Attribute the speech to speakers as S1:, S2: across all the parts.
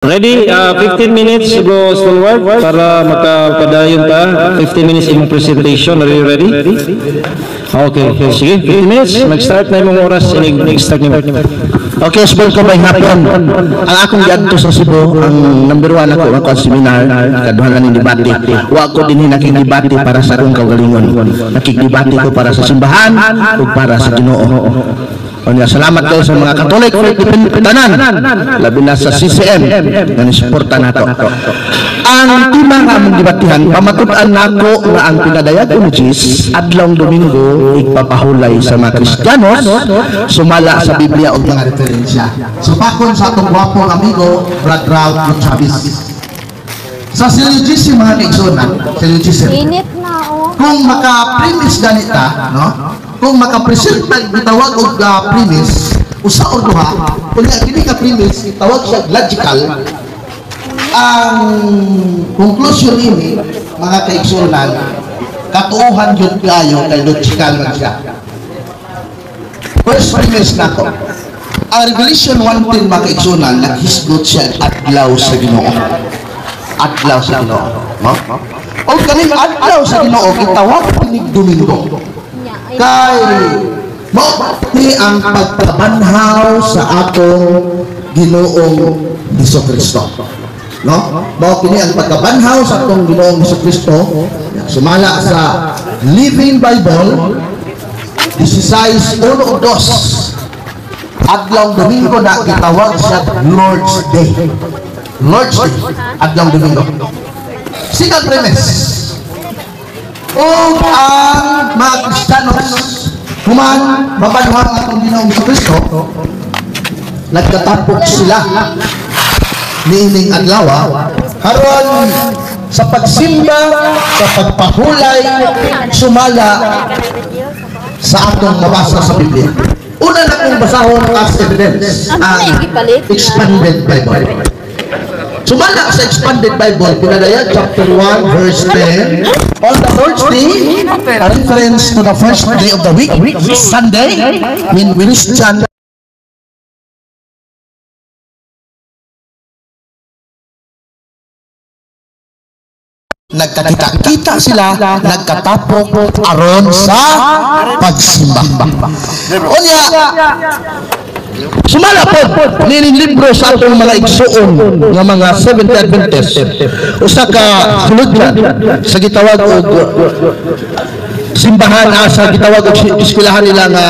S1: Ready? 15 minutes go forward para makapadayon ta. 15 minutes imong presentation. Are you ready? Okay. Sige, 15 minutes. Mag-start na imong oras. Inig start nimo.
S2: Okay, usbon ko may hapon. Ang akong giadto sa Cebu, ang number one ako, ang seminar, kaduhan aning debate. Wa ko dinhi nakigdebate para sa akong kaugalingon. Nakigdebate ko para sa simbahan ug para sa Ginoo. Unya, salamat kayo sa mga Katolik, tanan, labi na sa CCM nga nisuporta nato. Ang tema nga among debatihan, pamatud-an nako nga ang pinadayag ni Jesus adlawng Domingo igpapahulay sa mga Kristiyanos sumala sa Biblia ug mga referensya.
S3: So pakon sa atong gwapong amigo, Brad Ralph Chavez. Sa syllogism, mga kaigsunan, syllogism.
S4: Init na, oh.
S3: Kung maka-premise ganita, no? Kung maka-present gitawag og premise, usa or duha, unya kini ka premise gitawag siya logical. Ang conclusion ini, mga kaigsunan, katuohan gyud kaayo kay logical man siya. First premise nako. Ang Revelation 1:10, mga kaigsunan, naghisgot siya adlaw sa Ginoo. Adlaw sa Ginoo, no? O kaning adlaw sa Ginoo gitawag kinig Domingo. Kay mao ni ang pagpabanhaw sa atong Ginoong Hesukristo. No? Mao kini ang pagkabanhaw sa atong Ginoong Hesukristo sumala sa Living Bible 16:1 ug 2. Adlawng Domingo na gitawag siya Lord's Day. Lord's Day, adlawng Domingo. Second premise. Ug ang mga Kristiyanos human mabanhaw ang atong Ginoong Hesukristo, nagkatapok sila niining adlaw karon sa pagsimba, sa pagpahulay sumala sa atong mabasa sa Biblia. Una na kong basahon as evidence ang Expanded Bible. Sumala sa Expanded Bible, Pinadayag chapter 1 verse 10, on the Lord's Day, a reference to the first day of the week, Sunday, when Christian nagkakita-kita sila, nagkatapok aron sa pagsimba. Unya, sumala po nining libro sa atong mga igsuon nga mga Seventh Adventist, usa ka suludlan sa gitawag og simbahan, sa gitawag og eskwelahan nila nga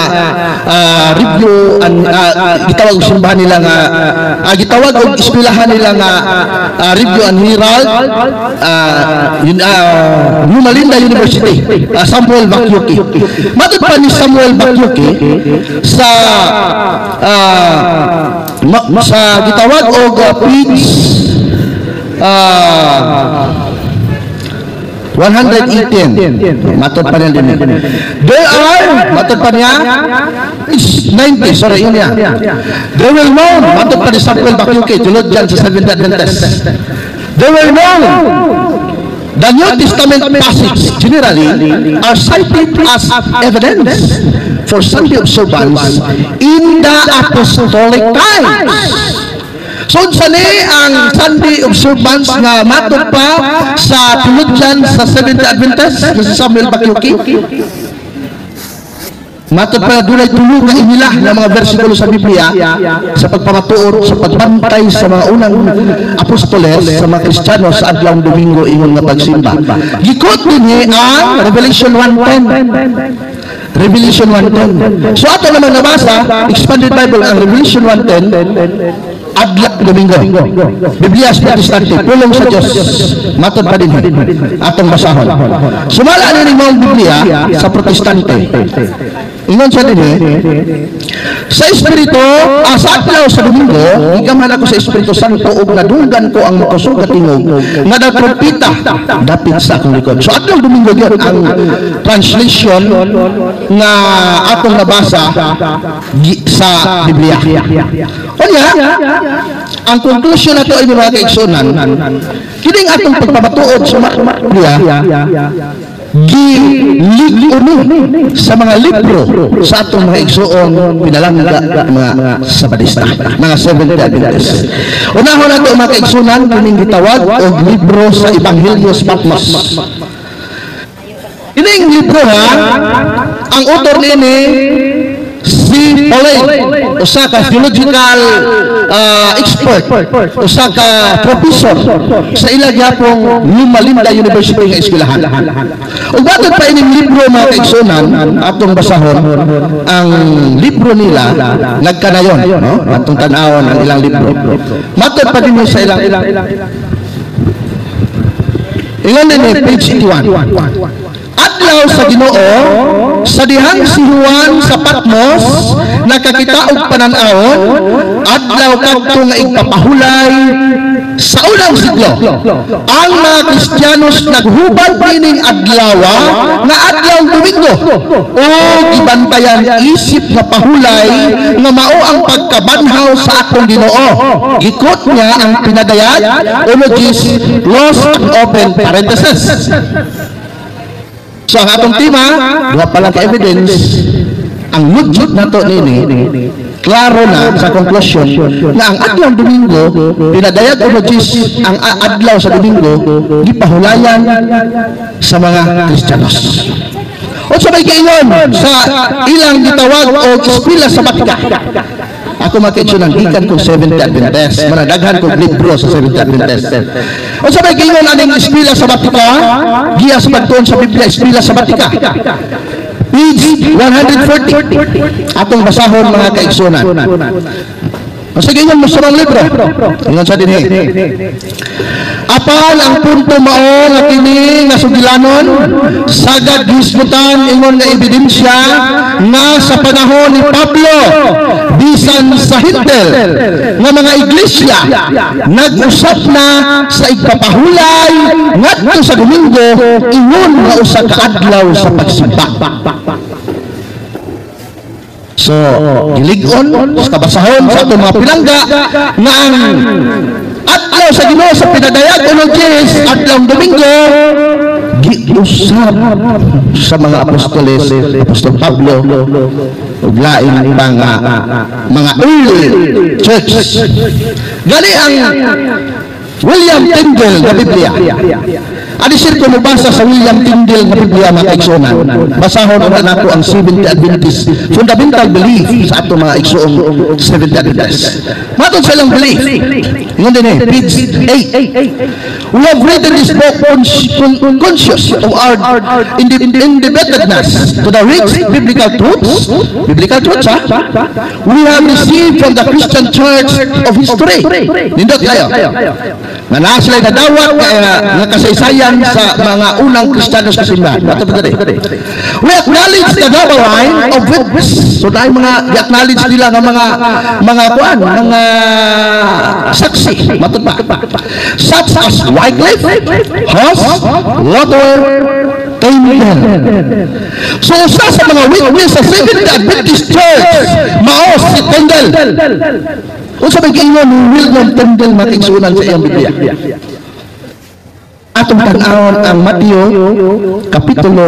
S3: review and gitawag og simbahan nila nga gitawag og eskwelahan nila nga Review and Herald, Loma Linda University, Samuel Bakyuki. Matod pa ni Samuel Bakyuki sa sa gitawag og page 118, matod pa niya din. There are, matod pa niya, 90, sorry, yun niya. They will know, matod pa ni Samuel Bakyuki, tulad dyan sa Seventh Adventist. They will know, the New Testament passage generally are cited as evidence for Sunday observance in the apostolic times. So, unsa ni ang Sunday observance nga matod pa sa tuludyan sa Seventh Adventist nga si Samuel Bakyuki? Matod pa dunay tulo ka inila nga mga bersikulo sa Biblia sa pagpamatuod, sa pagbantay sa mga unang apostoles, sa mga Kristiyano sa adlawng Domingo ingon nga pagsimba. Gikot dinhi ang Revelation 1:10. Revelation 1:10. So ato naman nabasa, Expanded Bible, ang Revelation 1:10 adlaw Domingo. Biblia sa Protestante, pulong sa Dios. Matod pa din atong basahon. Sumala ni maong Biblia sa Protestante. Ingon siya din sa Espiritu, sa adlaw sa Domingo, gigamhan ako sa Espiritu Santo ug nadunggan ko ang makusog nga tingog nga daw trompeta dapit sa akong likod. So adlaw Domingo gyud ang translation nga atong nabasa sa Biblia. Unya, ang conclusion nato ini mga kaigsunan, kining atong pagpamatuod sa Biblia Gilig-uno sa mga libro sa atong mga igsuong pinalangga, mga Sabadista, mga Seventh Adventist. Unahon nato, mga kaigsunan, kining gitawag og libro sa Ebanghelyo sa Patmos. Ining libro ha, ang author niini si Paulay, usa ka theological expert, usa ka professor sa ila gyapong Loma Linda University nga eskwelahan. Ug matod pa ining libro, mga kaigsunan, atong basahon ang libro nila nagkanayon, no? Atong tan-awon ang ilang libro. Matod pa dinhi sa ilang ingon dinhi, page 81. Adlaw sa Ginoo, sa dihang si Juan sa Patmos nakakita og panan-awon, adlaw kadto nga igpapahulay sa unang siglo. Ang mga Kristiyanos naghubad nining adlawa nga adlaw Domingo o gibantayan isip nga pahulay nga mao ang pagkabanhaw sa atong Ginoo. Gikot niya ang Pinadayag 1:10 close and open parenthesis. So ang atong tema, duha pa lang ka evidence, ang logic nato nini, klaro na sa conclusion na ang adlaw Domingo, Pinadayag 1:10, ang adlaw sa Domingo, gipahulayan sa mga Kristiyanos. Unsa may giingon sa ilang gitawag og Eskwela Sabatika? Ako, mga gikan kong Seventh Adventist, manadaghan kong libro sa Seventh Adventist. Unsa may giingon aning Eskwela Sabatika? Giya sa pagtuon sa Biblia, Eskwela Sabatika. Page 140. Atong basahon, mga kaigsunan. Unsa giingon mo sa mga libro? Ingon sa dinhi. Apan ang punto mao nga kini nga sugilanon sagad hisgutan ingon nga ebidensya nga sa panahon ni Pablo, bisan sa Hintil nga mga iglesia nag-usap na sa igpapahulay ngadto sa Domingo ingon nga usa ka adlaw sa pagsimba. So, gilig-on sa kabasahon sa atong mga pilangga nga ang adlaw sa Ginoo sa Pinadayag 1:10, adlaw Domingo, giusap sa mga apostoles, Apostol Pablo ug lain pa nga mga early church. Gani ang William Tyndale nga Biblia. Adi sir ko mobasa sa William Tyndale nga Biblia, mga kaigsuonan. Basahon una nako ang Seventh Adventist fundamental belief sa ato mga igsuong Seventh Adventist. Matod sa ilang belief. Ingon din eh, page 8. We have written this book conscious of our indebtedness to the rich biblical truths, ha? We have received from the Christian Church of history. Nindot kayo. Nga naa sila nadawat nga kasaysayan sa mga unang Kristiyano sa simbahan. Matod pa diri. We acknowledge the double line of witness. So dahil mga i-acknowledge nila nga mga kuan, mga saksi. Matod pa. Such as Wycliffe, Huss, Luther, Tyndale. So usa sa mga witness sa Seventh Adventist Church mao si Tyndale. Unsa may giingon ni William Tyndale, mga kaigsuonan, sa iyang Biblia? Atong tan-awon ang Mateo kapitulo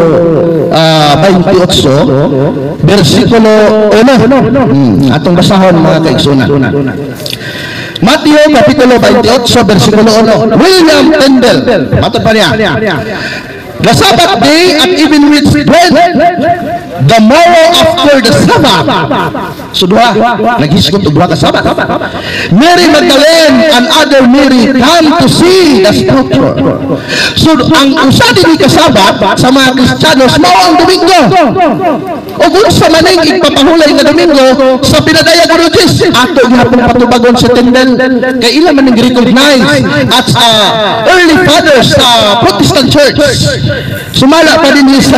S3: 28 bersikulo 1. Atong basahon, mga kaigsuonan. Mateo kapitulo 28 bersikulo 1. William Tyndale, matod pa niya. The Sabbath day at even which dwelt the morrow after the Sabbath. So duha, naghisgot og duha ka Sabbath. Mary Magdalene and other Mary come to see the sepulchre. So ang usa dinhi ka Sabbath sa mga Kristiyanos mao ang Domingo. Ug unsa man ning igpapahulay nga Domingo sa Pinadayag 1:10? Ato gihapon patubagon sa Tyndale kay ila man ning recognize at early fathers sa Protestant Church. Sumala pa din sa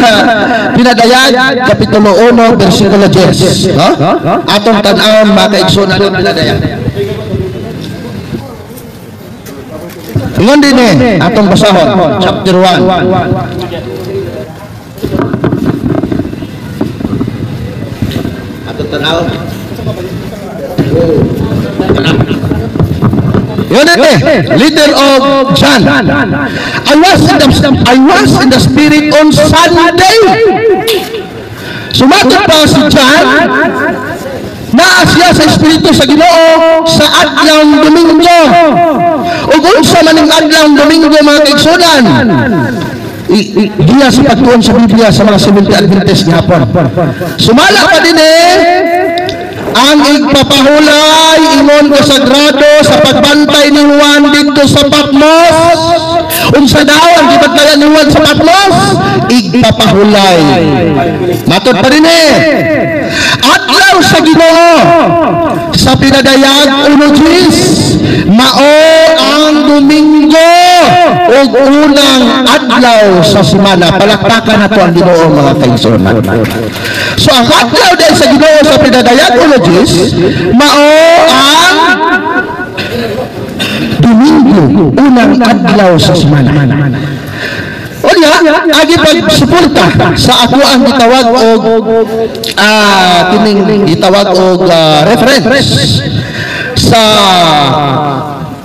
S3: Pinadayag Kapitulo 1 versikulo 10. No? Atong tan-awon, mga kaigsuonan, ang Pinadayag. Ingon din eh, atong basahon, chapter 1. Atong tan-awon. Yun eh, letter of John. I was in the Spirit on Sunday. Sumatod pa si John, naa siya sa Espiritu sa Ginoo sa adlaw Domingo. Ug unsa man ang adlaw Domingo, mga kaigsunan? Giya sa pagtuon sa Biblia sa mga Seventh Adventist gihapon. Sumala pa din eh, ang igpapahulay ingon ko sagrado sa pagbantay ni Juan dito sa Patmos. Unsa daw ang gibantayan ni Juan sa Patmos? Igpapahulay. Matod pa din eh, adlaw sa Ginoo sa Pinadayag 1:10 mao ang Domingo ug unang adlaw sa semana. Palakpakan nato ang Ginoo, mga kaigsuonan. So ang adlaw din sa Ginoo sa Pinadayag 1:10 mao ang Domingo, unang adlaw sa semana. Unya, agi pagsuporta sa ako ang gitawag og kining gitawag og reference sa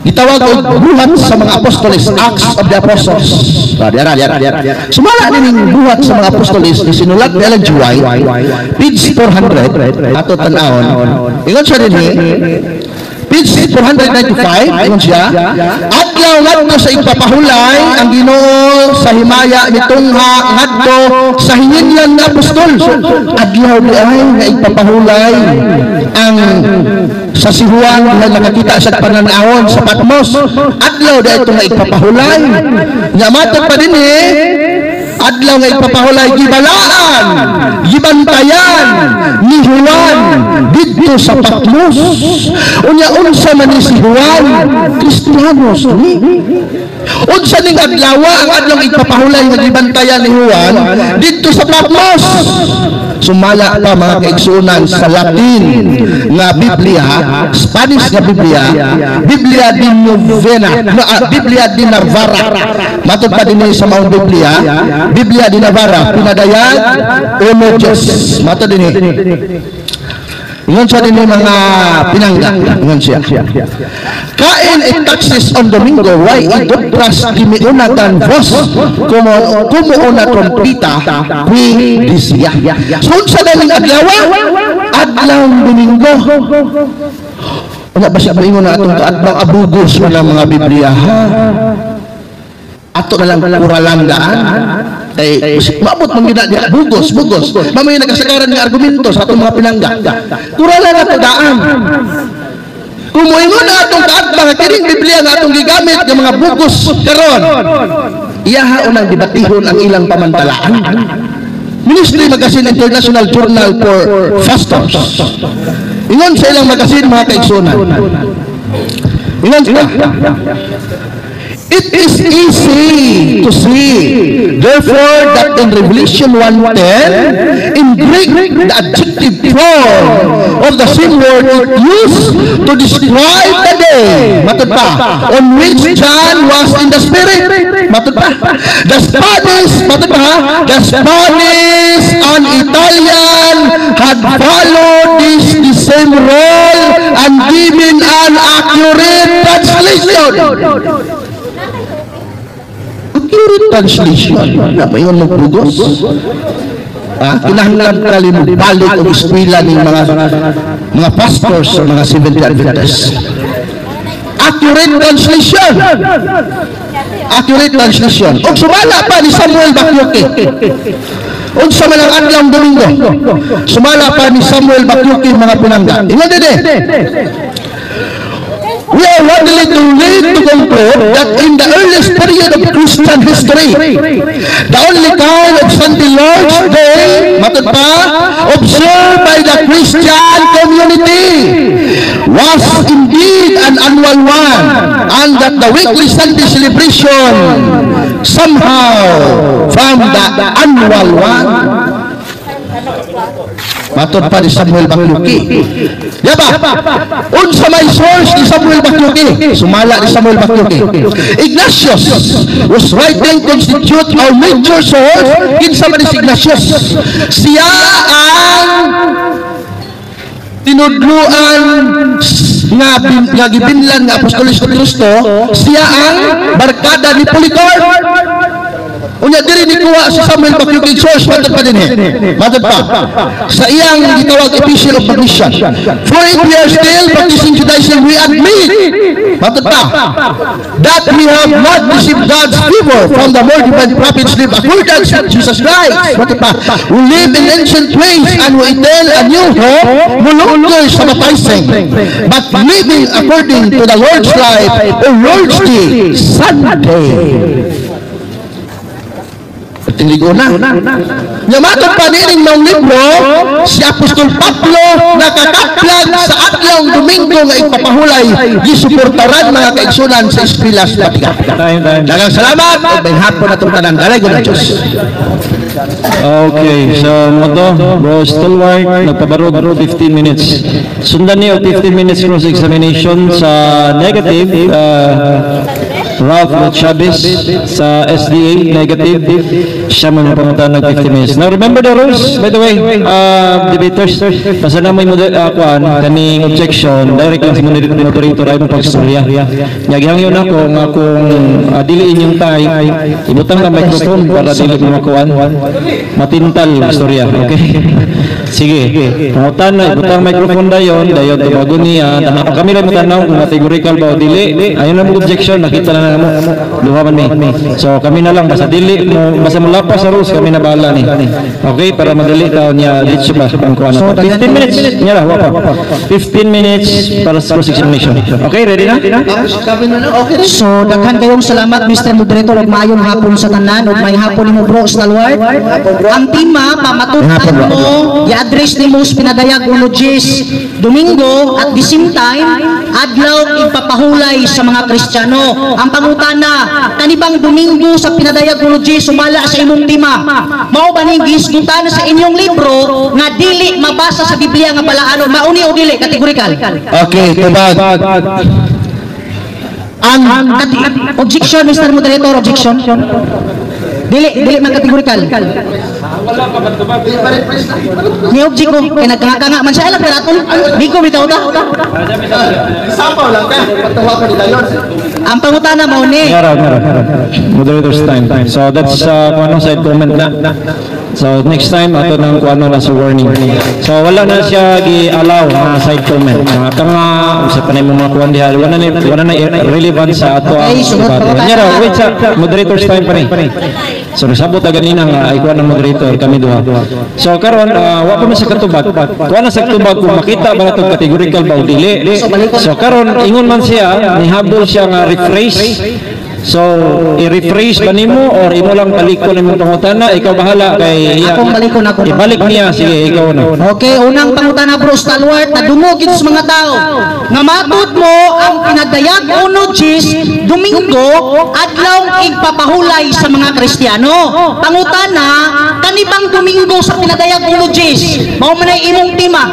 S3: gitawag og Buhat sa mga Apostoles, Acts of the Apostles. Ah, diara, diara, diara. Sumala ning Buhat sa mga Apostoles ni sinulat ni Ellen G. White, page 400, ato tan-awon. Ingon siya dinhi, page 495, ingon siya, adlaw ngadto sa igpapahulay ang Ginoo sa himaya ni tungha ngadto sa hinginlan nga apostol. So, adlaw di ay nga igpapahulay ang sa si Juan nga nakakita sa pananawon sa Patmos. Adlaw di ito nga igpapahulay. Nga matod pa din eh, adlaw nga igpapahulay gibalaan, gibantayan ni Juan didto sa Patmos. Unya, unsa man ni si Juan? Kristiyanos ni. Unsa ning adlaw ang adlaw igpapahulay nga gibantayan ni Juan didto sa Patmos? Sumala pa, mga kaigsunan, sa Latin nga Biblia, Spanish nga Biblia, Biblia de Novena, no, Biblia de Navarra. Matod pa din sa maong Biblia, Biblia de Navarra, Pinadayag 1:10. Matod din. Ingon siya din mga pinangga. Ingon siya. Caen e taxis on Domingo, why idobras di una tan voz como una trompeta qui decía. So unsa na ning adlaw? Adlaw Domingo. Wala ba siya maingon na atong adlaw abugos man ang mga Biblia, ha? Ato na lang kuralan daan. Kay maabot man gid na bugos, bugos. Mamaya nagkasagaran ng argumento sa atong mga pinangga. Kuralan na to daan. Kung moingon na atong kaatbang nga kining Biblia nga atong gigamit nga mga bugos karon, iyaha unang debatihon ang ilang pamantalaan. Ministry Magazine International Journal for Pastors. Ingon sa ilang magazine, mga kaigsunan. Ingon sila, "It is easy to see, therefore, that in Revelation 1:10, in Greek, the adjective form of the same word is used to describe the day," matod pa, "on which John was in the Spirit." Matod pa. The Spanish, matod pa, ha? "The Spanish and Italian had followed this the same rule and given an accurate translation." Accurate translation. Na maingon mo bugos. Ah, kinahanglan kali mo balik og eskwela ning mga pastors sa mga Seventh Adventists. Accurate translation. Accurate translation. Og sumala pa ni Samuel Bakyoke. Unsa man ang adlaw Domingo? Sumala pa ni Samuel Bakyoke, mga pinangga. Ingon din eh. "We are readily to lead to conclude that in the earliest period of Christian history, the only kind of Sunday Lord's Day," matod pa, "observed by the Christian community was indeed an annual one, and that the weekly Sunday celebration somehow from the annual one." Matod pa ni Samuel Bakluki. Ya ba? Unsa may source ni Samuel Bakluki? Sumala ni Samuel Bakluki. Ignatius was writing constitute our major source. Kinsa man ni si Ignatius? Siya ang Tinudluan nga gibinlan nga apostoles ni Kristo, siya ang barkada ni Polycarp. Unya diri ni kuha si Samuel Bacchiocchi source, matod pa dinhi. Matod pa. Sa iyang gitawag Epistle of Magnesia. "For if we are still practicing Judaism, we admit," matod pa, "that we have not received God's favor from the more divine prophets live accordance with Jesus Christ." Matod pa, "Who live in ancient ways and who tell a new hope, no longer sabbatizing, but living according to the Lord's life or Lord's Day, Sunday." Tiligo na. Nya matod pa niining maong libro, si Apostol Pablo nakakaplag sa adlaw Domingo nga ipapahulay, gisuportaran, mga kaigsunan, sa Eskwela sa Patiga.
S1: Time, time.
S3: Daghang salamat ug maayong hapon atong tanan. Dalagon ang Diyos.
S1: Okay, so mao to, Bro Stalwart, nagpabarog 15 minutes. Sundan niyo 15 minutes cross-examination sa negative, Ralph Chavez sa SDA, negative, siya man ang pangutan ng 15 minutes. Now remember the rules, by the way, debaters, basta na may kuan, kaning objection, direct lang sa moderator ay mong pagstorya. Nyagihangyon ako nga kung dili inyong type, ibutang na microphone para dili mo makuan. Matintal istorya, okay? Sige, pangutan na, ibutang microphone dayon, dayon tubagon niya, tanaw kami lang mo tanaw kung categorical ba o dili. Ayaw na mo objection, nakita na na mo, duha man mi. So kami na lang, basta dili mo, basta mo lapas sa rules, kami na bahala ni. Okay, para madali taon niya, diretso ba ang kuan na to. 15 minutes, niya lah, wapa. 15 minutes para sa cross-examination. Okay, ready na?
S4: So, daghan kayong salamat, Mr. Moderator, ug maayong hapon sa tanan ug maayong hapon nimo, Bro Stalwart. Ang tema pamatutan mo, i-address nimo sa pinadayag uno Diyes Domingo, at the same time adlaw ipapahulay sa mga Kristiyano. Ang pangutana, kanibang Domingo sa pinadayag uno Diyes sumala sa imong tema? Mao ba ning gihisgutan sa inyong libro nga dili mabasa sa Biblia nga balaanon? Mao ni o dili categorical?
S3: Okay, tubag.
S4: Ang objection, Mr. Moderator, objection. Dili, dili man categorical. Ni object ko, kay nagkanganga man siya, alam pero di ko bitaw ta.
S3: Sapaw lang ka. Pagtawa ka nila yun.
S4: Ang pangutana mao ni.
S1: Ngara, ngara. Moderator's time. So that's kung anong side comment na. So next time ato nang kung ano na sa warning. So wala na siya gi-allow na side comment. Mga kanga sa panay mo mga kuan diha, wala na relevant sa ato ang
S4: Okay, sunod
S1: debate.
S4: pangutana.
S1: Ngara, wait sa moderator's time pa ni. So nasabot ta ganina nga ay kuan ng moderator kami duha. So karon wa pa man sa katubag. Kuan na sa katubag kung makita ba nato categorical ba o dili. So karon ingon man siya, nihabol siya nga rephrase. So, i-rephrase ba nimo or imo lang balikon imong pangutana? Ikaw bahala kay iya.
S4: Akong balikon ako.
S1: Ibalik niya, sige, ikaw na.
S4: Okay, unang pangutana, Bro Stalwart, nadungog gid sa mga tao nga matud mo ang pinadayag uno Diyes Domingo adlaw igpapahulay sa mga Kristiyano. Pangutana, kanibang Domingo sa pinadayag uno Diyes, mao man ay imong tema?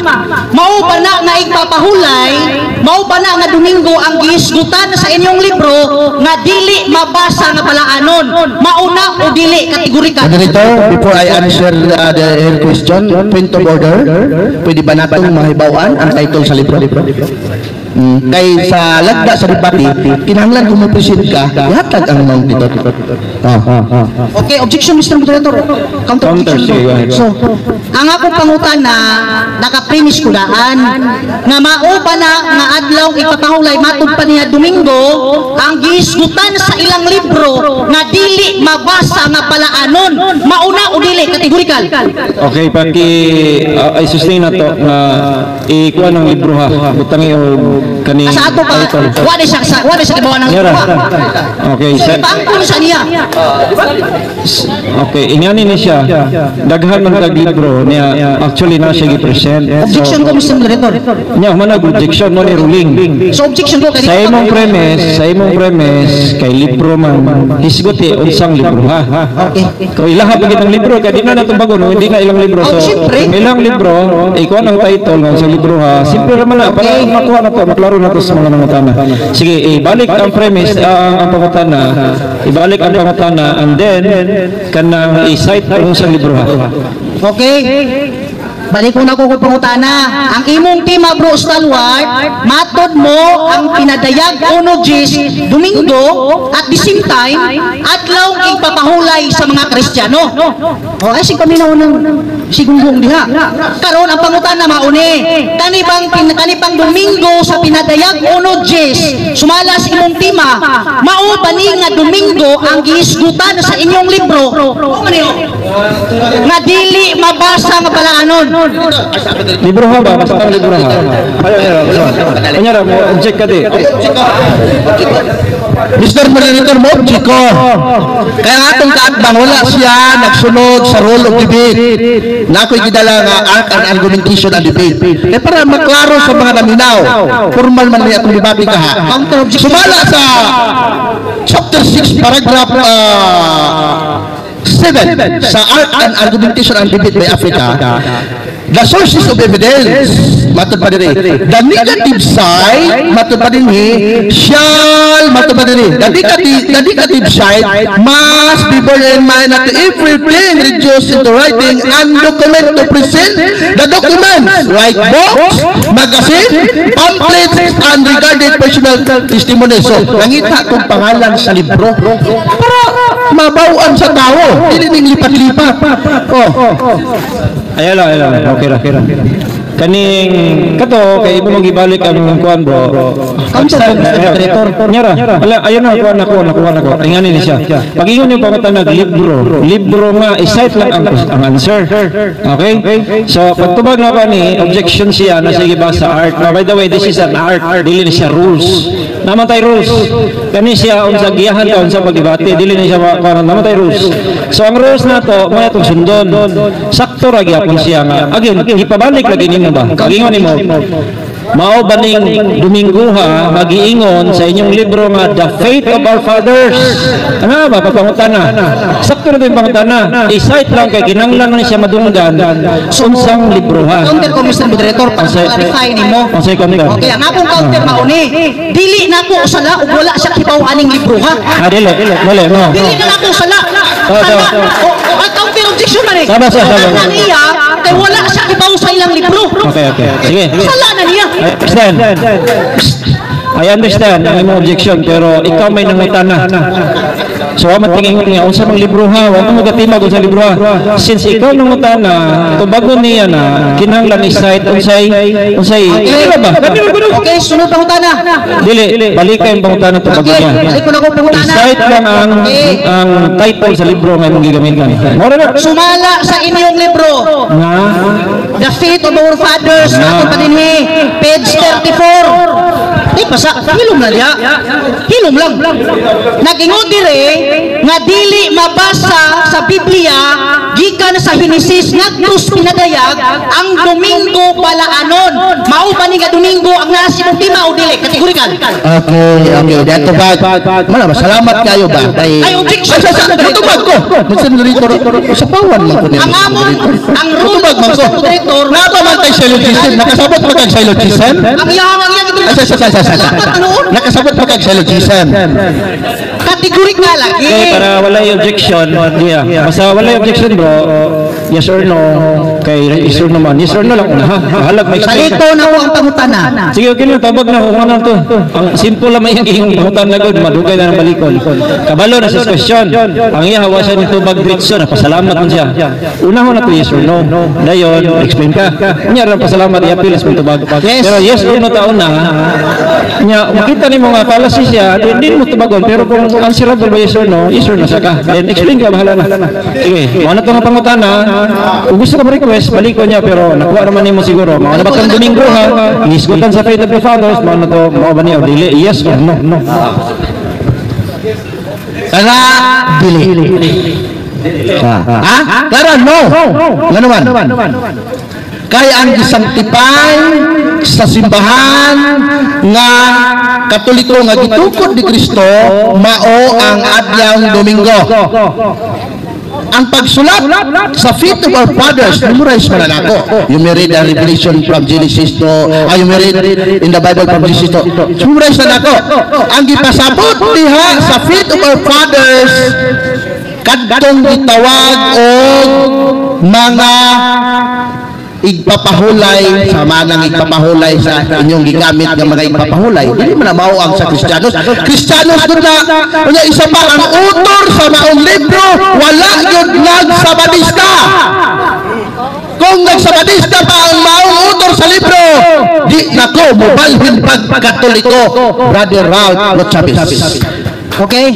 S4: Mao ba na nga igpapahulay? Mao ba na nga Domingo ang gihisgutan sa inyong libro nga dili mabasa nga palaanon? Mauna o dili categorical?
S3: Moderator, before I answer the her question, point of order, pwede ba natong mahibawan ang title sa libro? Kay sa lagda sa debate, kinahanglan kung mo-proceed ka, ihatag ang mga dito. Oh.
S4: Okay, objection, Mr. Moderator. Counter,
S1: Counter,
S4: objection.
S1: Sige, go ahead.
S4: So, ang akong pangutana, naka-premise ko daan, nga mao ba na nga adlaw ipapahulay matud pa niya Domingo ang gihisgutan sa ilang libro nga dili mabasa nga palaanon? Mauna o dili categorical?
S1: Okay, paki i-sustain na to nga ikuha ng libro ha. Butangi og kani
S4: Sa ato pa,
S1: title.
S4: wa na siya kibawa ng
S1: Yara.
S4: wa.
S1: Okay,
S4: So,
S1: sa,
S4: ipaangkon sa niya.
S1: Okay, ingani ni siya. Daghan man kag libro niya, actually na siya gi-present.
S4: Objection ko, Mr. Moderator.
S1: Nya man nag objection mo ni ruling.
S4: So objection ko kay
S1: Sa imong premise kay libro man hisguti unsang libro ha.
S4: Okay.
S1: Kung ilaha pa kitang libro kay di na natong bago no, hindi na ilang libro. So
S4: Oh, siyempre.
S1: kung ilang libro, ikuha ng title ng unsang libro ha. Simple ra man na para makuha na to, maklaro na to sa mga nangutana. Sige, ibalik ang premise, ang pangutana, ibalik ang pangutana and then kanang i-cite ang unsang libro ha.
S4: Okay. Balik ko na ko kung pangutana. Ang imong tema, bro Stalwart, matod mo ang pinadayag uno Diyes Domingo at the same time, adlaw ipapahulay sa mga Kristiyano. O ay si kami na unang sigunggong diha. Karon ang pangutana mauni. Kani bang Domingo sa pinadayag uno Diyes sumala sa imong tema, mao ba ni nga Domingo ang gihisgutan sa inyong libro? O man niyo? Nga dili mabasa nga balaanon.
S1: Libro ha ba? Basta ang libro ha. Ayaw, ayaw. Kanya ra mo object ka di.
S3: Mr. Moderator, mo object ko. Kaya nga atong kaatbang, wala siya nagsunod sa rule of debate. Na ako'y gidala nga art and argumentation and debate. Kaya para maklaro sa mga naminaw, formal man niya atong debate ka ha.
S4: Counter objection.
S3: Sumala sa chapter 6, paragraph 7 sa Art and Argumentation and Debate by Africa, the sources of evidence, matod pa diri, the negative side, matod pa dinhi, shall, matod pa diri, the negative side must be borne in mind that everything reduced into writing and document to present the documents like books, magazine, pamphlets, and regarded personal testimony. So, nangita kong pangalan sa libro para mabawaan sa tao. Dili ning lipat-lipat. Oh.
S1: Ayaw lang, ayaw lang. Okay ra. Kaning kato kay imo gibalik ang kuan, bro.
S4: Counter, Mr. Moderator.
S1: Nyara. Wala, ayun na, kuan na, kuan na, kuan na ko. Ingani ni siya. Pag ingon yung pangutan libro, libro nga i-cite lang ang answer. Okay? So pagtubag na ba ni objection siya na sige ba sa art. Now, by the way, this is an art, dili ni siya rules. Naman tay rules. Kani siya unsa giyahan ta unsa pagdebate, dili ni siya kuan, naman tay rules. So ang rules nato mo atong sundon. Sakto ra gyapon siya nga. Again, ipabalik lagi nimo ba? Pag-ingon nimo, mao ba ning Domingo ha, magiingon sa inyong libro nga The Faith of Our Fathers? Ano ba, pagpangutana? Sakto na ito yung pangutana. I-cite lang kay kinanglan na siya madunggan unsang libro ha.
S4: Counter ko, Mr. Moderator, para clarify nimo.
S1: Unsay counter?
S4: Okay, ang akong counter mauni. Dili na ko sala ug wala siya kibaw aning libro ha.
S1: Ah, dili, dili, no.
S4: Dili na nako sala.
S1: Oh,
S4: Sala.
S1: oh.
S4: O, o, ang counter objection man eh.
S1: Sama siya, sama.
S4: Sala niya kay wala siya kibaw sa ilang libro.
S1: Okay. Sige.
S4: Sala na niya.
S1: I understand. I understand ang imong objection, pero ikaw may nangutana. So wa man tingin nga unsa mang libro ha, wa mo gatimag unsa libro ha. Since ikaw nangutana, tubagon niya na kinahanglan i-cite unsay unsay. Dili ba? Kani ba kuno?
S4: Okay, sunod pangutana.
S1: Dili, balik kay pangutana, tubagon
S4: Okay,
S1: niya.
S4: balik ko na ko pangutana.
S1: I-cite lang ang ang title sa libro nga imong gigamitan. Mao na.
S4: Sumala sa inyong libro,
S1: Nga
S4: The Faith of Our Fathers,
S1: Ah.
S4: nato pa dinhi, page 34. Di basa, hilom na diha. Hilom lang. Nag-ingon dire nga dili mabasa sa Biblia gikan sa Henesis ngadto sa pinadayag ang Domingo palaanon. Mao ba ni nga Domingo ang naa sa imong tema o dili? Kategorikal.
S3: Okay. Dato ba? Mala, salamat kayo ba? Kay
S4: Ay, objection.
S3: Ay, sa matubag ko. Mr. Moderator, sa pawan man ko niya.
S4: Ang amon ang rule
S3: Matubag man ko.
S4: of moderator.
S3: Napa man kay syllogism? Nakasabot pa kag syllogism?
S4: Ang iyang
S3: Ay, sa.
S4: Dapat ano?
S3: Nakasabot pa kag syllogism?
S4: Kategorikal lagi.
S1: Okay, para wala yung objection, yeah. Basta wala yung objection, bro. Yes or no, kay yes or no man. Yes or no lang una ha. Bahalag may explain.
S4: Palito na ko ang pangutana.
S1: Sige, okay lang, tabag na, kung ano to. Ang simple lang may iyang pangutan na gud, madugay na ng balikon. Kabalo na sa question. Ang iya hawa siya nito bag diretso, napasalamat man siya. Una na to yes or no. Dayon, explain ka. Nya ra pasalamat iya pilas mo tubag. Pero yes or no taon na. Nya makita nimo nga fallacy siya, di, di mo tubagon, pero kung answerable ba yes or no, yes or no sa ka. Then explain ka, bahala na. Sige, mao na to nga pangutana. Kung gusto ka ma-request, balikon niya, pero nakuha naman nimo siguro. Mao na ba tong Domingo ha? Gihisgutan sa Faith of the Fathers, mao na to, mao ba niya dili? Yes or no? No.
S3: Kara, dili. Ha? Kara, no. Nga naman. Kaya ang gisanctify sa simbahan nga Katoliko nga gitukod ni Kristo mao ang adlaw Domingo. Ang pagsulat sa Faith of Our Fathers, memorize mo na nako. You may read the Revelation from Genesis to, ah, you may read in the Bible from Genesis to. Memorize na nako. Ang gipasabot diha sa Faith of Our Fathers, kadtong gitawag og mga Igpapahulay sa manang igpapahulay sa inyong gigamit nga mga igpapahulay, dili man na mao ang sa Kristiyanos. Kristiyanos gud na. Unya, isa pa, ang author sa maong libro wala gyud nagsabadista. Kung nagsabadista pa ang maong author sa libro, di nako mobalhin pag Katoliko, Brother Ralph Chavez.
S4: Okay?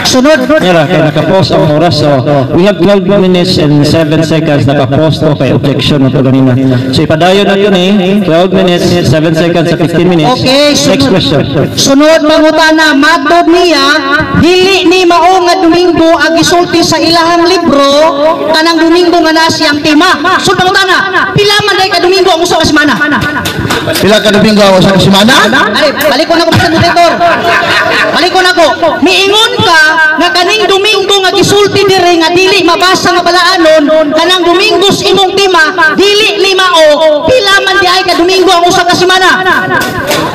S4: Sunod.
S1: Mira, kay naka-post ang oras. So, we have 12 minutes and 7 seconds naka-post to kay objection na to ganina. So, ipadayon na to ni 12 minutes, 7 seconds sa 15 minutes.
S4: Okay,
S1: Next
S4: sunod.
S1: Question.
S4: Sunod pangutana, matod niya, dili ni mao nga Domingo ang gisulti sa ilahang libro, kanang Domingo nga naa siyang tema. Sunod pangutana, pila man day ka Domingo ang usa ka semana?
S3: Pila ka Domingo ang usa ka semana?
S4: Ay, balik ko na ko, Mr. Moderator. Balik ko na ko. Miingon ka nga kaning Domingo nga gisulti dire nga dili mabasa nga balaanon, kanang Domingo sa imong tema, dili ni mao, pila man di ay ka Domingo ang usa ka semana?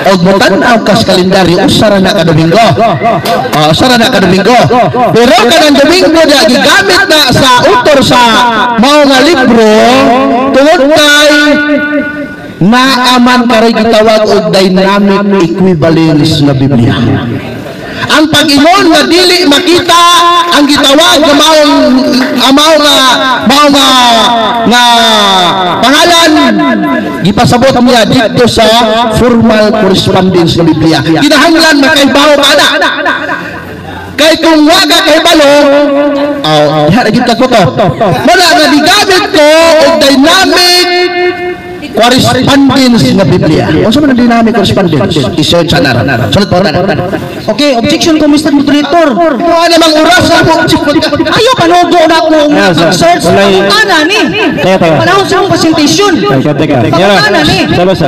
S3: Og motan-aw ka sa kalendaryo, usa ra na ka Domingo. Oh, usa ra na ka Domingo. Pero kanang Domingo na gigamit na sa author sa mao nga libro tungod kay naaman karoy gitawag og dynamic equivalence nga Biblia. Ang pag-ingon nga dili makita ang gitawag nga maong ang mao nga pangalan, gipasabot niya dito sa formal correspondence ng Biblia. Kinahanglan makaibaw ka na. Kay kung wa ka kahibalo, oh, diha na gid ko to. Wala nga gigamit ko og dynamic correspondence nga Biblia. Unsa man ang dynamic correspondence? I-search na ra. Sunod po na.
S4: Okay, objection ko, Mr. Moderator.
S3: Wa namang oras na mo.
S4: Ayo panugo na ko
S1: Yeah, sir.
S4: search pangutana ni.
S1: Teka, teka.
S4: Panahon sa akong presentation.
S1: Teka, teka.
S4: Pangutana ni.
S1: Sama sa.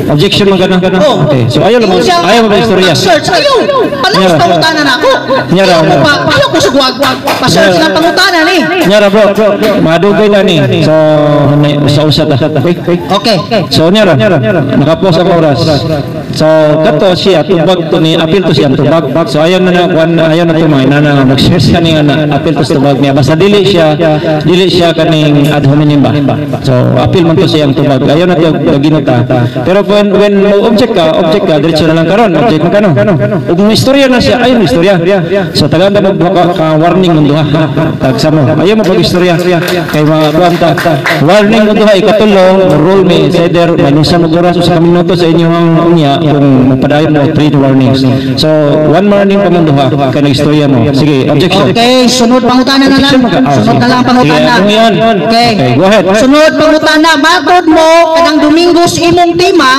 S1: Objection man ka na.
S4: Oh.
S1: Okay. So ayaw mo
S4: Ingon siya,
S1: ayaw mo ba istorya?
S4: Search ayo. Panahon
S1: Nyara.
S4: sa pangutana na ako.
S1: Nyara,
S4: Ayaw ko
S1: nyara.
S4: pa, ayaw ko sugwag. Pa-search na pangutana ni.
S1: Nyara, bro, madugay na ni. So usa-usa ta. Okay?
S4: Okay.
S1: So nyara, nakapost ang oras. So kato siya tubag to ni appeal to siya tubag. So ayaw na na kuan, ayaw na to mga inana nga mag-share siya ni nga na appeal to sa tubag niya. Basta dili siya kaning ad hominem ba. So appeal man to siyang tubag. Ayaw na to ginota. Pero when mo object ka, diretso na lang karon, object man kano. Ug kung istorya na siya, ayaw mo istorya. So tagaan ta magduha ka, ka warning mong duha. Tagsa mo. Ayaw mo pag istorya kay mga kuan ta. Warning mo duha, ikatulo, rule me, either manusa mo oras usa ka minuto sa inyong unya kung mapadayon mo three warnings. So one warning pa mong duha kay nag-istorya mo. Sige, objection.
S4: Okay, sunod pangutana na lang.
S1: Objection man ka. Ah,
S4: Sunod
S1: sige.
S4: na lang ang pangutana.
S1: Sige, ano yan?
S4: Okay.
S1: Okay, go ahead.
S4: Sunod pangutana, matod mo kanang Domingo sa imong tema,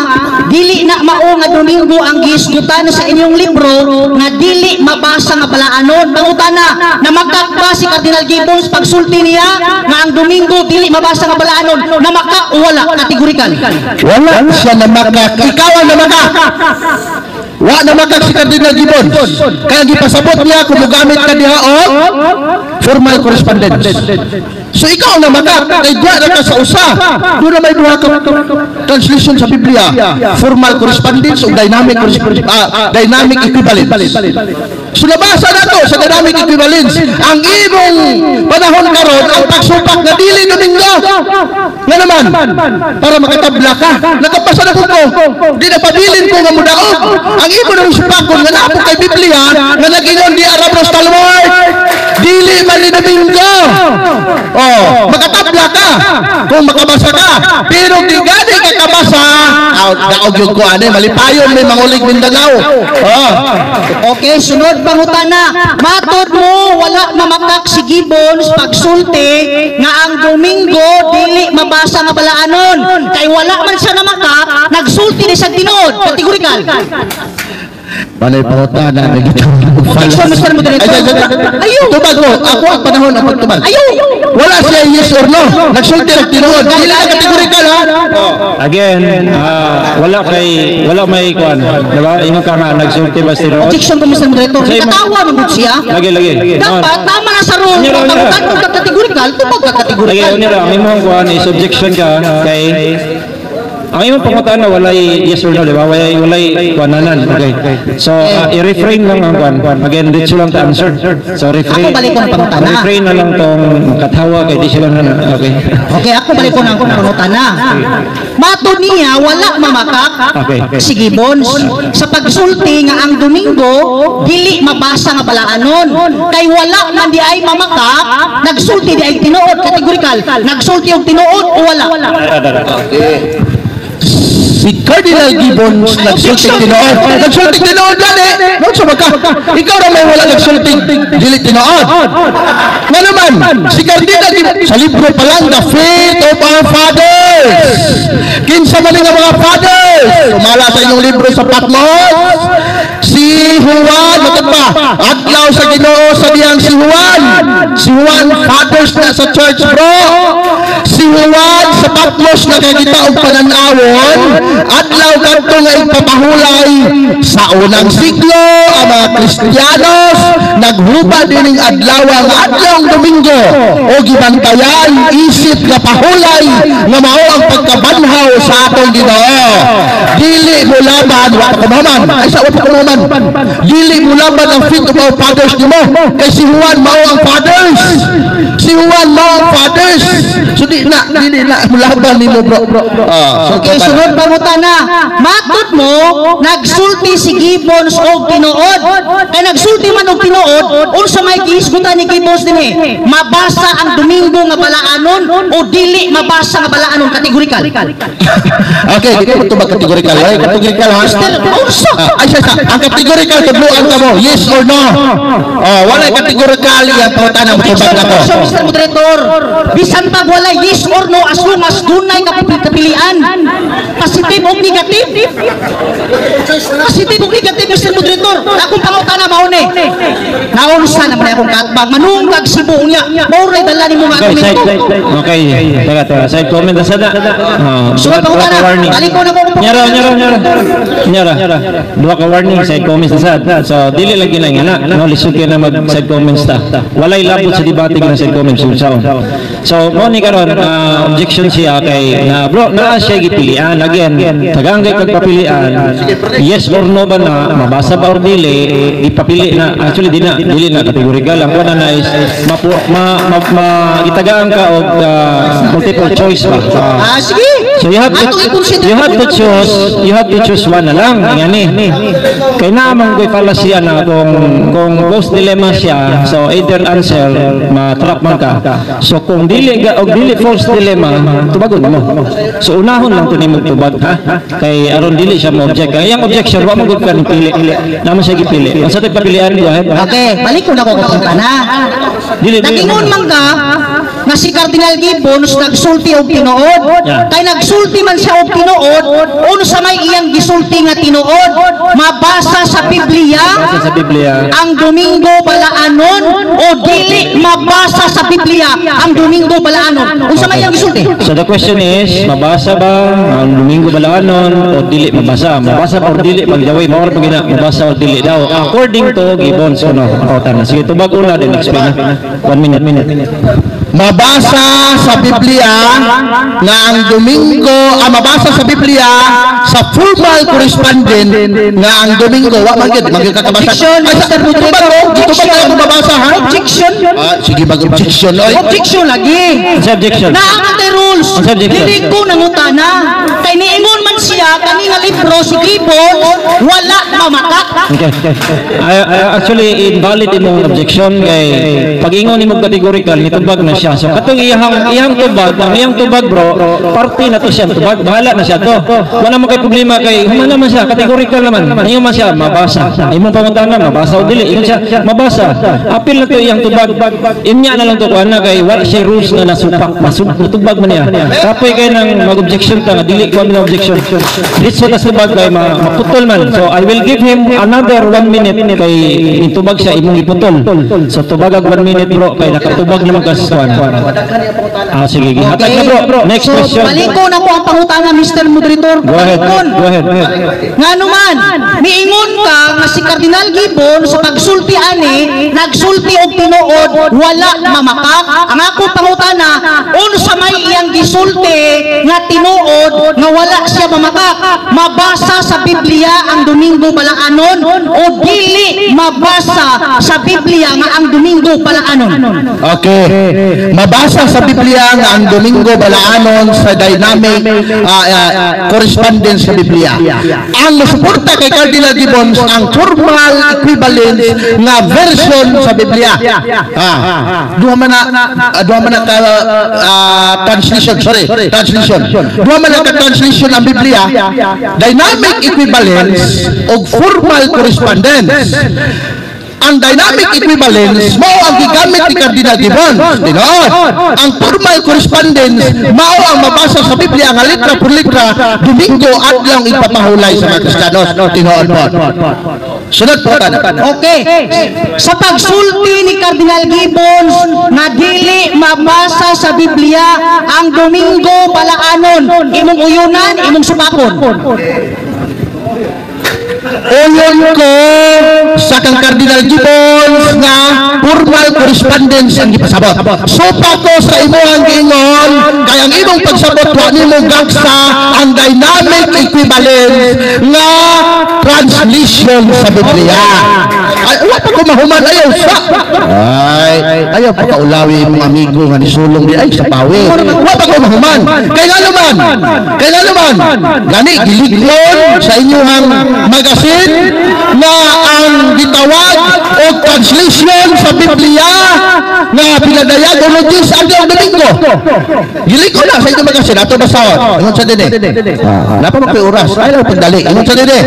S4: dili na mao nga Domingo ang gihisgutan sa inyong libro nga dili mabasa nga balaanon. Pangutana, namakak ba si Cardinal Gibbons pagsulti niya nga ang Domingo dili mabasa nga balaanon? Namakak o wala? Categorical.
S3: Wala siya namakak. Ikaw ang namakak. Wa namakak si Cardinal Gibbons. Kaya gipasabot niya kung mogamit ka diha og formal correspondence. So ikaw ang namakak kay duha na ka sa usa. Doon na may duha ka translation sa Biblia. Formal correspondence o dynamic equivalence. So nabasa na to sa dynamic equivalence. Ang imong panahon karon ang pagsupak nga dili Domingo. Nga naman para makatabla ka. Nakapasa na ko ko. Di na pabilin ko nga mudaog. Ang imo nang supakon nga naa po kay Biblia nga nag-ingon di Arab Stalwart. Dili man ni Domingo. Oh, makatabla ka kung makabasa ka. Pero di gani ka kabasa, aw, daog yun ko ani malipayon may mangulig Mindanao. Oh.
S4: Okay, sunod pangutana. Matod mo wala mamakak si Gibbons pagsulti nga ang Domingo dili mabasa nga balaanon. Kay wala man siya namakak, nagsulti ni sa tinuod, categorical.
S3: Balay pangutana na gito.
S4: Objection, Mr. Moderator. Ayaw.
S3: Tubag ko. Ako ang panahon ang pagtubag.
S4: Ayaw.
S3: Wala siya yes or no. Nagsulti ang tinuod. Dili na categorical ha.
S1: Again, wala kay wala may kuan, di ba? Ingon ka nga nagsulti ba si Rod?
S4: Objection ko, Mr. Moderator. Katawa man gud siya.
S1: Lagi lagi.
S4: Dapat tama na sa rule.
S1: Nyara,
S4: Kung
S1: nyara.
S4: pangutana ka categorical, tubag ka
S1: Lagi
S4: categorical.
S1: unya ra, ang imong kuan is objection ka kay Ang imong pangutana walay yes or no, di ba? Walay kuananan. Okay. So, i-reframe lang ang kuan. Again, diretso lang ta answer. So, reframe.
S4: Ako balik ko ng pangutana.
S1: Reframe na lang tong kathawa kay di sila na. Okay.
S4: Okay, ako balik ko ng pangutana. Mato niya, wala mamakak si Gibbons sa pagsulti nga ang Domingo dili mabasa nga balaanon, kay wala man di ay mamakak, nagsulti di ay tinuod, categorical, nagsulti og tinuod o wala?
S3: Si Cardinal Gibbons nagsulti tinuod. Nagsulti tinuod gani. Unsa ba ka? Ikaw ra may wala nagsulti dili tinuod. Nga naman, si Cardinal Gibbons sa libro pa lang, The Faith of Our Fathers. Kinsa man nga mga fathers? Sumala sa inyong libro sa Patmos. Si Juan, matod ba? Adlaw sa Ginoo sa diyang si Juan. Si Juan, fathers na sa church, bro. Si Juan sa Patmos nakakita og pananawon, adlaw kadto nga ipapahulay sa unang siglo, ang mga Kristiyanos naghuba dining adlaw nga adlawng Domingo o gibantayan isip nga pahulay nga mao ang pagkabanhaw sa atong Ginoo. Dili mo laban, wa pa kumaman. Ay sa wa pa kumaman. Dili mo laban ang Faith of Our Fathers nimo kay si Juan mao ang fathers. Si Juan mao ang fathers. So di na dili na mulaban nimo, bro. Ah, so
S4: Okay, sunod pangutana. Matod mo, nagsulti si Gibbons og tinuod. Kay nagsulti man og tinuod, unsa may gihisgutan ni Gibbons dinhi? Mabasa ang Domingo nga balaanon o dili mabasa nga balaanon, categorical?
S3: Okay, di ko tubag categorical. Ay, categorical ha.
S4: Mister, unsa?
S3: Ah, ay, siya, ang categorical, tudluan ka mo, yes or no. Oh, wala categorical yang pangutana mo tubag na ko.
S4: So, Mr. Moderator, bisan pag wala yes or no, as long as dunay kapilian, positive o negative. Positive o negative, Mr. Moderator. Akong pangutana mao ni. Naunsa naman akong katbang, manungkag Cebu niya. Mao ray dala nimo nga
S1: Okay, side,
S4: argumento.
S1: okay. Teka, teka. Side comment na sada. Ah,
S4: Sunod
S1: duha ka
S4: pangutana,
S1: warning.
S4: balik ko na ko.
S1: Nyara, nyara, nyara. Nyara. Duha ka warning, side comments na sad. So, dili lagi na nga na. No, lisod kay na mag side comments ta. Walay labot sa debate nga side comments. So, mo ni karon objection siya kay na bro, naa siya gipilian again. Tagang kay kag papilian. Yes or no ba na mabasa ba or dili, ipapili na. Actually di na dili na categorical. Ang kuan na is mapu, ma, ma, ma gitagaan ka og multiple choice ba.
S4: Ah, sige.
S1: So
S4: Atong i-consider.
S1: you have to choose one na lang ngani. Kay naa man koy fallacy na kung post dilemma siya, so either answer ma-trap man ka. So kung dili ga og dili false dilemma, tubagon mo. So unahon lang to nimo tubag ha. Kay aron dili siya mo-object. Kay iyang objection wa man gud ka ni pili. Namo siya gipili. Unsa tay papilian? Go ahead.
S4: Okay, balik ko na ko pangutana.
S1: Dili dili.
S4: Nagingon man ka nga si Cardinal Gibbons nagsulti og tinuod. Kay nagsulti man siya og tinuod, unsa may iyang gisulti nga tinuod? Mabasa sa Biblia
S1: Basa sa Biblia
S4: ang Domingo balaanon o dili mabasa sa Biblia ang Domingo balaanon? Unsa may iyang gisulti?
S1: So the question is, mabasa ba ang Domingo balaanon o dili mabasa? Mabasa ba or dili? Pag-jaway, mao ra pag gina, mabasa or dili daw. According to Gibbons, kuno. O, tana. Sige, tubag una, then explain na. One minute. Minute.
S3: Mabasa sa Biblia nga ang Domingo, ah, mabasa sa Biblia sa formal correspondent nga ang Domingo wa man gyud magyud kakabasa.
S4: Objection,
S3: Ay,
S4: Mr.
S3: tubag
S4: Moderator.
S3: ko, gitubag na ako mabasa ha.
S4: Objection.
S3: Ah, sige mag objection oy.
S4: Objection lagi.
S1: Sa objection.
S4: Naa man tay rules.
S1: Ang objection.
S4: Dili ko nangutana. Kay niingon man siya kani nga libro si Gibbons wala mamakak.
S1: Okay. Ay, ay, actually, invalid imong objection kay pag ingon nimo categorical, nitubag na siya. So katong iyang tubag, ang iyang tubag, bro, parte na to siya tubag, bahala na siya to. Wala man kay problema kay human naman siya, categorical naman. Ingon man siya mabasa. Imong pangutana mabasa o dili, ingon siya mabasa. Apil na to iyang tubag. Inya na lang to kuan na kay wala siya rules na nasupak, masub tubag man niya. Kapoy kay nang mag-objection ta nga dili ko na objection. Ditso ta tubag kay maputol man. So I will give him another one minute kay itubag siya imong iputol. So tubag ag one minute, bro, kay nakatubag naman ka sa kuan. Ah, sige, gihatag na, bro. Next
S4: So,
S1: question.
S4: baliko na ko ang pangutana, Mr. Moderator.
S1: Go ahead.
S4: Balikon.
S1: Go ahead. Go ahead.
S4: Nga naman, niingon ka nga si Cardinal Gibbon sa pagsulti ani, nagsulti og tinuod, wala mamakak. Ang akong pangutana, unsa may iyang gisulti nga tinuod nga wala siya mamakak? bakak. Mabasa sa Biblia ang Domingo balaanon o dili mabasa sa Biblia nga ang Domingo balaanon?
S3: Okay. Mabasa sa Biblia nga ang Domingo balaanon sa dynamic correspondence sa Biblia. Ang musuporta kay Cardinal Gibbons ang formal equivalence nga version sa Biblia. Duha man na ka translation, sorry, translation. Duha man na ka translation ang Biblia, dynamic equivalence ug formal correspondence. Ang dynamic equivalence mao ang gigamit ni Cardinal Gibbons. Tinuod. Ang formal correspondence mao ang mabasa sa Biblia nga litra por litra, Domingo adlaw ipapahulay sa mga Kristiyanos. Tinuod po. Sunod po tayo.
S4: Okay. Sa pagsulti ni Cardinal Gibbons nga dili mabasa sa Biblia ang Domingo balaanon, imong uyunan, imong supakon?
S3: Uyon ko sa kang Cardinal Gibbons nga formal correspondence ang gipasabot. Supak ko sa imuhang giingon kay ang imong pagsabot wa nimo gagsa ang dynamic equivalence nga translation sa Biblia. Ay, wala pa ko mahuman, ayaw sa. Ay, ayaw pa kaulawi imong amigo nga nisulong di ay sa pawi. Wa pa ko mahuman. Kay ngano man? Kay ngano man? Gani gilignon sa inyong magazine nga ang gitawag o translation sa Biblia nga pinadayag o Diyos adlaw Domingo. Gilikon na sa inyong magazine. Ato basahon. Ingon sa dinhi. Napa mo ko'y oras. Ay lang pagdali. Ingon sa dinhi.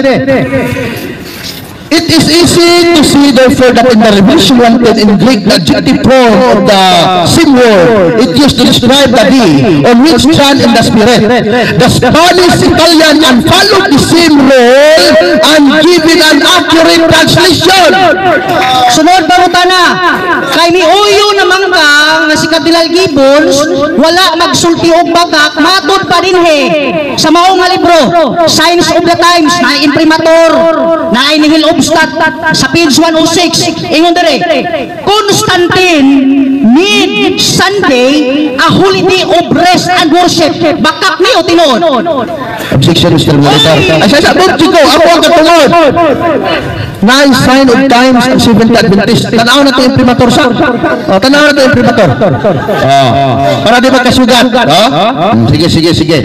S3: "It is easy to see, therefore, that in the Revelation 1:10 in Greek, the adjective form of the same word it used to describe the day on which John in the Spirit. The Spanish, Italian, and followed the same role and given an accurate translation."
S4: Sunod pangutana, kay miuyo naman ka nga si Cardinal Gibbons wala magsulti og bakak, matud pa dinhi sa mao nga libro, Signs of the Times, na imprimatur, na nihil obstat sa page 106, ingon dire, "Constantine made Sunday a holiday of rest and worship." Bakak ni o tinuod?
S3: Objection, Mr. Moderator. Ay, sa ko, ako ang katungod. Nine Sign of Times ang Seventh Adventist. Tanaw na ito imprimatur sa. Oh, tanaw na ito imprimatur. Oh, para di magkasugat. Oh? Sige, sige, sige.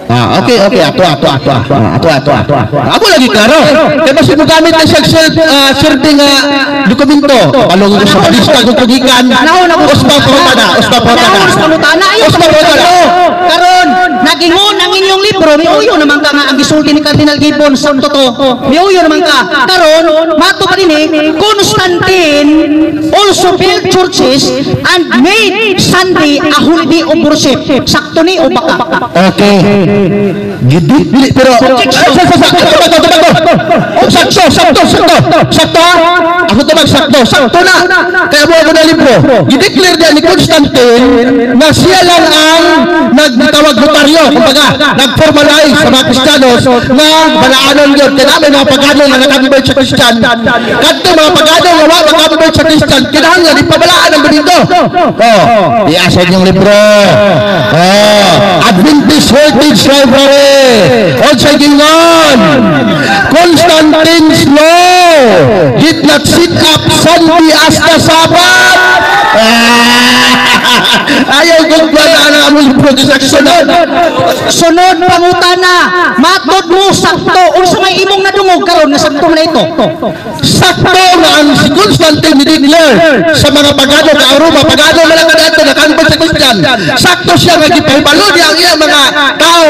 S3: Ah, okay. Ato, ato, ato, ato, ato, ato, ato. Ako lagi klaro. Kaya mas mo gamit ang siyang self, nga dokumento. Palong ko sa balista kung kugikan.
S4: Panahon ako.
S3: Uspa pangutana, uspa pangutana.
S4: Panahon sa pangutana, ayaw
S3: Uspa pangutana.
S4: Karon, nagingon ang inyong libro, miuyo naman ka nga ang gisulti ni Cardinal Gibbons sa totoo. Miuyo naman ka. Karon, mato pa din eh, "Constantine also built churches and made Sunday a holiday of worship." Sakto ni o baka?
S3: Okay. Gidi, dili, pero ay, sa, ito, ito, ito, ito. Oh, sakto, sakto, sakto. Sakto, ha? Ako tumag sakto, sakto na. Kaya mo ako na libro. Gideclare niya ni Constantine na siya lang ang nagtawag notaryo, kumbaga, nag-formalize sa mga Kristiyanos na balaanon yun. Kaya namin mga pagano nga nakabibay sa Kristiyan. Kadto mga pagano nga wa makabibay sa Kristiyan, kinahanglan ipabalaan ang Domingo. Oh, iasa inyong libro. Oh, Adventist Heritage Library. Unsay gingon? "Constantine's law did not set up Sunday as the Sabbath." Ayaw kong wala na ang libro sa sunod.
S4: Sunod pangutana, matod mo sakto unsa may imong nadungog karon nga sakto na ito?
S3: Sakto nga ang si Constantine ni-declare sa mga pagano ka Roma, pagano na lang kadto nakanbot sa Christian. Sakto siya nga gipahibalo niya ang iyang mga tao,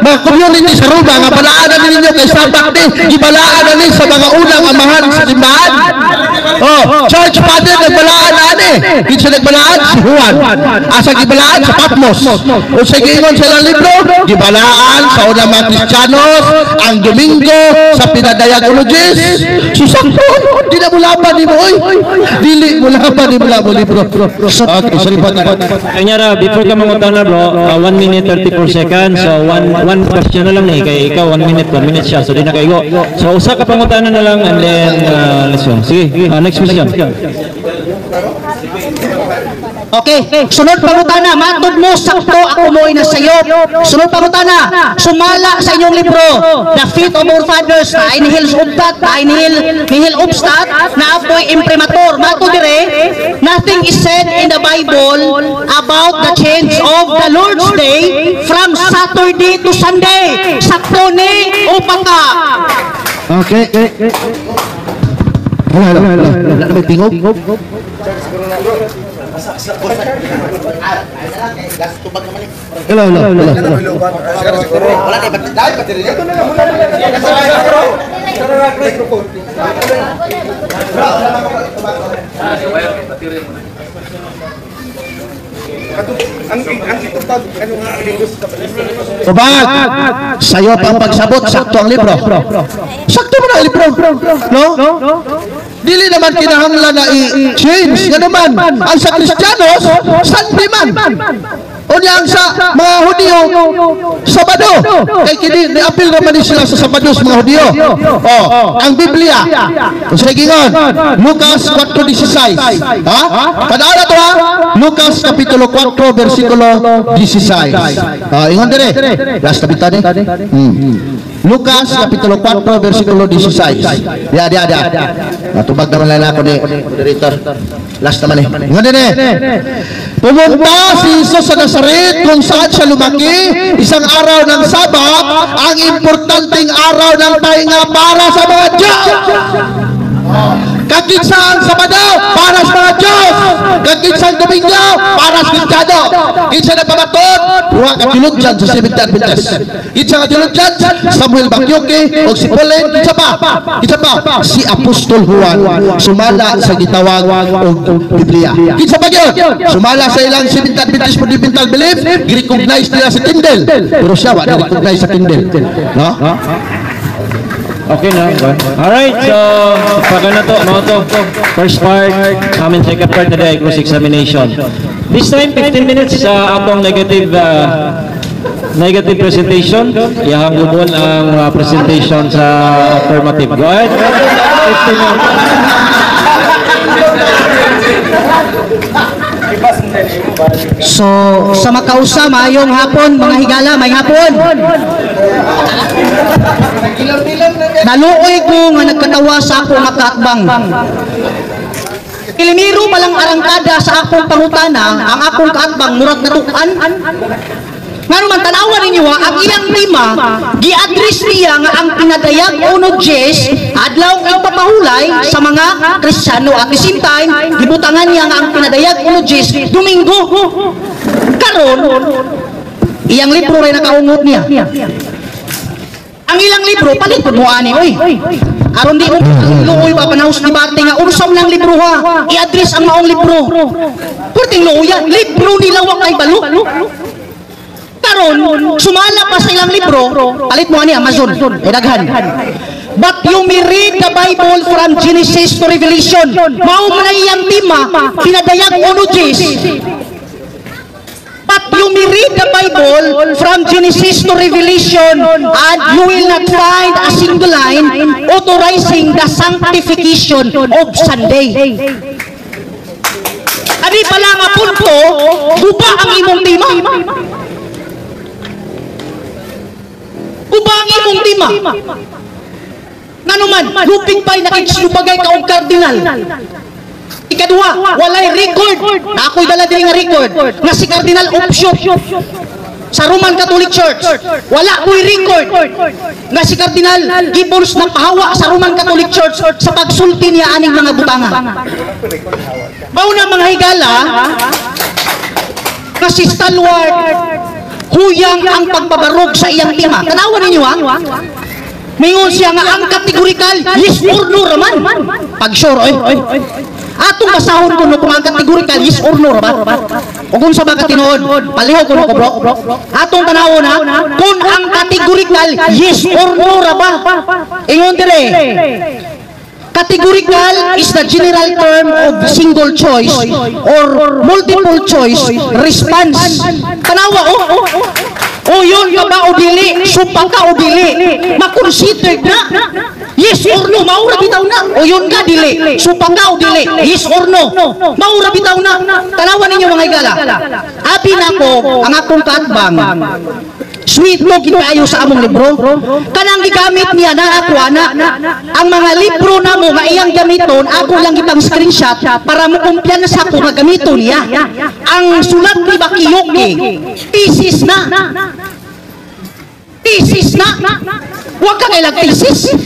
S3: mga community sa Roma nga balaan na ninyo kay Sabbath ni, gibalaan na ni sa mga unang amahan sa simbahan. Oh, church father nagbalaan na ani. Kinsa nagbalaan? Si Juan. Asa gibalaan? Sa Patmos. Unsa giingon sa ilang libro? Gibalaan sa unang mga Kristiyanos ang Domingo sa pinadayag uno diyes. So sakto, di na mo laban ni mo oy. Dili mo laban ni mo mo libro. Okay, sorry po.
S1: Kanya ra, before ka mangutana, bro, 1 minute 34 seconds. So one question na lang ni kay ikaw 1 minute, 1 minute siya. So di na kaigo. So usa ka pangutana na lang and then let's go. Sige, next question.
S4: Okay, sunod pangutana, matod mo sakto ako mo'y nasayop. Sunod pangutana, sumala sa inyong libro, The Faith of Our Fathers, na nihil obstat, na nihil obstat, naa poy imprimatur. Matod dire, nothing is said in the Bible about the change of the Lord's Day from Saturday to Sunday. Sakto ni o paka?
S3: Okay. Hello, hello, hello. Wala na may tingog? Hello, hello, hello.
S2: Wala na, baterya.
S3: Tubag! Sa'yo pa ang pagsabot, sakto ang libro. Sakto mo na ang libro. No? Dili naman kinahanglan na i-change. Nga naman, ang sa Kristiyanos, Sunday man. O niya ang sa mga Hudiyo, Sabado. Kay kini, ni-appeal naman ni sila sa Sabado sa mga Hudiyo. O, ang Biblia. Kung sa gingon, Lucas 4:16. Ha? Tandaan na to ha? Lucas Kapitulo 4, versikulo 16. Ah, ingon dire. Last na ni. Lucas Kapitulo 4, versikulo 16. Dia, dia, dia. Natubag naman lang ako ni moderator. Last naman eh. Ingon dire. Pumunta si Jesus sa Nazaret kung saan siya lumaki. Isang araw ng Sabat, ang importanteng araw ng pahinga para sa mga Diyos. Kakinsa ang Sabado para sa mga Diyos. Kakinsa ang Domingo para sa Kristiyano. Kinsa na pamatod, duha ka tiludyan sa Seventh Adventist. Kinsa ka tiludyan, Samuel Bakyoke o si Pauline. Kinsa pa? Kinsa pa? Si Apostol Juan sumala sa gitawag og Biblia. Kinsa pa gyud? Sumala sa ilang Seventh Adventist fundamental belief, gi-recognize nila sa Tyndale. Pero siya wa na-recognize sa Tyndale. No?
S1: Okay na. Alright, so pag ano to, mo to. First part, amin second part na day, cross examination. This time, 15 minutes sa atong negative negative presentation. Iyahang gubon ang presentation sa affirmative. Go ahead. 15 minutes.
S4: So, sa makausa, maayong hapon, mga higala, may hapon. Naluoy ko nga nagkatawa sa akong makaatbang. Kilimiro malang arangkada sa akong pangutana, ang akong kaatbang murag natukan. Ngano man tanawan ninyo ha, ang iyang tema, gi-address niya nga ang pinadayag uno Diyos, adlaw ang papahulay sa mga Kristiyano. At the same time, gibutangan niya nga ang pinadayag uno Diyos, Domingo. Karon, iyang libro ray nakaungot niya. Ang ilang libro, palit pud mo ani, oy. Aron di mo luoy pa panahos debate nga unsa man ang libro ha, i-address ang maong libro. Perting luoya, libro nila wa kay balo. Karon, sumala pa sa ilang libro, palit mo ani Amazon, eh daghan. But you may read the Bible from Genesis to Revelation. Mao man ang iyang tema, pinadayag uno Diyos. But you may read the Bible from Genesis to Revelation and you will not find a single line authorizing the sanctification of Sunday. Adi pala nga punto, guba ang imong tema. Guba ang imong tema. Nganuman, luping pa'y nakikisubagay ka og kardinal. Ikaduha, walay record. Na ako'y dala din nga record nga si Cardinal Opsio sa Roman Catholic Church. Wala ko'y record nga si Cardinal Gibbons na pahawa sa Roman Catholic Church sa pagsulti niya aning mga butanga. Mao na mga higala nga si Stalwart huyang ang pagbabarog sa iyang tema. Tanawan ninyo ha. Mingon siya nga ang kategorikal yes or no raman. Pag sure oy. Atong basahon ko no kung ang kategorikal yes or no ra ba? O kung sa ba katinuod, palihog ko no ko bro. Atong tanawon ha, kung ang kategorikal yes or no ra ba? Ingon dire. Categorical is the general term of single choice or multiple choice response. Tanawa oh. O yun ka ba o dili? Supa ka o dili? Makonsidered na. Yes or no, maura bitaw na. Uyon ka, dili. Supang ka o dili. Yes or no. Maura bitaw na. Tanawan ninyo, mga higala. Abi nako ang akong kaatbang. Sweet mo gid kaayo sa among libro. Kanang gigamit niya na ako ana. Ang mga libro namo nga iyang gamiton, ako lang gipang screenshot para mo kumpiyansa ko nga gamiton niya. Ang sulat ni Bacchiocchi, thesis na. Thesis na. Huwag ka kailang thesis.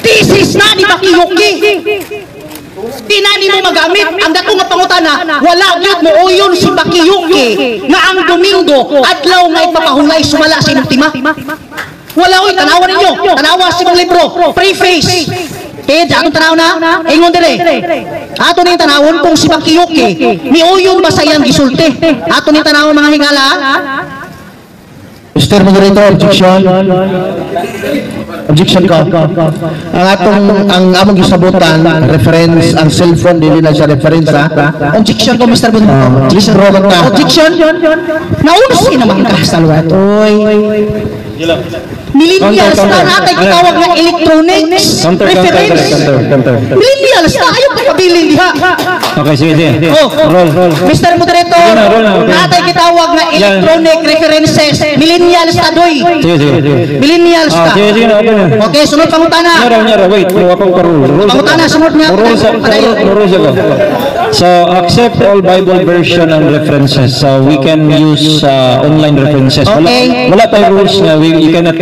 S4: Thesis na ni Bacchiocchi. Di na nimo magamit. Ang dato nga pangutana, wala gyud mo uyon si Bacchiocchi nga ang Domingo adlaw nga ipapahulay sumala sa imong tema. Wala oy, tanawa ninyo. Tanawa sa imong libro. Preface. Page, atong tanaw na. Ingon dire. Ato ning tanawon kung si Bacchiocchi miuyon ba sa iyang gisulti. Ato ning tanawon, mga higala.
S3: Mr. Moderator, objection. Objection ko. Ang among gisabutan, reference, ang cellphone, dili na siya reference, ha?
S4: Objection ko, Mr. Moderator.
S3: Objection ka.
S4: Objection. Naunsi naman ka sa oy. Millennials
S1: Counter,
S4: na
S1: counter.
S4: Natay gitawag nga electronics
S1: Counter, counter,
S4: reference.
S1: Counter, counter.
S4: Millennials na ayaw ka pabilin diha.
S1: Okay, sige, sige.
S4: Oh.
S1: Roll, roll.
S4: Mr. Moderator,
S1: Sige na, roll na, okay.
S4: natay gitawag nga electronic references. Millennials na doy.
S1: Sige, sige, sige.
S4: Millennials
S1: Ah,
S4: ka.
S1: sige, sige na, okay na.
S4: Okay, sunod pangutana.
S1: Nyara, nyara, wait. Mo ako ka-roll. Roll.
S4: Pangutana, sunod nga.
S1: Roll sa, roll siya ko. So, accept all Bible version and references. So, we can use online references. Wala,
S4: Okay.
S1: wala tayong rules nga. You cannot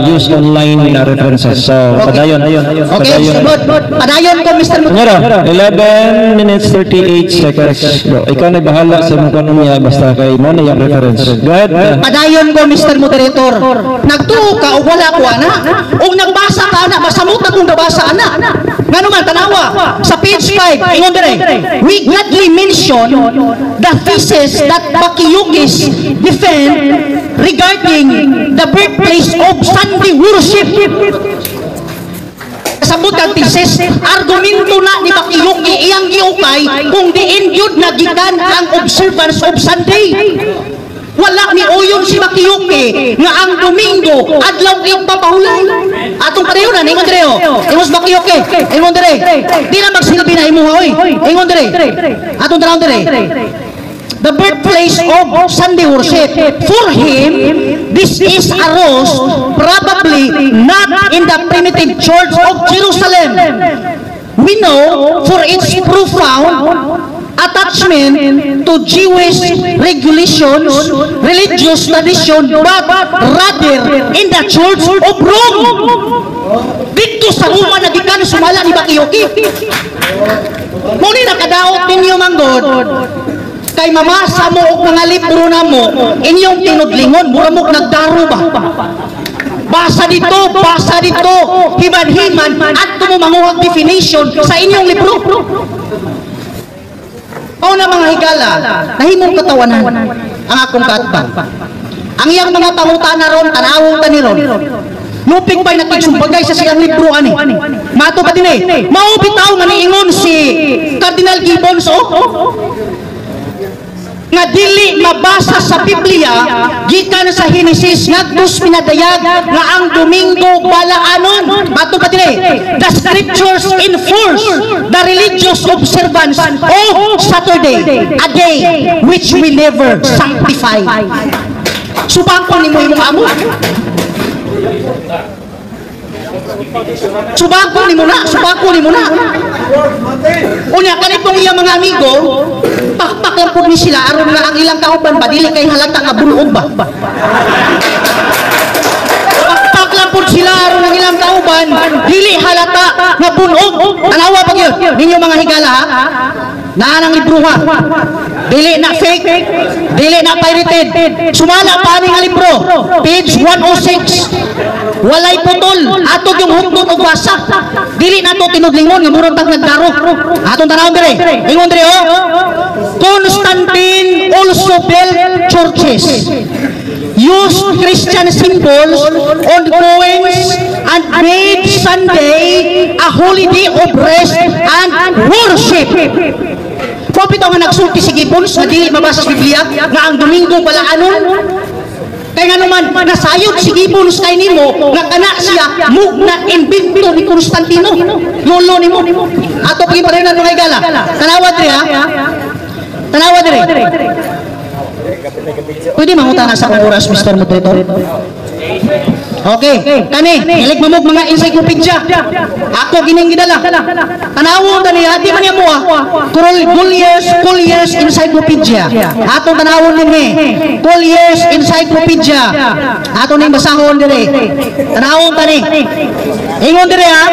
S1: use online references. So, padayon.
S4: Okay,
S1: Padayon.
S4: sunod. Padayon ko, Mr. Moderator.
S1: Nyara, 11 minutes 38 seconds. Bro, ikaw na bahala sa mong kanon niya basta kay mo na yung reference. Go ahead.
S4: Padayon ko, Mr. Moderator. Nagtuo ka o wala ko ana? O nagbasa ka ana, masamot na kung nabasa ana. Ngano man, tanawa. Sa page 5, ingon dire, "We gladly mention the thesis that Bacchiocchi defend regarding the birthplace of Sunday worship." Kasabot ang thesis, argumento na ni Bacchiocchi iyang giukay kung diin gyud nagikan ang observance of Sunday. Wala ni uyon si Bacchiocchi nga ang Domingo adlaw ipapahulay. Atong padayonan, ingon dire oh. Ingon si Bacchiocchi, ingon dire. Di na magsilbi na imuha oy. Ingon dire. Atong tanawon dire. The birthplace of Sunday worship. For him, this is arose probably not in the primitive church of Jerusalem. We know for its profound attachment to Jewish regulations, religious tradition, but rather in the church of Rome. Dito sa Roma nagikan sumala ni Bacchiocchi. Mo ni nakadaot ninyo manggod kay mamasa mo og mga libro namo inyong tinudlingon, mura mo nagdaro ba. Basa dito, basa dito, himan-himan adto mo manguhag definition sa inyong libro. O na, mga higala, nahimong katawanan ang akong kaatbang. Ang iyang mga pangutana ron, tanawong ta ni ron. Lupig ba'y nakigsumbagay sa siyang libro ani? Mato pa din eh. Mao bitaw nga niingon si Cardinal Gibbons oh nga dili mabasa sa Biblia gikan sa Henesis ngadto sa Pinadayag nga ang Domingo balaanon. Bato pa dire, "The scriptures enforce the religious observance of Saturday, a day which we never sanctify." Subakon nimo imong amo. Subako nimo na, subako nimo na. Unya kanitong iya mga amigo, pakpak lang pud ni sila aron nga ang ilang kauban ba dili kay halata nga bunog ba. Pakpak lang pud sila aron ang ilang kauban dili halata nga bunog. Tanawa pa gyud ninyo, mga higala, ha. Naa nang libro ha. Dili na fake, dili na pirated. Sumala pa ani nga libro, page 106. Walay putol, ato yung hukton og basa. Dili nato tinudlingon nga murag tag nagdaro. Atong tanawon dire. Ingon dire oh. "Constantine also built churches, used Christian symbols on coins, and made Sunday a holiday of rest and worship." Mao bitaw nga nagsulti si Gibbons nga dili mabasa sa Biblia nga ang Domingo balaanon. Kaya nga naman, nasayod si Gibbons kay nimo, nga kana siya, mugna imbento ni Constantino, lolo nimo. Ato pagin pa rin na mga higala. Tanawa diri ha? Tanawa diri. Pwede mangutana sa akong oras, Mr. Moderator? Okay, kani, hilig mamog mga encyclopedia. Ako gining gidala. Tanawon tani, di man niya mo ah. Collier's Encyclopedia. Atong tanawon dinhi. Collier's Encyclopedia. Ato ning basahon diri. Tanawon tani. Ingon diri ha.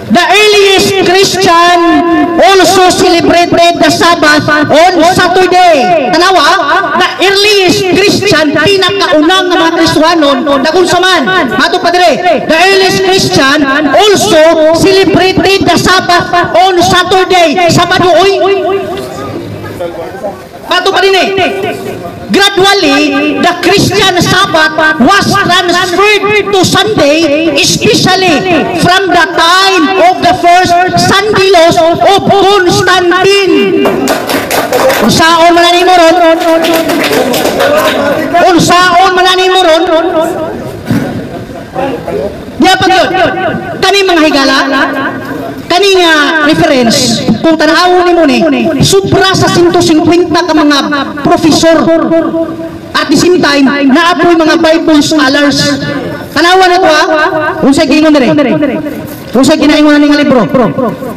S4: The earliest Christian also celebrated the Sabbath on Saturday. Tanawa, the earliest Christian, pinakaunang nga mga Kristohanon, nagunsa man, mato pa dire, the earliest Christian also celebrated the Sabbath on Saturday. Sabado, oy. Mato pa din eh. Gradually, the Christian Sabbath was transferred to Sunday, especially from the time of the first Sunday laws of Constantine. Unsaon man nimo ron? Unsaon man nimo ron? Diya pag yun. Kani mga higala, kani nga reference, kung tanawon nimo ni, sobra sa 150 ka mga professor. At the same time, naapoy mga Bible scholars. Tanawan na to ha. Unsay giingon dire? Unsay ginaingon ani nga libro?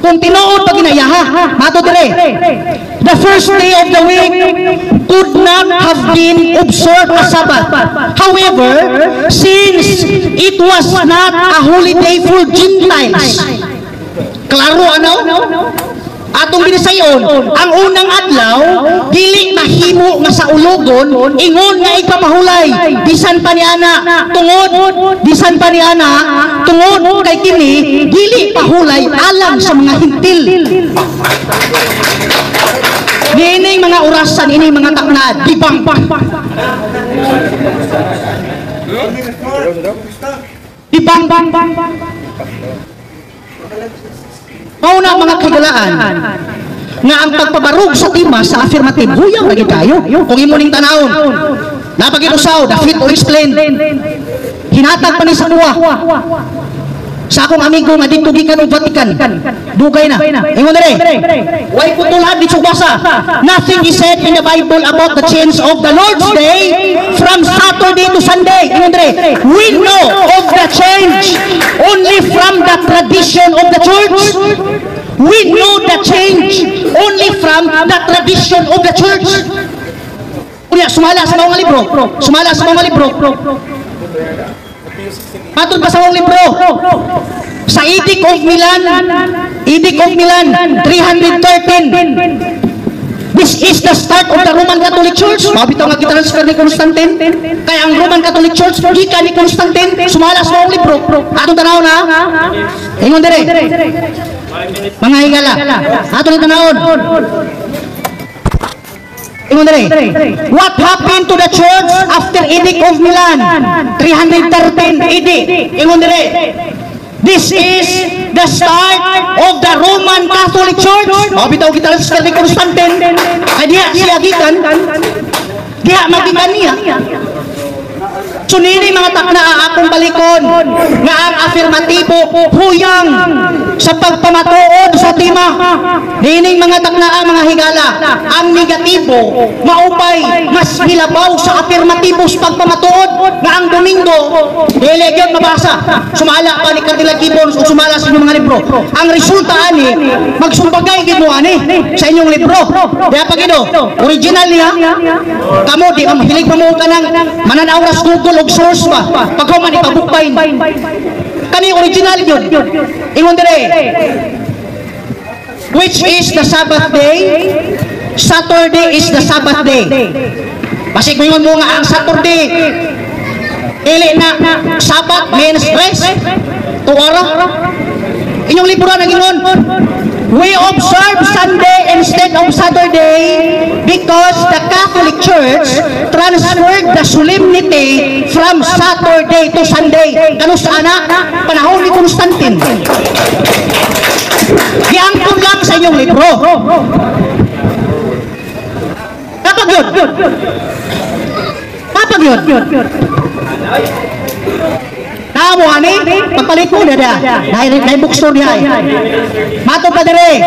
S4: Kung tinuod pa ginayaha, mato dire. The first day of the week could not have been observed as Sabbath. However, since it was not a holiday for Gentiles. Klaro ano? Atong binisayon, ang unang adlaw dili mahimo nga saulogon, ingon nga ipapahulay bisan pa ni ana tungod, bisan pa ni ana tungod kay kini dili pahulay alang sa mga Hentil. Niining mga orasan, ini mga takna, dibang. Dibang. Mauna mga kagalaan nga ang pagpabarog sa tema sa affirmative, huyang lagi tayo. Kung imo ning tanawon, napaginusaw, the fit or explain. Hinatag pa ni sa kuwa. Sa akong amigo nga dito gikan og Vatican. Dugay na. Ingon dire. Way kutulad di basa. Nothing is said in the Bible about the change of the Lord's Day from Saturday to Sunday. Ingon dire. We know of the change only from the tradition of the church. We know the change only from the tradition of the church. Unya, sumala sa mga libro. Sumala sa mga libro. Matod pa sa mga libro. Sa Edict of Milan, Edict of Milan, 313. This is the start of the Roman Catholic Church. Mabitaw nga gitransfer ni Constantine. Kaya ang Roman Catholic Church, gikan ni Constantine, sumala sa mga libro. Atong tanaw na. Ingon dire. Mga higala. Atong ni tanawon. Ingon dire. What happened to the church after Edict of Milan? 313 AD. Ingon dire. This is the start of the Roman Catholic Church. Mabitaw kita transfer ni Constantine. Ay diha siya gikan. Diha magikan niya. So nini mga takna akong balikon nga ang afirmatibo huyang sa pagpamatuod sa tema. Nining mga takna mga higala, ang negatibo maupay mas hilabaw sa afirmatibo sa pagpamatuod nga ang Domingo dili gyud mabasa. Sumala pa ni Cardinal Gibbons o sumala sa inyong mga libro. Ang resulta ani magsumbagay gid mo ani sa inyong libro. Diha pa gid original niya. Kamo di ang hilig pa mo kanang mananaw ra sa Google og source ba paghuman ipabukbayn kani original yun. Ingon dire, which is the Sabbath day? Saturday is the Sabbath day. Basig moingon mo nga ang Saturday dili na Sabbath means rest. Tuara inyong libro nang ingon, we observe Sunday instead of Saturday because the Catholic Church transferred the solemnity from Saturday to Sunday. Kano sa anak? Panahon ni Constantine. Giangkon lang sa inyong libro. Kapag yun. Kapag yun. Namo ani, pagpalit mo na na bookstore niya eh. Mato pa dire.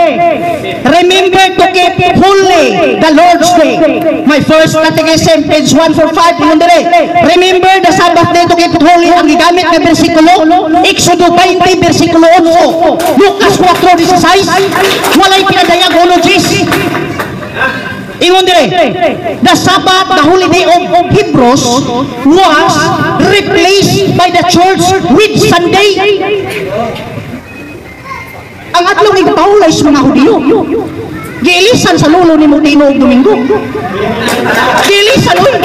S4: Remember to keep holy the Lord's Day. My first catechism, page 145, ingon dire. Remember the Sabbath day to keep it holy. Ang gigamit nga bersikulo, Exodo 20, bersikulo 8. Lucas 4:16. Walay pinadayag uno Diyos. Ingon dire, the Sabbath, the holy day of Hebrews, was replaced by the church with Sunday. Ang adlaw igpahulay sa mga Hudiyo. Giilisan sa lulo ni Mutino og Domingo. Giilisan, uy.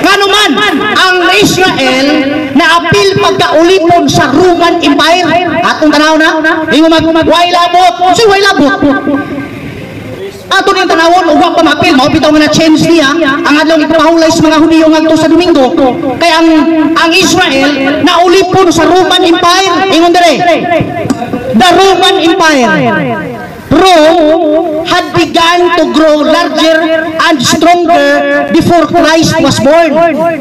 S4: Ngano man, ang Israel naapil pagkaulipon sa Roman Empire. Atong tanaw na, ingon mag way labot. Si way labot. Ato ning tanawon ug wa pa maapil, mao bitaw nga na change niya ang adlaw ipahulay sa mga Hudiyo ngadto sa Domingo. Kay ang Israel naulipon sa Roman Empire. Ingon dire, the Roman Empire. Rome had begun to grow larger and stronger before Christ was born.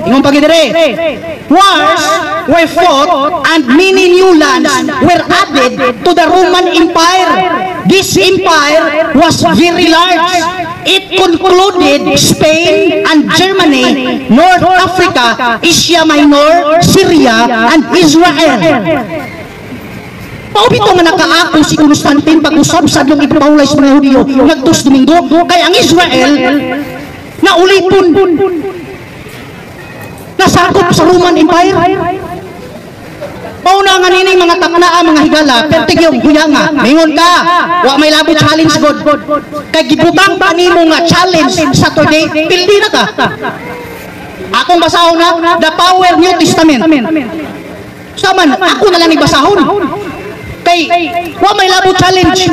S4: Ingon pa dire, wars were fought and many new lands were added to the Roman Empire. This empire was very large. It concluded Spain and Germany, North Africa, Asia Minor, Syria, and Israel. Mao bitaw nga nakaako si Constantine pag-usab sa adlong ipahulay sa mga Hudiyo ngadto sa Domingo, kay ang Israel naulipon, nasakop sa Roman Empire. Mauna nga nining mga taknaa, mga higala, pertig yung huyanga, mingon ka, wa may labo challenge god. Kay gibutang pa nimo nga challenge Saturday, pildi na ka. Akong basahon na, The Power New Testament. Saman, ako na lang ibasahon. Kay wa may labo challenge.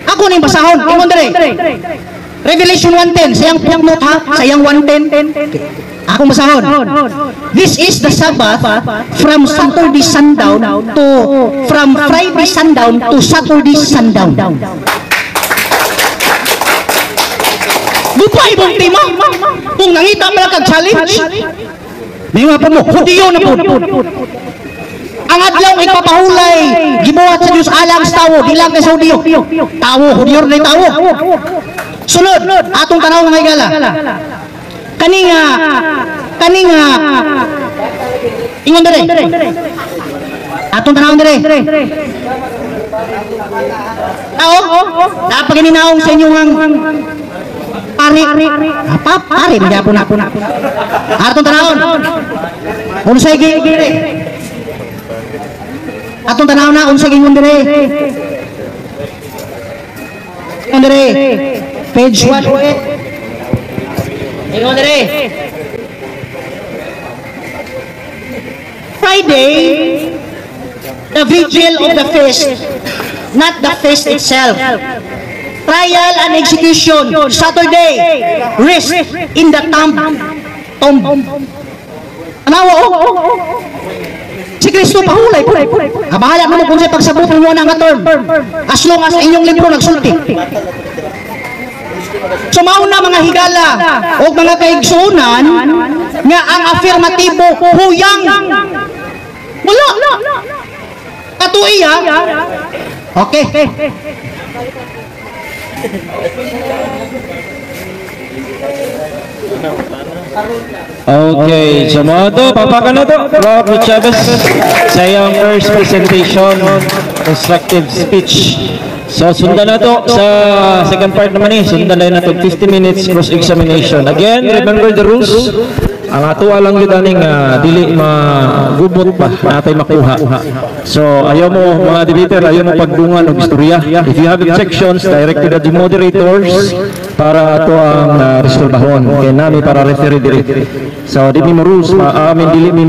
S4: Ako ning basahon, ingon dire. Revelation 1:10, sayang footnote ha, sayang 1:10. Akong basahon. This is the Sabbath from Saturday sundown to from Friday sundown to Saturday sundown. Gupa ibong tema. Kung nangita man kag challenge, may mga pa mo, Hudiyo na po. Ang adlaw ipapahulay gibuhat sa Dios alang sa tawo, di lang kay sa Hudiyo. Tawo, Hudiyo rin tawo. Sunod, atong tanaw mga higala. Kani nga ingon dire. Atong tanaw dire. Tao, napagininaong sa inyong ang pari. Apa pari magyapon na. Atong tanawon. Unsay gi atong tanaw na unsay ingon dire. Ingon dire. Page 108. Ingon dire. Friday, the vigil of the feast, not the feast itself. Trial and execution, Saturday, rest in the tomb. Anawa, oh. Si Kristo pahulay po. Bahala mo kung siya pagsabot mo na nga term. As long as inyong libro nagsulti. So mauna mga higala o mga kaigsunan nga ang afirmatibo huyang. Wala. Katuiya. Okay.
S1: Okay, so mga to, papaka na to. Rob Chavez sa iyang first presentation, constructive speech. So sundan na to sa second part naman eh. Sundan na to 50 minutes cross-examination. Again, remember the rules. Ang ato lang yun aning dili magubot pa natay makuha. So ayaw mo mga debater, ayaw mo pagdungan og istorya. If you have objections, direct to the moderators para ato ang resolbahon. Kay nami para referee diri. So di mi mo rules, amin dili mi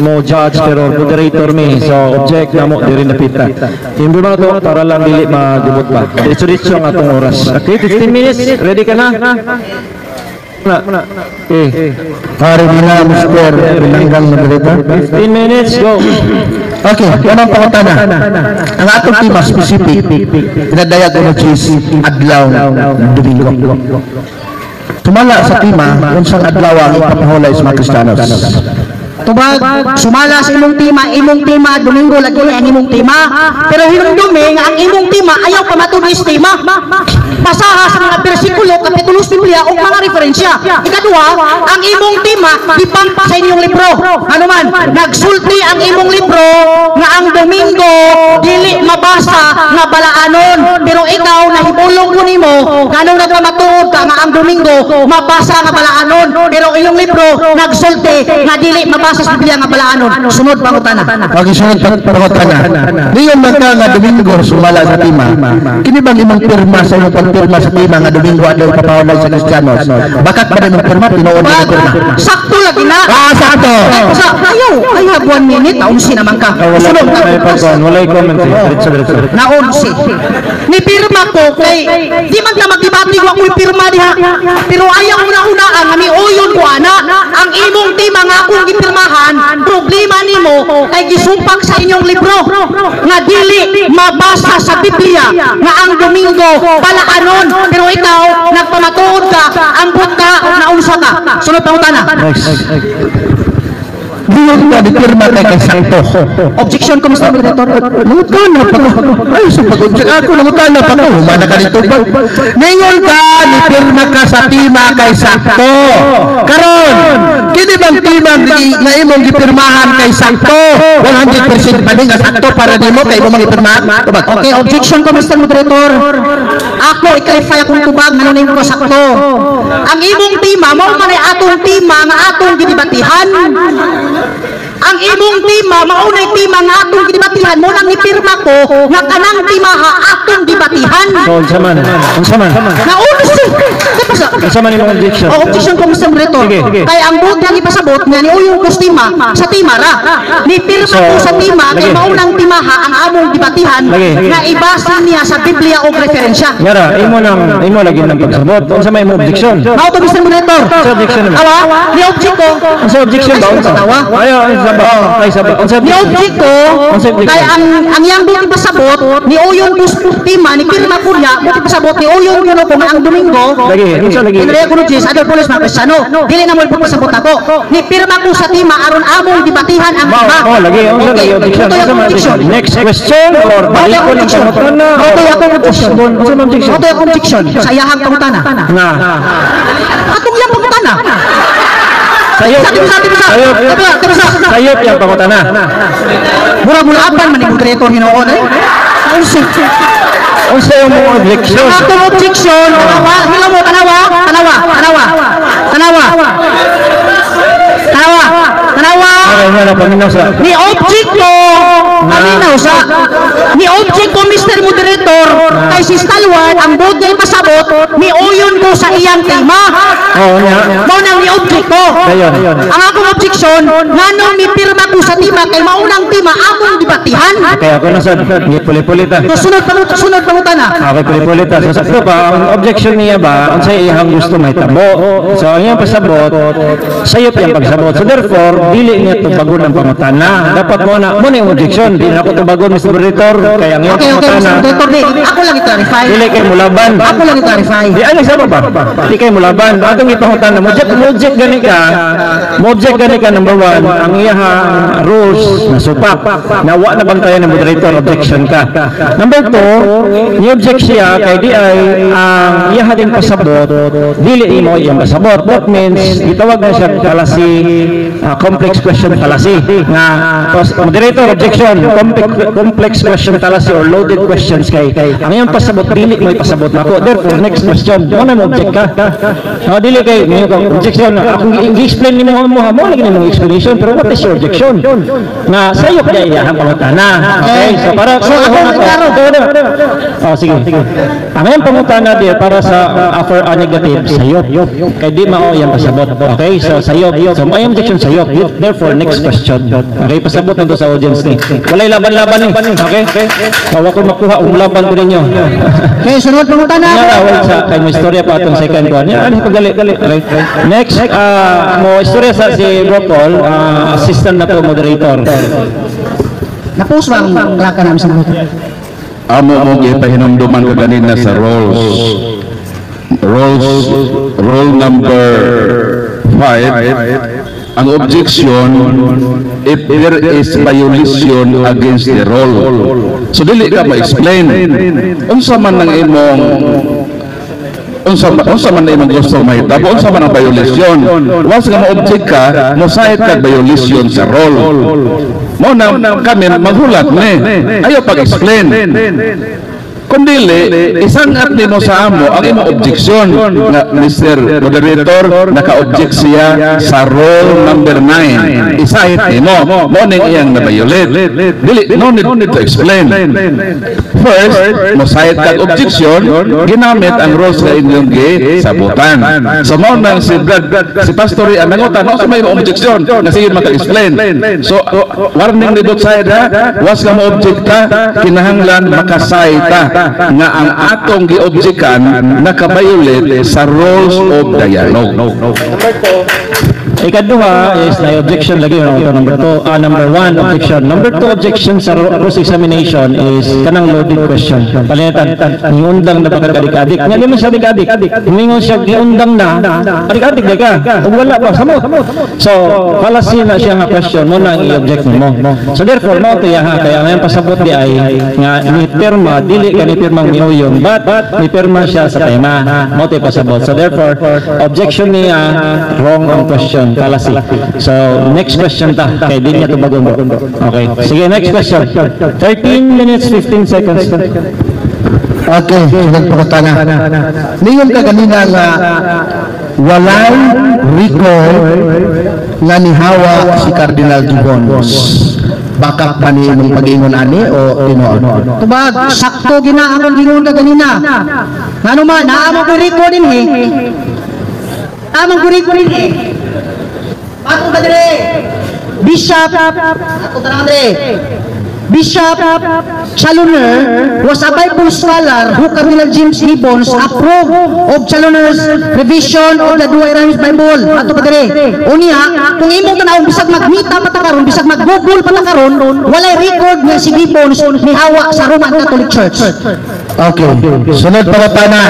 S1: mo judge pero moderator mi. So object na mo diri napita. Timbre ba to para lang dili magubot pa. Diretso-diretso ang atong oras. Okay, 15 minutes. Ready ka na? Okay.
S2: Pare nila, Mr. Binanggang Moderator.
S1: 15 minutes, go.
S2: Okay, yan ang pangutana. Ang atong tema specific, pinadayag ko na cheese, adlaw, Domingo. Sumala sa tema, unsang adlaw ang ipapahulay sa mga Kristiyanos?
S4: Tubag, sumala sa imong tema, Domingo lagi ang imong tema. Pero hinumdumi nga ang imong tema ayaw pamatud sa tema. Basaha sa mga bersikulo, kapitulo sa Biblia o mga referensya. Ikaduha, ang imong tema gipampa sa inyong libro. Ano man, nagsulti ang imong libro nga ang Domingo dili mabasa nga balaanon. Pero ikaw nahibulong ko nimo ganong nagpamatuod ka nga ang Domingo mabasa nga balaanon. Pero iyong libro nagsulti nga dili mabasa sa Biblia nga balaanon. Sunod pangutana.
S2: Okay, sunod pangutana. Niyon man ka nga Domingo sumala sa tema. Kini bang imong pirma sa imong pagpirma sa tema nga Domingo adlaw ipapahulay sa Kristiyanos? Bakat ba imong pirma, tinuod na pirma?
S4: Sakto lagi na.
S2: Ah, sakto.
S4: Sa ayaw, I have 1 minute, naunsi naman ka.
S1: Wala,
S4: Sunod.
S1: walay pagkuhan, walay comment eh. Diretso, diretso.
S4: Naunsi. Ni pirma ko kay di man ka magdebate, wa ko'y pirma diha. Pero ayaw una-una ang ni uyon ko ana ang imong tema nga akong gipirmahan, problema nimo kay gisumpak sa inyong libro nga dili mabasa sa Biblia nga ang Domingo palaanon, pero ikaw nagpamatuod ka, ambot ka ug naunsa ka. Sunod pangutana.
S1: Next.
S2: Diyon ka dipirma kay sakto.
S4: Objection ko, Mr. Moderator.
S2: Nangutana pa ko. Ay, sa pag-object ako, nangutana pa ko. Humana ka dito ba? Ningon ka, nipirma ka sa tema kay sakto. Karon, kini bang tema nga imong gipirmahan kay sakto? 100% pa din nga sakto para nimo kay imong gipirmahan? Tubag.
S4: Okay, objection ko, Mr. Moderator. Ako, i-clarify akong tubag, ano na yung ko sakto. Ang imong tema, mao man ay atong tema nga atong gidibatihan. Ang imong tema, mao na tema nga atong gidibatihan, mo nang nipirma ko nga kanang timaha atong dibatihan.
S1: So, unsa man? Unsa man?
S4: Nauno si. Di pa sa
S1: Unsa man imong objection?
S4: Oh, objection ko, Mr. Moderator.
S1: Sige.
S4: Kay ang buot nga ipasabot nga ni uyong ko sa tema, sa tema ra. Nipirma
S1: So,
S4: ko sa tema kay
S1: lagi.
S4: mao nang timaha ang among dibatihan
S1: Lagi.
S4: nga ibase niya sa Biblia o referensya.
S1: Yara, imo nang imo lagi nang pagsabot. Unsa may imong objection?
S4: Mao to, Mr. Moderator.
S1: Sa objection naman.
S4: Awa, ni object ko.
S1: Unsa objection ba?
S4: Ay,
S1: Unsa?
S4: tawa.
S1: Ayo, unsa ba? Ay, sa ba? Unsa
S4: Ni
S1: objection?
S4: object ko
S1: Unsa objection?
S4: kay ang yang buot ipasabot ni uyon ko sa tema ni pirma ko niya, buot ipasabot ni uyon ko no kung ang Domingo.
S1: Lagi, unsa lagi?
S4: Andrea Cruzes, adol pulos mga Kristiyano. Dili na mo ipagpasabot ako. Ni pirma ko sa tema aron among dibatihan ang
S1: Mao,
S4: tema.
S1: oh, lagi, unsa lagi objection?
S4: Ito
S1: Unsa
S4: yung
S1: man
S4: objection.
S1: objection? Next question or balik ko ng pangutana?
S4: Ito yung objection.
S1: Unsa man objection?
S4: Ito yung objection sa iyahang pangutana.
S1: Nga.
S4: Atong iyang pangutana.
S1: Sayop.
S4: Sa sa sa.
S1: Sayop.
S4: Sa sa.
S1: Sayop yung pangutana.
S4: Mura-mura apan man ni moderator hinuon eh. Unsa?
S1: Unsa yung mong objection?
S4: Ang atong objection, tanawa, hila mo, tanawa, tanawa, tanawa, tanawa, tanawa, tanawa.
S1: Okay, nga na paminaw sa.
S4: Ni object ko, paminaw sa, ni object ko, Mr. Moderator, kay si Stalwart, ang buot niya ipasabot, ni uyon ko sa iyang tema.
S1: Oo, niya.
S4: Mao nang ni object ko.
S1: Dayon.
S4: Ang akong objection, nganong ni pirma ko sa tema, kay maunang tema, among dibatihan.
S1: Okay, ako na sa puli-puli ta.
S4: So, sunod pangutana.
S1: Okay, puli-puli ta. So, sakto pa, ang objection niya ba, unsay iyang gusto mahitabo. So, ang iyang pasabot, sayop iyang pagsabot. So, therefore, dili niya tubagon ang pangutana. Dapat mo na yung objection. Di na ako tubagon, Mr. Moderator. Kaya ang iyang
S4: Okay, Mr.
S1: pangutana,
S4: Moderator, di, ako lang i-clarify.
S1: dili kay mulaban.
S4: Ako lang i-clarify.
S1: Di ano sa ba? Di kay mulaban. Atong ipangutana mo object, mo object gani ka. Mo object gani ka, number one, ang iyahang rules na supak. Na wa na bantayan ng moderator, objection ka. Number two, ni object siya kay di ay ang iyaha din pasabot, dili imo iyang pasabot. That means gitawag na siya fallacy, complex question fallacy. Nga moderator, objection, complex question fallacy or loaded questions kay ang iyang pasabot dili mo ipasabot nako. Therefore, next question. Mo na mo object ka. No, dili kay mo ka objection. Akong i-explain nimo mo mo lagi nimo explanation, pero what is your objection? Nga sayo kaya iyang pangutana. Okay, so para
S4: So, ako klaro.
S1: Oh, sige. Ang iyang pangutana di para sa for a negative sayop. Kay di mao iyang pasabot. Okay, so sayop. So may objection, sayop. Therefore, next question. Okay, pasabot na to sa audience ni. Walay laban-laban ni. Okay? Kawa ko makuha og laban ko ninyo.
S4: Okay, sunod pangutana.
S1: Nga wala sa kay mo istorya pa atong second one. Yan, ano pagali gali. Okay. Next, mo istorya sa si Bro Paul, assistant na to moderator.
S4: Na-post ba ang klaka namin sa moderator?
S5: Amo mo gipahinumduman ka ganina sa rules. Rules, rule number 5, ang objection if there is violation against the rule. So dili ka ma-explain. Unsa man imong gusto mahitabo, unsa man ang violation? Once nga mo-object ka, mo-cite ka violation sa rule. Mo na kami maghulat ni. Ayaw pag-explain. Kung dili, isangat nimo sa amo ang imong objection nga, "Mr. Moderator, naka-object siya sa rule number 9." I-cite nimo, mo ning iyang na-violate. Dili, no need to explain. First, mo cite kag objection, ginamit ang rules nga inyong gisabutan. So mao nang si Brad, si Pastor ang nangutan, no, sa may objection, nga sige maka-explain. So, warning ni both side ha, once nga mo-object ka, kinahanglan maka-cite ta nga ang atong gi-objectan naka-violate sa rules of dialogue.
S1: Ikaduha is na objection lagi no, ito number two, number one objection. Number two objection sa cross examination is kanang loaded question. Palitan, niundang na ba ka adik-adik? Nga di man siya adik-adik. Ningon siya giundang na, adik-adik di ka. Ug wala pa, samot. So, fallacy na siya nga question mo na i-object mo. So therefore, mao to ha, kaya ngayon pasabot di ay nga ni pirma, dili ka ni pirmang miuyon, but ni pirma siya sa tema. Mao to pasabot. So therefore, objection niya, wrong ang question, fallacy. So, next question ta, kay di niya tubagon bro. Okay. Sige, next question. 13 minutes 15 seconds.
S3: Okay, sunod pangutana. Ningon ka ganina nga walay record nga nihawa si Cardinal Gibbons. Bakak ba ni imong pag-ingon ani o tinuod?
S4: Tubag, sakto gina akong gingon ka ganina. Ngano man, naa mo ko record dinhi. Amang ko record dinhi. Bato ka dire. Bishop, ato tanang dire. Bishop Challoner was a Bible scholar who Cardinal James Gibbons approved of Challoner's revision of the Douay-Rheims Bible. Ato pa dire. Unya, kung imong tanawon bisag magmita pa ta karon, bisag mag-Google pa ta karon, walay record nga si Gibbons nihawa sa Roman Catholic Church.
S3: Okay. Sunod pangutana.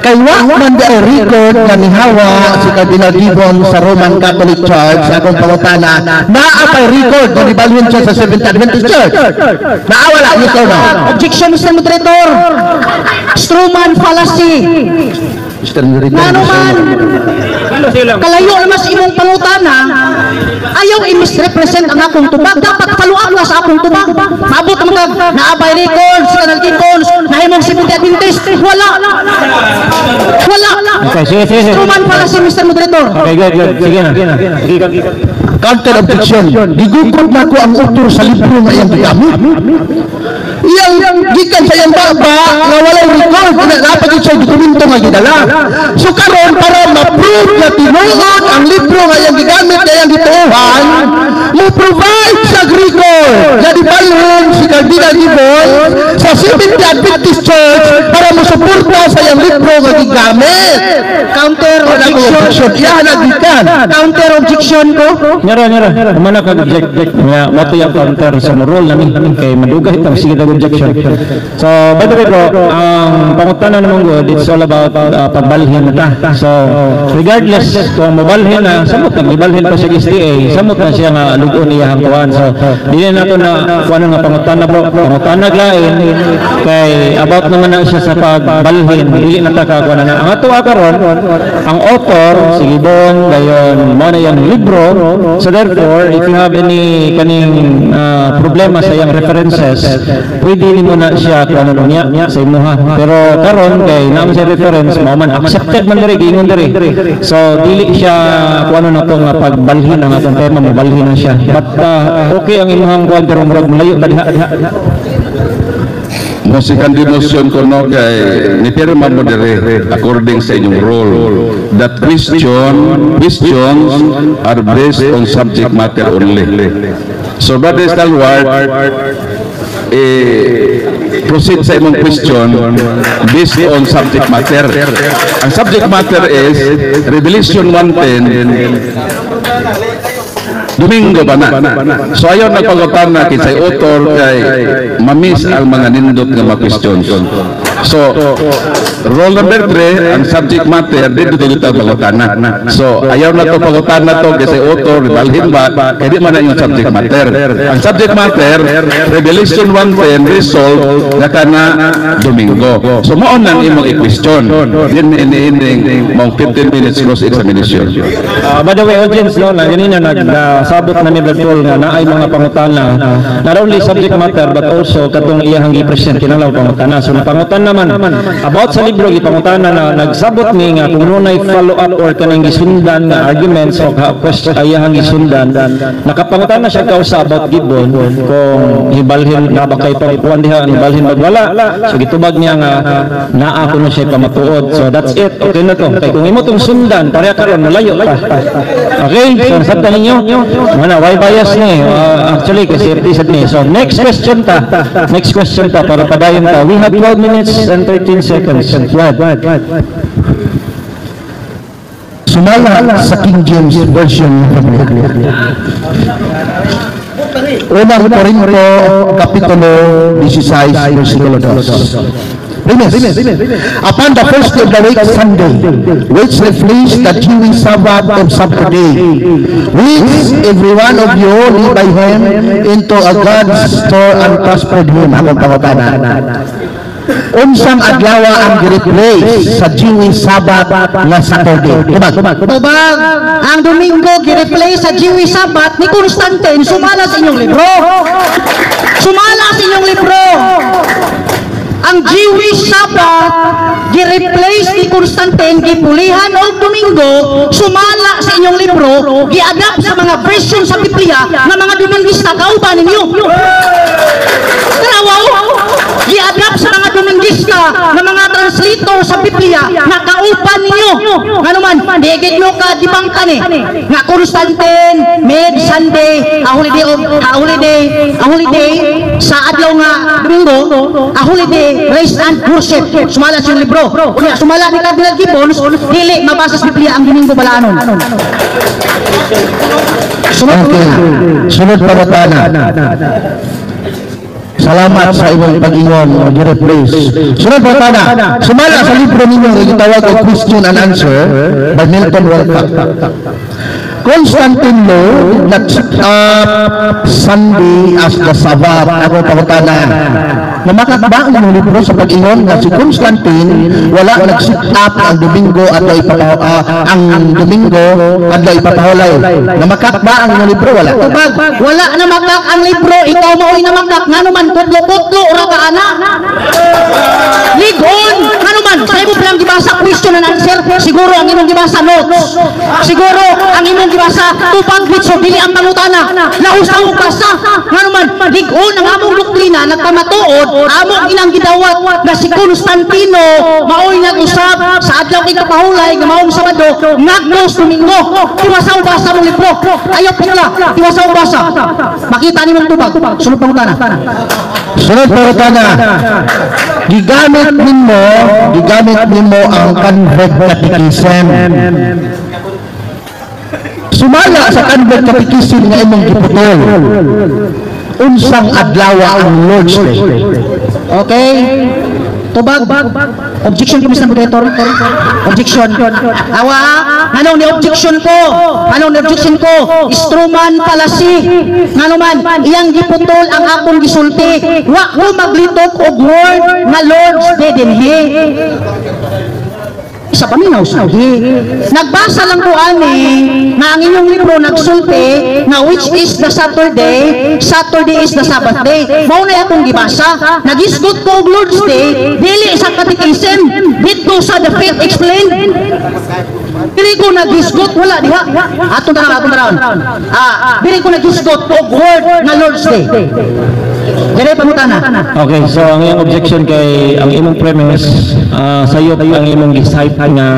S3: Kay wa man di ay record nga nihawa si Cardinal Gibbons sa Roman Catholic Church, sa akong pangutana, naa pay record nga nibalhin siya sa Seventh Adventist Church? Naa wala, yes or no?
S4: Objection, Mr. Moderator. Strawman fallacy.
S3: Mr. Moderator.
S4: Ngano man, kalayo naman sa imong pangutana, ayaw i-misrepresent ang akong tubag. Dapat follow up na sa akong tubag. Maabot naman kag, naa bay records, Cardinal Gibbons, nahimong Seventh Adventist. Wala. Wala.
S1: Okay, sige, sige, sige.
S4: Strawman fallacy, Mr. Moderator.
S1: Okay, good, good. Sige na. Sige.
S3: Counter objection. Gigukod na ko ang author sa libro nga iyang gigamit. Iyang gikan sa iyang baba nga walay record na dapat siya dokumento nga gidala. So karon, para ma-prove na tinuod ang libro nga iyang gigamit, nga iyang gituohan, mo provide sa record nga dibalhin si Cardinal Gibbons sa Seventh Adventist Church para mosuporta sa iyang libro nga gigamit.
S4: Counter
S3: Wala ko
S4: objection.
S3: Objection. Iya na gikan.
S4: Counter objection ko.
S1: Nyara, nyara. Kumana kag object. Nga, mo to yung counter sa rule namin kay madugay itong sige tag objection. So, by the way bro, ang pangutana naman good, it's all about pagbalhin na ta. So, regardless kung mobalhin na, samot na, ibalhin pa siya SDA, samot na siya nga lugon niya ang kuan. So, di na nato na kuan nga pangutana bro, pangutana lain kay about naman na siya sa pagbalhin, dili na ta ka kuan na. Ang ato karon, ang author si Gibbon, dayon mo na yung libro. So therefore, if you have any kaning problema sa iyang references, pwede nimo na siya kung ano niya sa imuha. Pero karon kay naa man siya reference, mao man accepted man diri, giingon diri. So dili siya kung ano na to nga pagbalhin ang atong tema, mobalhin na siya. But okay ang imuhang kuan, pero murag malayo ta diha.
S5: Mo second motion ko no, kay ni pirma mo dire according sa inyong rule that questions are based on subject matter only. So Brother Stalwart, eh, proceed sa imong question based on subject matter. Ang subject matter is Revelation 1:10, Domingo ba na? So ayaw nagpagutan na kinsay author kay mamiss ang mga nindot nga mga questions. So, rule number 3, ang subject matter, dito dito pangutana. So, ayaw na to pangutana to kasi author, balhin ba, kaya di man na yung subject matter. Ang subject matter, Revelation 1:10, resolve na kana Domingo. So, mao nang imong i-question. Din ini mong 15 minutes cross examination.
S1: By the way, audience, no, na ganina nagsabot na ni Brad Paul nga naay mga pangutana, not only subject matter but also katong iyahang gi-present, kinahanglan pangutana. So napangutana man about sa libro, gipangutana na nagsabot ni nga kung nunay follow up or kanang gisundan nga arguments o question iyahang gisundan. Nakapangutana siya kausa about Gibbon, kung hibalhin na ba kay pangkuan diha, hibalhin bag wala. So gitubag niya nga naa kuno siya pamatuod. So that's it. Okay na to. Kay kung imo tong sundan pareha karon, malayo pa. Okay, so nasabtan ninyo wala, why bias ni? Actually kasi safety sad ni. So next question ta, next question ta para padayon ta. We have 12 minutes and 13 seconds. Go ahead.
S3: Sumala sa King James Version ng Biblia, Unang Korinto, Kapitulo 16, versikulo 2. Premise. Upon the first day of the week, Sunday, which replaced the Jewish Sabbath of Saturday, which every one of you led by him into a God's store and prospered him. Akong pangutana. Unsang adlaw ang gi-replace sa Jewish Sabbath nga Saturday? Tubag.
S4: Tubag, ang Domingo gi-replace sa Jewish Sabbath ni Constantine sumala sa inyong libro. Sumala sa inyong libro. Ang Jewish Sabbath gi-replace ni Constantine, gipulihan og Domingo sumala sa inyong libro, gi-adapt sa mga version sa Biblia nga mga Domingista kauban ninyo. Tanawaw, gi-adapt sa mga Domingista nga mga translator sa Biblia nga kauban ninyo. Ngano man, di gid nyo ka dibangkan eh. Nga Constantine made Sunday a holiday of a holiday sa adlaw nga Domingo, a holiday rest and worship. Sumala sa inyong libro. Unya, sumala ni Cardinal Gibbons, dili mabasa sa Biblia ang Domingo balaanon. Sunod.
S3: Okay. Sunod pangutana. Salamat sa imong pag-ingon o gi-replace. Sunod pangutana. Sumala sa libro ninyo nga gitawag og Question and Answer by Milton Walcott. Constantine Law did not set up Sunday as the Sabbath. Ako pangutana. Namakak ba ang inyong libro sa pag-ingon nga si Constantine wala nag-set up ang Domingo at ang Domingo adlaw ipapahulay? Namakak ba ang inyong libro? Wala.
S4: Tubag, wala na makak ang libro, ikaw mao'y namakak, ngano man kutlo-kutlo ora ka ana. Ligon, ngano man, sa imo lang gibasa question and answer, siguro ang imong gibasa notes. Siguro ang imong gibasa tupang so dili ang pangutana. Lahos ang basa. Ngano man, ligon ang among doktrina nagpamatuod, among inang gidawat na si Constantino mao'y nag-usab sa adlaw kay kapahulay nga maong Sabado ngadto sa Domingo. Tiwasaw basa mong libro. Ayaw pula, tiwasaw basa. Makita nimong tubag. Sunod pangutana.
S3: Sunod pangutana. Gigamit nimo ang Convent Catechism. Sumala sa Convent Catechism nga imong giputol, unsang adlaw ang Lord's Day?
S4: Okay. Tubag. Objection ko, Mr. Moderator. Objection. Awa, anong ni objection ko? Anong ni objection ko? Strawman fallacy. Ngano man, iyang giputol ang akong gisulti. Wa ko maglitok og word nga Lord's Day dinhi sa paminaw sige. Nagbasa lang ko ani nga ang inyong libro nagsulti nga which is the Saturday, Saturday is the Sabbath day. Mao na akong gibasa. Nagisgot ko og Lord's Day dili sa catechism, didto sa The Faith Explained. Dili ko nagisgot, wala diha. Atong tanaw, atong tanaw. Ah, dili ko nagisgot og word nga Lord's Day. Dire pangutana.
S1: Okay, so ang iyong objection kay ang imong premise, sayop ang imong gi-cite nga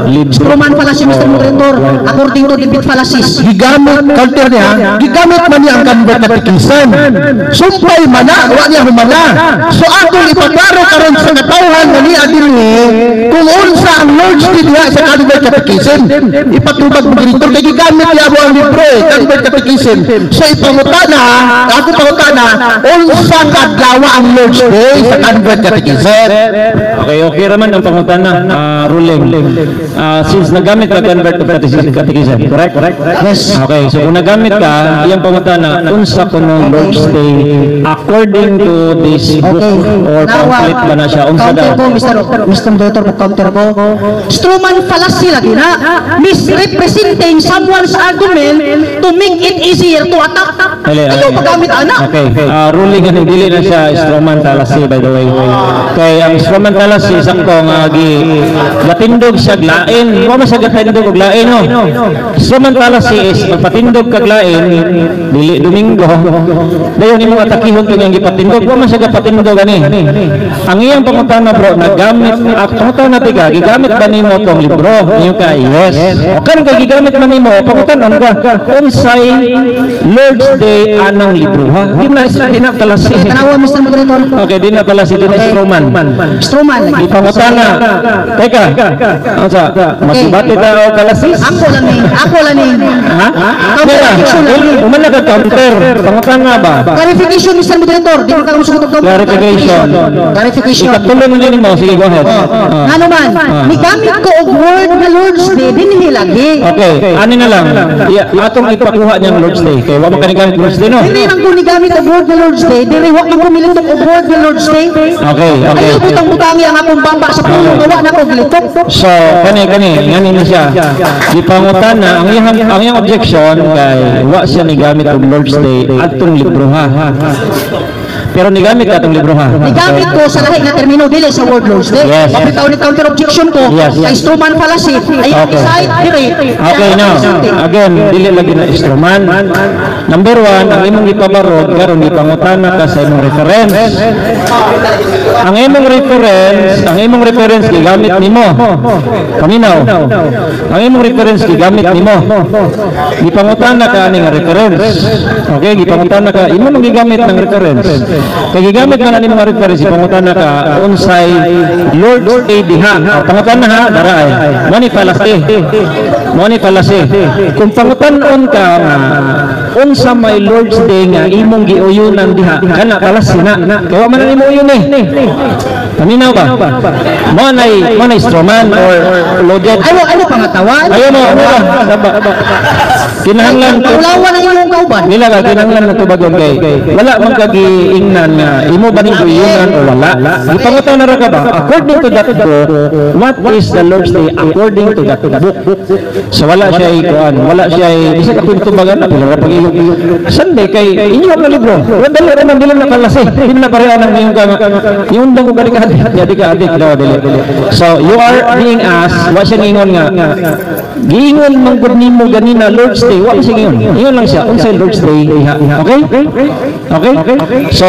S1: libro.
S4: Strawman fallacy, Mr. Moderator, according to debate fallacies.
S3: Gigamit, counter niya, gigamit man niya ang Convent Catechism. Sumpay man na, wa niya humana. So atong ipaklaro karon sa katawhan nga niya dinhi kung unsa ang Lord's Day diha sa Convent Catechism. Ipatubag mo dito kay gigamit niya mo ang libro eh, Convent Catechism. So ipangutana, ako pangutana, unsa Unsa kadlaw ang Lord's Day sa Convert Catechism?
S1: Okay raman ang pangutana, ruling. Since nagamit ka Convert of Catechism, correct? Correct?
S4: Yes.
S1: Okay, so kung nagamit ka, iyang pangutana, unsa kuno Lord's Day according to this book or pamphlet ba na siya? Unsa
S4: Counter
S1: daw?
S4: ko, Mr. Moderator, counter ko. Strawman fallacy lagi na. Misrepresenting someone's argument to make it easier to attack.
S1: Dili,
S4: Ayaw paggamit ana.
S1: Okay, ruling ani, dili na siya strawman fallacy, by the way. Kay ang strawman fallacy, sakto nga gi gatindog siya lain. Wa man siya gatindog og lain, no. Strawman fallacy is magpatindog kag lain, dili Domingo. Dayon imong atakihon kung iyang gipatindog, wa man siya gapatindog ani. Ang iyang pangutana, bro, nagamit ak pangutana tiga, gigamit ba nimo tong libro? Ingon ka, "Yes." O karon kay gigamit man nimo, pangutan-on ka, unsay Lord's Day anang libro, ha? Di na fallacy.
S4: Tanawa, Mr. Moderator.
S1: Okay, di na fallacy, di na strawman.
S4: Strawman lagi.
S1: Ipangutana. Teka, unsa? Masubati ta o fallacies?
S4: Ako lang ni. Ako lang ni.
S1: Ha? Teka, human na ka counter. Pangutana ba?
S4: Clarification, Mr. Moderator. Di mo ka musugot og counter.
S1: Clarification.
S4: Clarification.
S1: Ikatulo na nimo. Sige, go ahead.
S4: Ngano man, nigamit ko og word nga Lord's Day dinhi lagi.
S1: Okay, ani na lang. Atong ipakuha niyang Lord's Day. Kay wa man ka nigamit Lord's Day, no?
S4: Dili man ko nigamit og word nga Lord's Day, dili wa man ko militok og word nga Lord's Day.
S1: Okay.
S4: Ayaw butang-butangi ang akong baba sa pulo nga wa na ko gilitok.
S1: So, kani kani, ngani na siya. Gipangutana ang iyang objection kay wa siya nigamit og Lord's Day adtong libro, ha. Pero nigamit ka atong libro, ha.
S4: Nigamit ko sa lahi nga termino, dili sa word Lord's Day. Mapitaw ni counter objection ko kay strawman fallacy ay i-cite diri.
S1: Okay, now, again, dili lagi na strawman. Number one, ang imong gipabarog, karon gipangutana ka sa imong reference. Ang imong reference gigamit nimo. Paminaw. Ang imong reference gigamit nimo. Gipangutana ka ani nga reference. Okay, gipangutana ka, imo nang gigamit ng reference. Kay gigamit man ani mga reference, gipangutana ka unsay Lord's Day diha. O, pangutana ha, dara ay. Mo ni fallacy. Mo ni fallacy. Kung pangutan-on ka nga unsa may Lord's Day nga imong giuyunan diha, kana fallacy na. Kay wa man na nimo uyon eh. Paminaw ba? Mo nay strawman or loaded.
S4: Ayaw ano pangatawan?
S1: Ayaw mo, ano ba? Saba. Kinahanglan ko
S4: Paulawan ang imong kauban.
S1: Nila ka kinahanglan na tubagon kay wala man ka giingnan nga imo ba ning guyunan o wala. Gipangutan na ra ka ba according to that book, what is the Lord's Day according to that book? So wala siya ikuan, wala siya bisag akong tubagan na pila ra pag Sunday kay inyo ang libro. Wala, dali ra man, dili na fallacy. Dili na pareha ng iyong ka yung undang ko gani ka adik, di ka adik daw dili. So you are being asked, wa siya ngingon nga giingon man gud nimo ganina Lord's Day, wa siya ngingon. Ingon lang siya unsay Lord's Day diha. Okay? Okay? So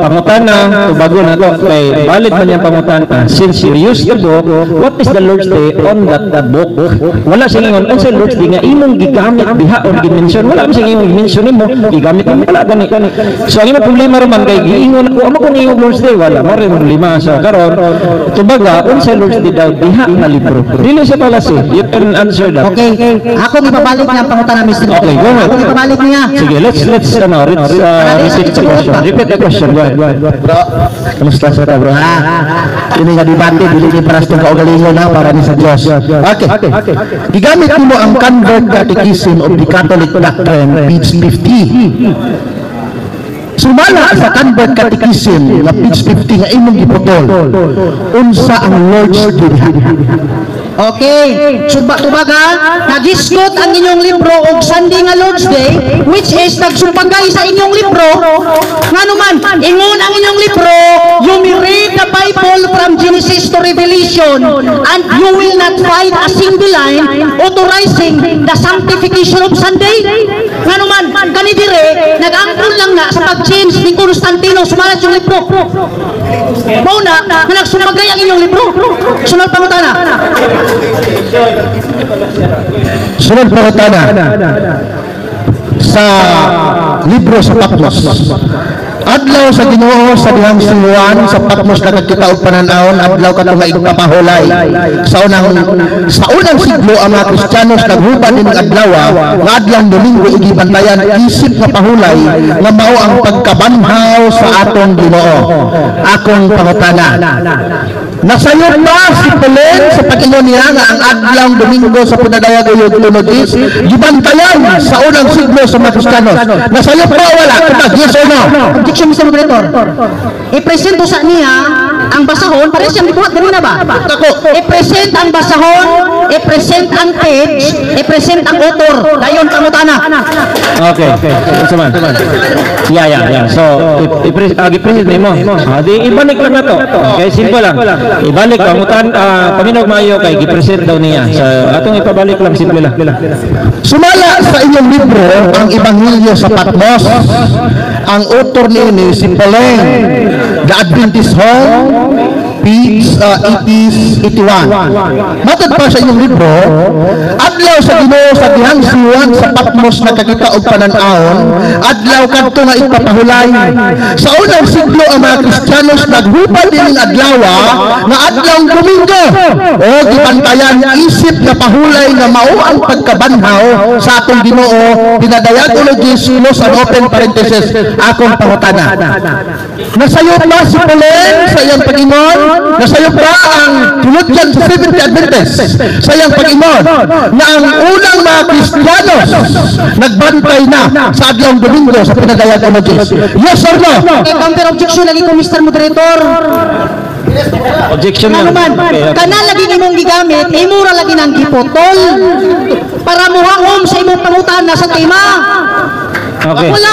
S1: pangutana, tubagon na to kay valid man yang pangutana. Since you use the book, what is the Lord's Day on that book? Wala siya ngingon unsay Lord's Day nga imong gigamit diha or gi-mention. Wala man siya ngingon gi-mention nimo, gigamit mo, wala gani. So ang imong problema raman kay giingon ako, amo kung ingon Lord's Day, wala mo rin problema. So karon tubaga unsay Lord's Day daw diha nga libro. Dili siya fallacy. You can answer that.
S4: Okay, ako ipabalik niya ang pangutana, Mr.
S1: Okay, go ahead.
S4: Ako ipabalik niya.
S1: Sige, let's repeat the question. Repeat the question. Go ahead. Go ahead.
S3: Bro, kamusta sa bro, ha? Ini nga debate, dili ni para sa itong kaugalingon ha, para ni sa Diyos. Okay. Gigamit nimo ang Convert Catechism of the Catholic Doctrine, page 50. Sumala sa Convert Catechism nga page 50 nga imong giputol, unsa ang Lord's Day?
S4: Okay, suba tubaga, nagisgot ang inyong libro og Sunday nga Lord's Day, which is nagsumpagay sa inyong libro. Ngano man, ingon ang inyong libro, you may read the Bible from Genesis to Revelation and you will not find a single line authorizing the sanctification of Sunday. Ngano man, kani dire, nag-angkon lang na sa pag-change ni Constantino sumala yung libro. Mao na, nga nagsumagay ang inyong libro. Sunod pangutana.
S3: Sunod pangutana, sa libro sa Patmos. Adlaw sa Ginoo sa dihang si Juan sa Patmos nakakita og panan-awon, adlaw kadto nga igpapahulay. Sa unang siglo, ang mga Kristiyanos naghubad ning adlaw nga adlaw Domingo igibantayan isip nga pahulay nga mao ang pagkabanhaw sa atong Ginoo. Akong pangutana, nasayop ba si Pelen sa pag-ingon niya nga ang adlaw Domingo sa pinadayag uyog tunod is gibantayan sa unang siglo sa mga Kristiyanos? Nasayop ba o wala? Tubag, yes or no?
S4: Objection, Mr. Moderator. I-present sa niya ang basahon, pares siyang gibuhat ganina ba?
S3: Ako.
S4: I-present ang basahon, i-present ang page, i-present ang author. Dayon pangutana.
S1: Okay. Unsa man? Yeah. So, i-present nimo. Ah, di ibalik lang na to. Okay, simple lang. Ibalik pangutan, paminaw maayo kay gi-present daw niya. So, atong ipabalik lang, simple lang.
S3: Sumala sa inyong libro, ang Ebanghelyo sa Patmos, ang author niini si Poleng, The Adventist Home, page 80, 81. Matod pa sa inyong libro, adlaw sa Ginoo sa dihang si Juan sa Patmos nakakita og panan-awon, adlaw kadto nga ipapahulay. Sa unang siglo, ang mga Kristiyanos naghubad dining adlaw nga adlaw Domingo o gibantayan isip nga pahulay nga mao ang pagkabanhaw sa atong Ginoo, pinadayag ulo close and open parenthesis. Akong pangutana, nasayop ba si Pauline sa iyang pag-ingon? Nasayop ba ang theologian sa Seventh Adventist sa iyang pag-ingon na ang unang mga Kristiyanos nagbantay na sa adlaw Domingo sa pinadayag ulo? Yes or no?
S4: Okay, counter objection lagi ko, Mr. Moderator.
S1: Objection
S4: Ano
S1: lang.
S4: man,
S1: Okay.
S4: kana lagi imong gigamit, imo ra lagi nang giputol para muhangom sa imong pangutana sa tema.
S1: Okay.
S4: Wala.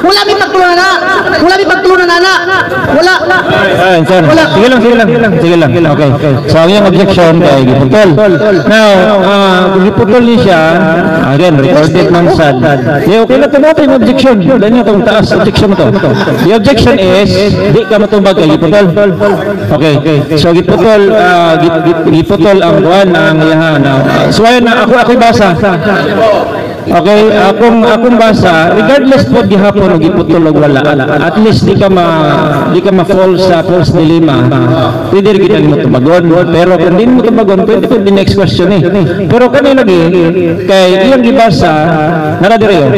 S4: Wala may pagtulunan na. Wala may pagtulunan na. Wala.
S1: Ay, sir. Sige lang, sige lang. Sige lang. Okay. So, ang iyong objection kay giputol. Now, kung giputol niya siya, again, recorded man sad. Di, okay na ito yung objection. Dahil nga itong taas, objection mo to. The objection is, di ka matumbag kay giputol. Okay. So, giputol, giputol ang kuan, ang iyahan. Now, so, ayun na, ako'y basa. Okay, akong basa, regardless po gihapon o giputol o wala, at least di ka ma-fall sa false dilemma. Pwede rin kita mo tubagon, pero kung di mo tubagon, pwede pwede next question eh. Pero kani lagi kay iyang gibasa, nara dire yo,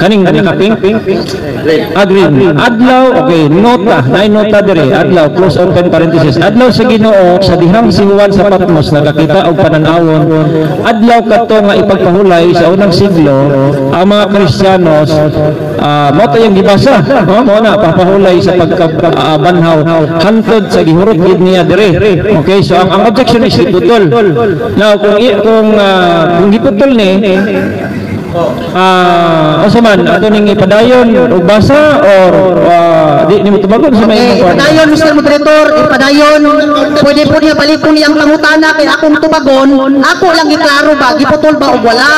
S1: kaning naka-pink, green. Adlaw, okay, nota, naay nota dire, adlaw, close open parenthesis. Adlaw sa Ginoo sa dihang si Juan sa Patmos nakakita og panan-awon, adlaw kadto nga ipagpahulay sa unang siglo ang mga Kristiyanos, mao to yung gibasa, no? Mao na papahulay sa pagkabanhaw hantod sa gihurot gid niya dire. Okay, so ang objection is giputol. Now, kung giputol ni, unsa man ato ning ipadayon og basa or di nimo tubagon sa may
S4: Okay,
S1: imong kuan?
S4: Ipadayon, Mr. Moderator, ipadayon. Pwede po niya balikon niyang pangutana kay akong tubagon. Ako lang giklaro ba, giputol ba o wala.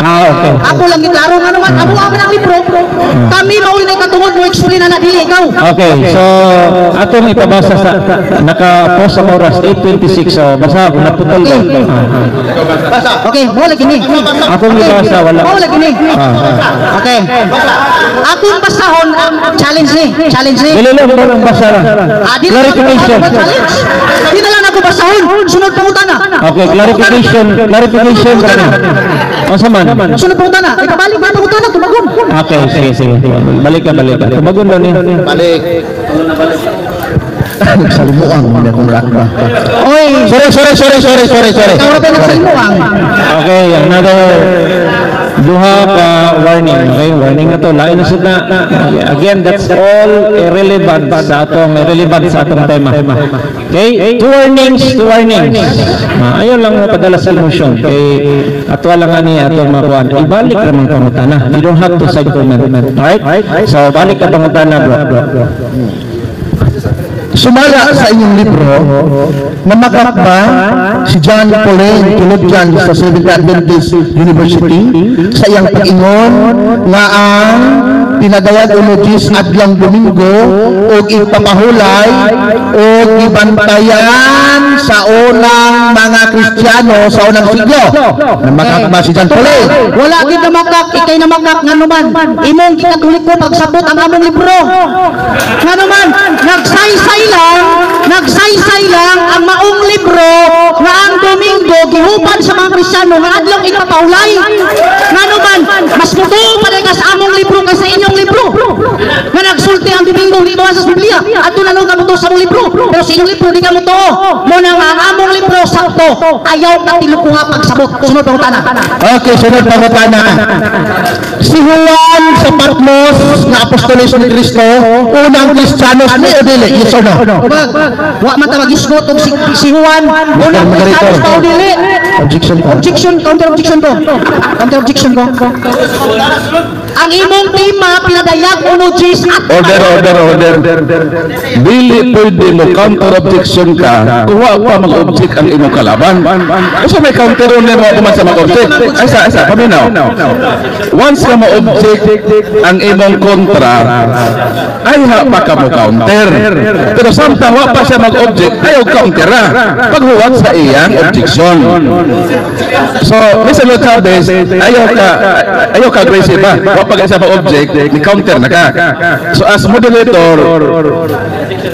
S1: Ah, okay.
S4: Ako lang giklaro nga naman, amo amo ng libro. Kami mauli na katungod mo explain na na dili ikaw.
S1: Okay, so atong ipabasa sa naka-post ang oras 8:26, so basa kung naputol ba. Ah.
S4: Okay, mo lagi ni.
S1: Akong gibasa, wala.
S4: Mo lagi ni.
S1: Ah.
S4: Okay. Akong basahon ang challenge ni, challenge ni.
S1: Dili lang, lang basa lang.
S4: Ah, di na lang
S1: Clarification.
S4: ako challenge. Di na lang ako basahon. Sunod pangutana.
S1: Okay, clarification, clarification ka na. Unsa man?
S4: Sunod pangutana. Ipabalik ba pangutana tubagon?
S1: Okay, sige, sige. Balik ka, balik ka. Tubagon daw niya.
S3: Balik. Nagsalimuang hindi akong rakba.
S4: Oy,
S3: Sorry, sorry, sorry, sorry, sorry, sorry.
S4: ikaw ra ba nagsalimuang?
S1: Okay, another duha ka warning. Okay, warning na to. Lain na sad na. Again, that's all irrelevant sa atong tema. Okay, two warnings, two warnings. Ah, ayaw lang mo padala sa emotion. Kay ato lang ani atong makuan. Ibalik ra mang pangutana. You don't have to side comment. Alright? So, balik ka pangutana, bro.
S3: Sumala sa inyong libro, namakak ba si John Pauline, theologian sa Seventh Adventist University, sa iyang pag-ingon nga ang Pinadayag uno diyes adlong Domingo og ipapahulay og gibantayan sa unang mga Kristiyano sa unang siglo. Namakak ba si John Paul?
S4: Wala gid namakak, ikay namakak. Ngano man imong gikatoliko pagsabot ang among libro? Ngano man nagsaysay lang ang maong libro nga ang Domingo gihupad sa mga Kristiyano nga adlong ipapahulay. Ngano man mas mutuo pa ka sa among libro kaysa inyong libro nga nagsulti ang Domingo di ba sa Biblia? Adto na ka mutuo sa among libro, pero sa inyong libro di ka mutuo. Mo na nga ang among libro sakto. Ayaw ka tilukuha pagsabot. Sunod pangutana.
S3: Okay, sunod pangutana. Si Juan sa Patmos nga apostoles ni Kristo, unang Kristiyanos ni o dili? Yes or no?
S4: Wa man ta magisgot og si Juan unang Kristiyanos pa o dili.
S3: Objection ko.
S4: Objection, counter objection ko. Counter objection ko. Ang imong tema, pinadayag uno Diyes at
S5: Order, order, order. Dili pwede mo counter objection ka kung wa pa mag-object ang imong kalaban. Kasi may counter on mo man sa mag-object. Ay sa, paminaw. Once ka mo-object ang imong kontra, ay ha pa ka mo counter. Pero samtang wa pa siya mag-object, ayaw counter ra. Paghuwat sa iyang objection. So, Mr. Chavez, ayaw ka aggressive ba? Wa pa ka siya ma-object, ni counter na ka. So as moderator,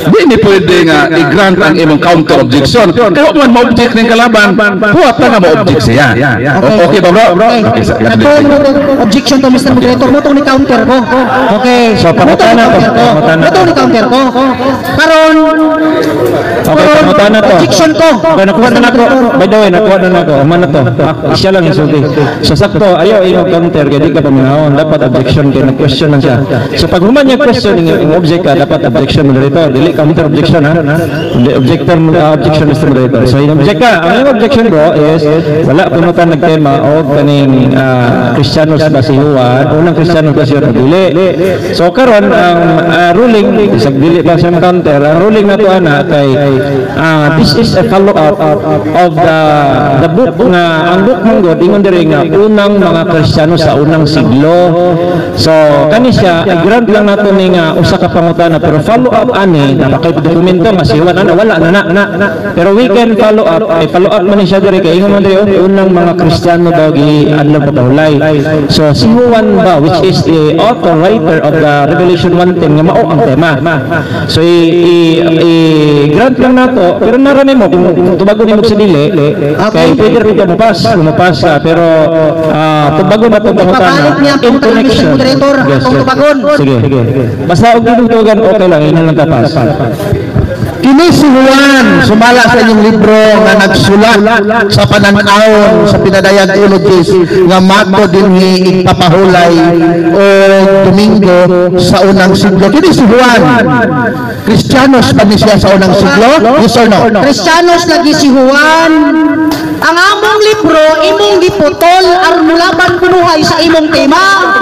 S5: di ni pwede nga i-grant ang imong counter objection. Kaya wa man ma-object ning kalaban, huwat na nga ma-object siya. Okay ba, bro? Okay,
S4: Objection to, Mr. Moderator. Mo ni counter ko. Okay.
S1: So, pangutana to. Pangutana
S4: Mo ni counter ko. Karon
S1: Okay, pangutana to.
S4: Objection ko.
S1: Okay, nakuha na nako. By the way, nakuha na nako. Human na to. Ah, siya lang yung sulti. So sakto, ayaw imong counter kay di ka paminahon. Dapat objection kay nag-question lang siya. So pag human niya question, yung object ka, dapat objection, moderator. Dili counter objection ha. Hindi objector, objection, Mr. Moderator. So yung object ka, ang iyong objection, bro, is wala kuno ta nagtema og kaning Kristiyanos ba si Juan, unang Kristiyanos ba si Juan o dili. So karon ang ruling, bisag dili pa siya counter, ang ruling nato ana kay this is a follow up of the book nga ang book mong God ingon diri nga unang mga Kristiyano sa unang siglo. So kani siya, i-grant lang nato ni nga usa ka pangutana, pero follow up ani napakay dokumento nga si Juan ana wala na na. Pero we can follow up, ay follow up man ni siya diri kay ingon man diri, oh, unang mga Kristiyano daw gi adlaw papahulay. So si Juan ba, which is the author writer of the Revelation 1:10 nga mao ang tema. So i-grant lang nato, pero narami mo kung tubago nimo sa dili kay pwede rin ka mo pass, kung mo-pass ka, pero tubago na itong pangutana
S4: Ipabalik niya ang
S1: in
S4: pangutana, Mr.
S1: connection.
S4: Moderator, atong tubagon.
S1: Sige. Basta og tinutugan, okay lang, ina lang tapas.
S3: Kini si Juan, sumala sa inyong libro nga nagsulat sa pananawon sa pinadayag uno diyes nga mato dinhi ipapahulay o Domingo sa unang siglo. Kini si Juan, Kristiyanos pa ni siya sa unang siglo? Yes or no?
S4: Kristiyanos lagi si Juan. Ang among libro imong giputol aron mulaban kunuhay sa imong tema.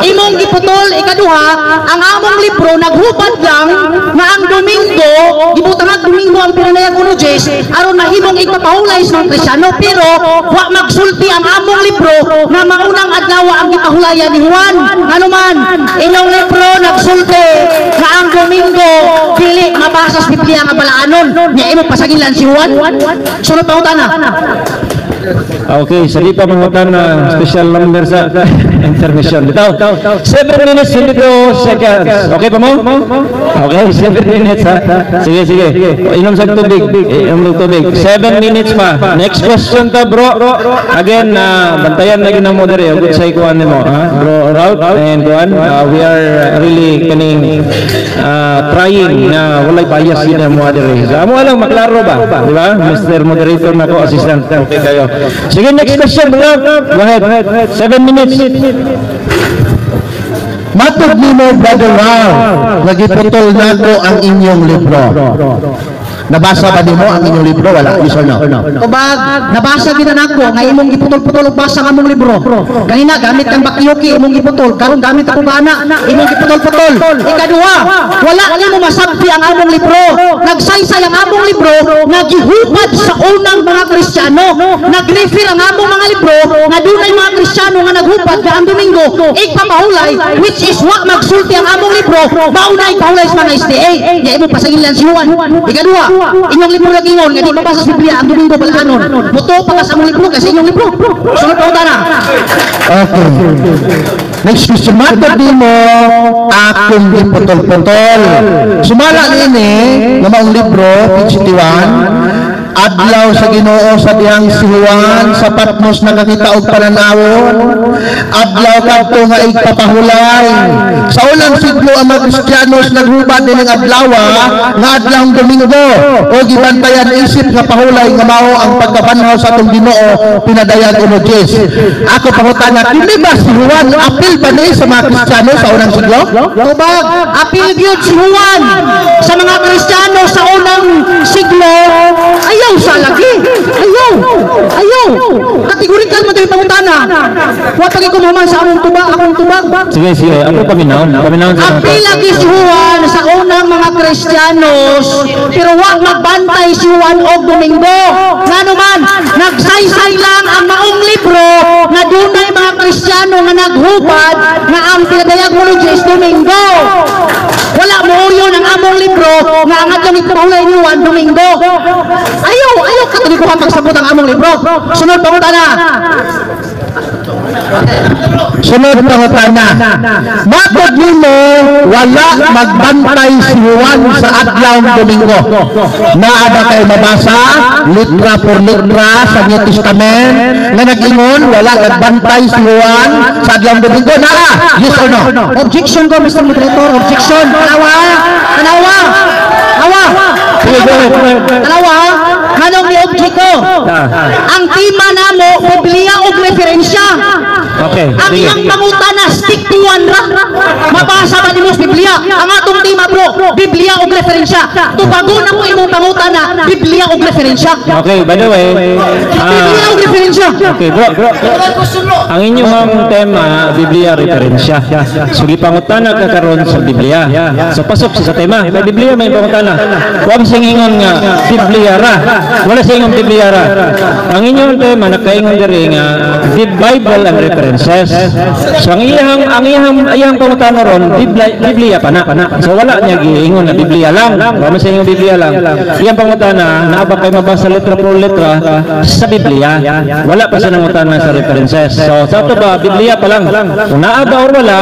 S4: Imong giputol. Ikaduha, ang among libro naghubad lang nga ang Domingo gibutang Domingo ang pinanayag uno Diyes aron mahimong igpapahulay sa mga Kristiyano, pero wa magsulti ang among libro nga maunang adlaw ang gipahulayan ni Juan. Ngano man inyong libro nagsulti nga ang Domingo dili mabasa sa Biblia nga balaanon nya imo pasagilan si Juan? Sunod pangutana.
S1: Okay, sa di pa mangutana, special number sa intermission. Bitaw, 7 minutes 22 seconds. Okay pa mo? Okay, 7 minutes ha. Sige, sige. Inom sa tubig. Inom sa tubig. 7 minutes pa. Next question ta, bro. Again, bantayan na ginang mo diri. Ug sa ikuan nimo, ha? Bro Ralph and kuan, we are really kaning trying na walay bias gid mo diri. So, amo lang maklaro ba? Di ba? Mr. Moderator na ko, assistant. Okay kayo. Sige, next question, bro. Go ahead. 7 minutes.
S3: Matod nimo, Brother Ralph, nagiputol nako ang inyong libro. Nabasa ba nimo ang inyong libro? Wala. Yes or no?
S4: Tubag, nabasa gid na nako nga imong giputol-putol og basa ang among libro. Ganina gamit kang bakyoki, imong giputol, karon gamit ako kana, imong giputol-putol. Ikaduha, wala nimo masabti ang among libro. Nagsaysay Nagsaysay ang among libro nga gihupad sa unang mga Kristiyano. Nag-refer ang among mga libro nga dunay mga Kristiyano nga naghupad nga ang Domingo igpapahulay, which is wa magsulti ang among libro mao na ipahulay sa mga SDA. Nya imo pasagilan si Juan. Ikaduha, inyong libro nagingon nga di mabasa sa Biblia ang Domingo balaanon. Mutuo pa ka sa among libro kasi inyong libro. Sunod pangutana.
S3: Okay. Next question. Matod nimo, akong giputol-putol. Sumala niini nga maong libro, page 51, adlaw sa Ginoo sa dihang si Juan sa Patmos nakakita og pananawon, adlaw kadto nga igpapahulay. Sa unang siglo, ang mga Kristiyanos naghubad nining adlaw nga adlawng Domingo o gibantayan isip nga pahulay nga mao ang pagkabanhaw sa atong Ginoo pinadayag uno Diyos. Ako pangutana, kini ba si Juan, apil ba ni sa mga Kristiyano sa unang siglo?
S4: Tubag, apil gyud si Juan sa mga Kristiyano sa unang siglo. Ayaw sa lagi. Ayaw. Ayaw. Kategorikal man tayo pangutana. Wa pagi kumuman sa among tubag, akong tubag.
S1: Sige, sige. Ako paminaw. Paminaw sa
S4: Apil lagi si Juan sa unang mga Kristiyanos, pero wa magbantay si Juan og Domingo. Ngano man, nagsaysay lang ang maong libro nga dunay mga Kristiyano nga naghubad nga ang pinadayag mo ni Jesus Domingo. Wala mo uyon ang among libro nga ang adlong ipahulay ni Juan Domingo. Ayaw, ayaw katulikuhan pagsabot ang among libro. Sunod pangutana.
S3: Sunod pangutana. Matod nimo, wala magbantay si Juan sa adlawng Domingo. Naa ba kay mabasa litra por litra sa New Testament nga nag-ingon wala nagbantay si Juan sa adlawng Domingo? Naa? Yes or no?
S4: Objection ko, Mr. Moderator. Objection. Tanawa. Tanawa. Tanawa.
S1: Sige, go ahead. Go ahead.
S4: Tanawa. Nganong ni-object ko? Ang tema namo, Biblia og referensya.
S1: Okay,
S4: Ang
S1: sige.
S4: iyang pangutana, stick to one ra. Mabasa ba nimo sa Biblia? Ang atong tema, bro, Biblia og referensya. Tubagon na mo imong pangutana, Biblia og referensya.
S1: Okay, by the way,
S4: Biblia og referensya.
S1: Okay, bro. Ang inyong tema, Biblia referensya. So gipangutana ka karon sa Biblia. So pasok siya sa tema. May Biblia may pangutana. Wa siyang ingon nga Biblia ra. Wala siya ingon Biblia ra. Ang inyong tema nakaingon diri nga the Bible and references. So ang iyang pangutana ron Biblia, Biblia pa na. So wala niya giingon na Biblia lang. Wa man siya ingon Biblia lang. Iyang pangutana, naa ba kay mabasa letra por letra sa Biblia? Wala pa siya nangutana sa references. So sa ato ba, Biblia pa lang. Kung naa ba or wala,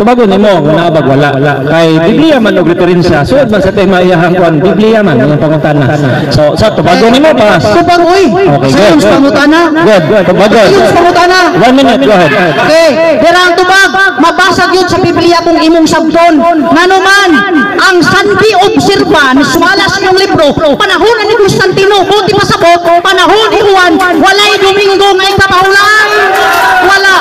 S1: tubagon nimo kung naa ba wala. Kay Biblia man og referensya. Suod man sa tema iyang kuan, Biblia man ang pangutana. So sa tubagon nimo pa.
S4: Tubag oy.
S1: Okay,
S4: Sa
S1: good.
S4: iyong pangutana.
S1: Good, tubagon.
S4: Sa iyong pangutana.
S1: One minute, go ahead.
S4: Okay, pero ang tubag, mabasa yun sa Biblia kung imong sabton. Ngano man, ang Sunday observance, sumala sa inyong libro, panahon ni Constantino, buti pasabot, panahon ni Juan, walay Domingo nga ipapahulay. Wala,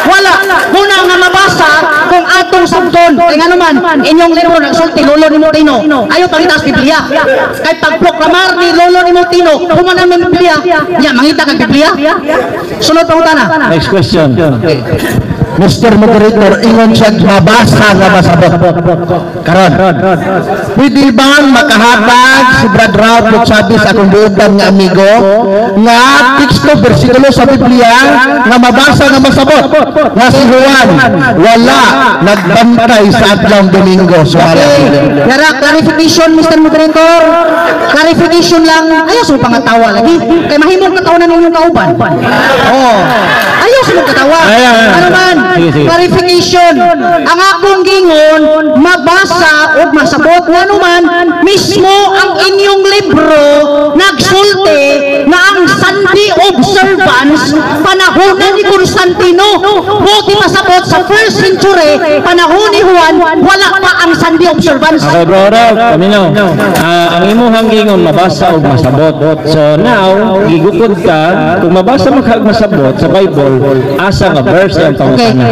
S4: wala. Muna nga mabasa kung atong sabton. Kay ngano man, inyong libro nagsulti, lolo ni Tino. Ayo pangita sa Biblia. Kay pagproklamar ni lolo ni Tino, human ang Biblia. Ya, mangita kag Biblia. Sunod pangutana.
S1: Next question.
S3: Mr. Moderator, ingon siya mabasa nga masabot. Karon, pwede bang makahatag si Brad Ralph Chavez, akong buotan nga amigo, nga teksto, bersikulo sa Biblia nga mabasa nga masabot nga si Juan wala nagbantay sa adlawng Domingo? So,
S4: Okay. Yara, clarification, Mr. Moderator. Clarification lang. Ayaw sa pangatawa lagi. Kay mahimong katawa na ninyong kauban. Oh. Ayaw sa katawa.
S1: Ay, ay, ay.
S4: Ano man?
S1: Sige, sige.
S4: Clarification. Ang akong gingon, mabasa o masabot. Ngano man, mismo ang inyong libro nagsulti na ang Sunday observance panahon na ni Constantino. Buti pasabot sa first century, panahon ni Juan, wala pa ang Sunday observance.
S1: Okay, bro, Ralph, paminaw. Ang imuhang gingon mabasa og masabot. So now, gigukod ka kung mabasa mo kag masabot sa Bible, asa nga verse ang pangutana?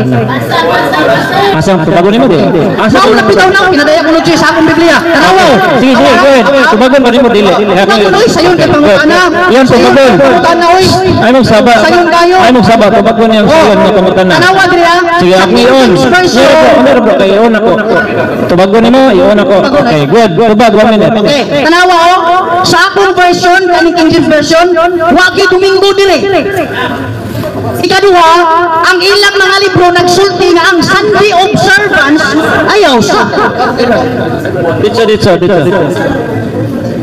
S1: Asa tubagon nimo di? Asa
S4: Mao na bitaw na pinadaya ko sa akong Biblia. Tanawa.
S1: Sige, sige, go ahead. Tubagon ba nimo dili?
S4: Tubagon oy, sayon kay pangutana.
S1: Yan
S4: Sayon
S1: tubagon.
S4: kay pangutana oy.
S1: Ay magsaba.
S4: Sayon kayo.
S1: Ay magsaba, tubagon yang sayon nga pangutana.
S4: Tanawa diri ah.
S1: Sige,
S4: Sa
S1: ako
S4: King
S1: i-on.
S4: James Version.
S1: Meron bro, kay i-on ako. Tubagon nimo, i-on ako. Okay, good. Tubag, 1 minute.
S4: Okay, tanawa oh. Sa akong version, kaning King James Version, wagi Domingo dire. Ikaduha, ang ilang mga libro nagsulti nga ang Sunday observance ayaw sa.
S1: Dito, dito, dito.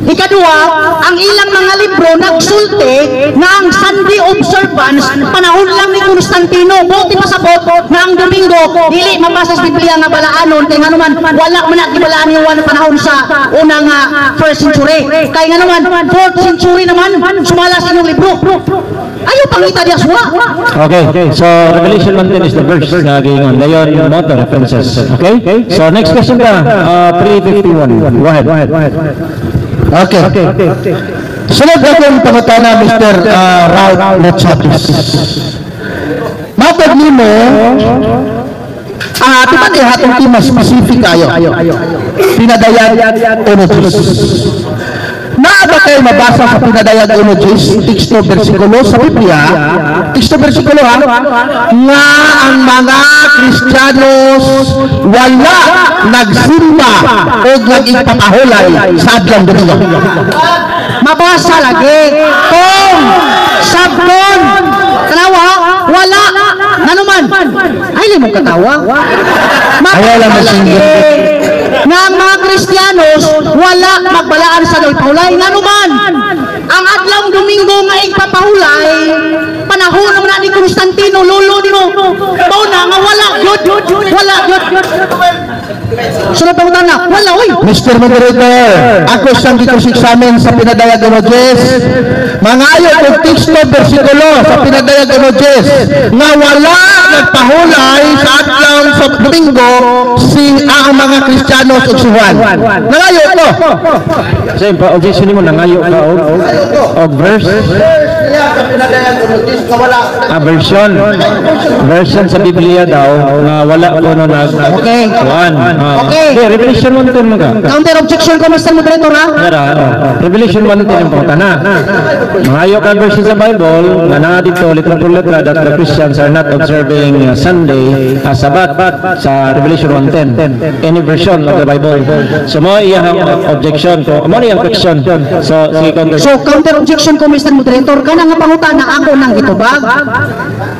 S4: Ikaduha, ang ilang mga libro nagsulti nga ang Sunday observance panahon lang ni Constantino. Buti pasabot nga ang Domingo dili mabasa sa Biblia nga balaanon kay ngano man wala man na gibalaan ni Juan panahon sa unang first century. Kay ngano man fourth century naman sumala sa inyong libro. Ayaw pangita diya suwa.
S1: Okay, so Revelation 1:10 is the verse na giingon. Dayon mo the references. Okay? So next question ka, 351. Go ahead. Go ahead.
S3: Okay. Sunod na akong pangutana, Mr. Ralph Lechatis. Matag nimo, di ba di hatong tema specific ayo? Pinadayag uno Diyos. Naa ba kayo mabasa sa Pinadayag uno Diyos, teksto bersikulo sa Biblia, teksto bersikulo ha, nga ang mga Kristiyanos wala nagsimba o nag-ipapahulay sa adlaw Domingo?
S4: Mabasa lagi. Kung sabton tanawa wala ngano man ay limong katawa.
S3: Ayaw lang
S4: Mabasa
S3: masinggit.
S4: Lagi nga ang mga Kristiyanos wala magbalaan sa pahulay ngano man ang adlaw Domingo nga igpapahulay panahon naman na ni Constantino, lolo nimo. Mao na nga wala gyud, wala gyud. Sunod pangutana, wala oy.
S3: Mr. Moderator, ako siyang gi-cross-examine sa Pinadayag uno Diyos. Mangayo og teksto bersikulo sa Pinadayag uno Diyos nga wala nagpahulay sa adlaw sa Domingo si ang mga Kristiyanos ug si Juan. Nangayo ko.
S1: So, yung pa-objection nimo, nangayo ka og verse, ah, version. Version sa Biblia daw nga wala ko no nag Juan. Ah.
S4: Okay.
S1: Di, Revelation 1:10 mo ka.
S4: Counter objection ko, Mr. Moderator, ha.
S1: Tara, oh. Revelation 1:10 yung pangutana. Mangayo ka version sa Bible nga naa dito literal por letra that the Christians are not observing Sunday as Sabbath sa Revelation 1:10. Any version of the Bible. So mo iyang objection ko. Mo iyang question. So sige, counter.
S4: So counter objection ko, Mr. Moderator, kana nga pangutana ako nang gitubag.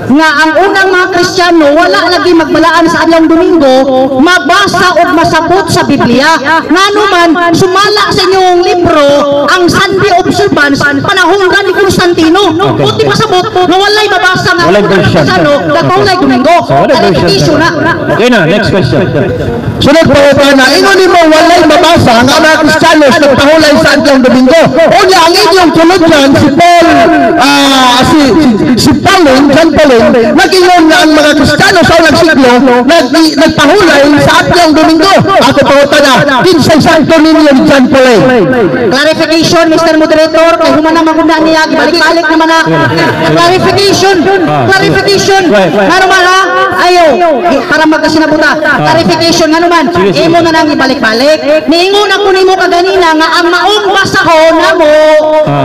S4: Nga ang unang mga Kristiyano wala lagi magbalaan sa adlaw Domingo, mabasa og masabot sa Biblia. Ngano man sumala sa inyong libro ang Sunday observance panahon ra ni Constantino.
S1: Okay.
S4: Buti pasabot nga walay mabasa nga
S1: Walay
S4: ang unang
S1: version.
S4: Kristiyano nagpahulay Domingo.
S1: So, walay version.
S4: Issue na.
S1: Okay na, next question.
S3: Sunod pa na, ingon nimo walay mabasa nga ang mga Kristiyanos nagpahulay sa adlaw Domingo. Unya ang inyong theologian si Paul si, si si Paulin, John Paulin, nag-ingon nga ang mga Kristiyano sa unang siglo nagpahulay sa adlaw Domingo. Ako pangutana, kinsay santo ninyo ni John Paulin?
S4: Clarification, Mr. Moderator, kay human naman kung niya, balik-balik naman na. Clarification, clarification. Ngano man ha? Ayo, eh, para magkasinabuta. Clarification, ngano man,
S1: Sige, sige.
S4: Imo na nang ibalik-balik. Niingon ako nimo kaganina nga ang maong basahon namo,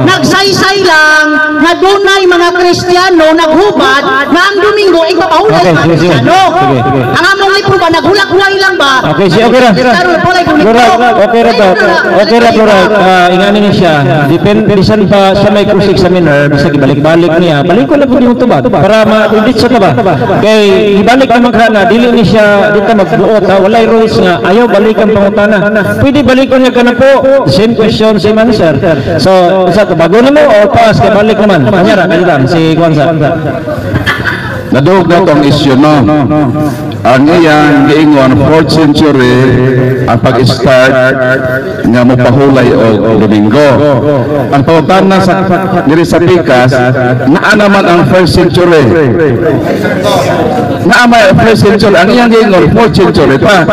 S4: nagsaysay lang nga dunay mga Kristiyano naghubad nga ang Domingo igpapahulay
S1: Okay,
S4: mga
S1: sige, sige.
S4: Kristiyano.
S1: Sige, sige.
S4: Ang among libro ba naghulak-hulay lang ba?
S1: Okay, sige, okay ra.
S4: Kristiyano nagpahulay Domingo.
S1: Alright, okay ra to. Okay ra bro. Ingani ni siya. Depende bisan pa siya may cross examiner, bisag ibalik-balik niya. Balik ko lang pud yung tubag para ma-edit siya ka ba. Kay ibalik naman ka na dili ni siya dito magbuot ha. Walay rules nga ayaw balikan pangutana. Pwede balikon niya ka na po. Same question, same answer. So, sa bago na mo o pass kay balik naman. Kanya ra kanya lang si Kwanza.
S5: Nadug na tong issue, no. Ang iyang giingon, 4th century ang pag-start nga mopahulay og Domingo. Ang pangutana sa diri sa Pikas, naa naman ang first century. Naa may first century ang iyang giingon, 4th century pa.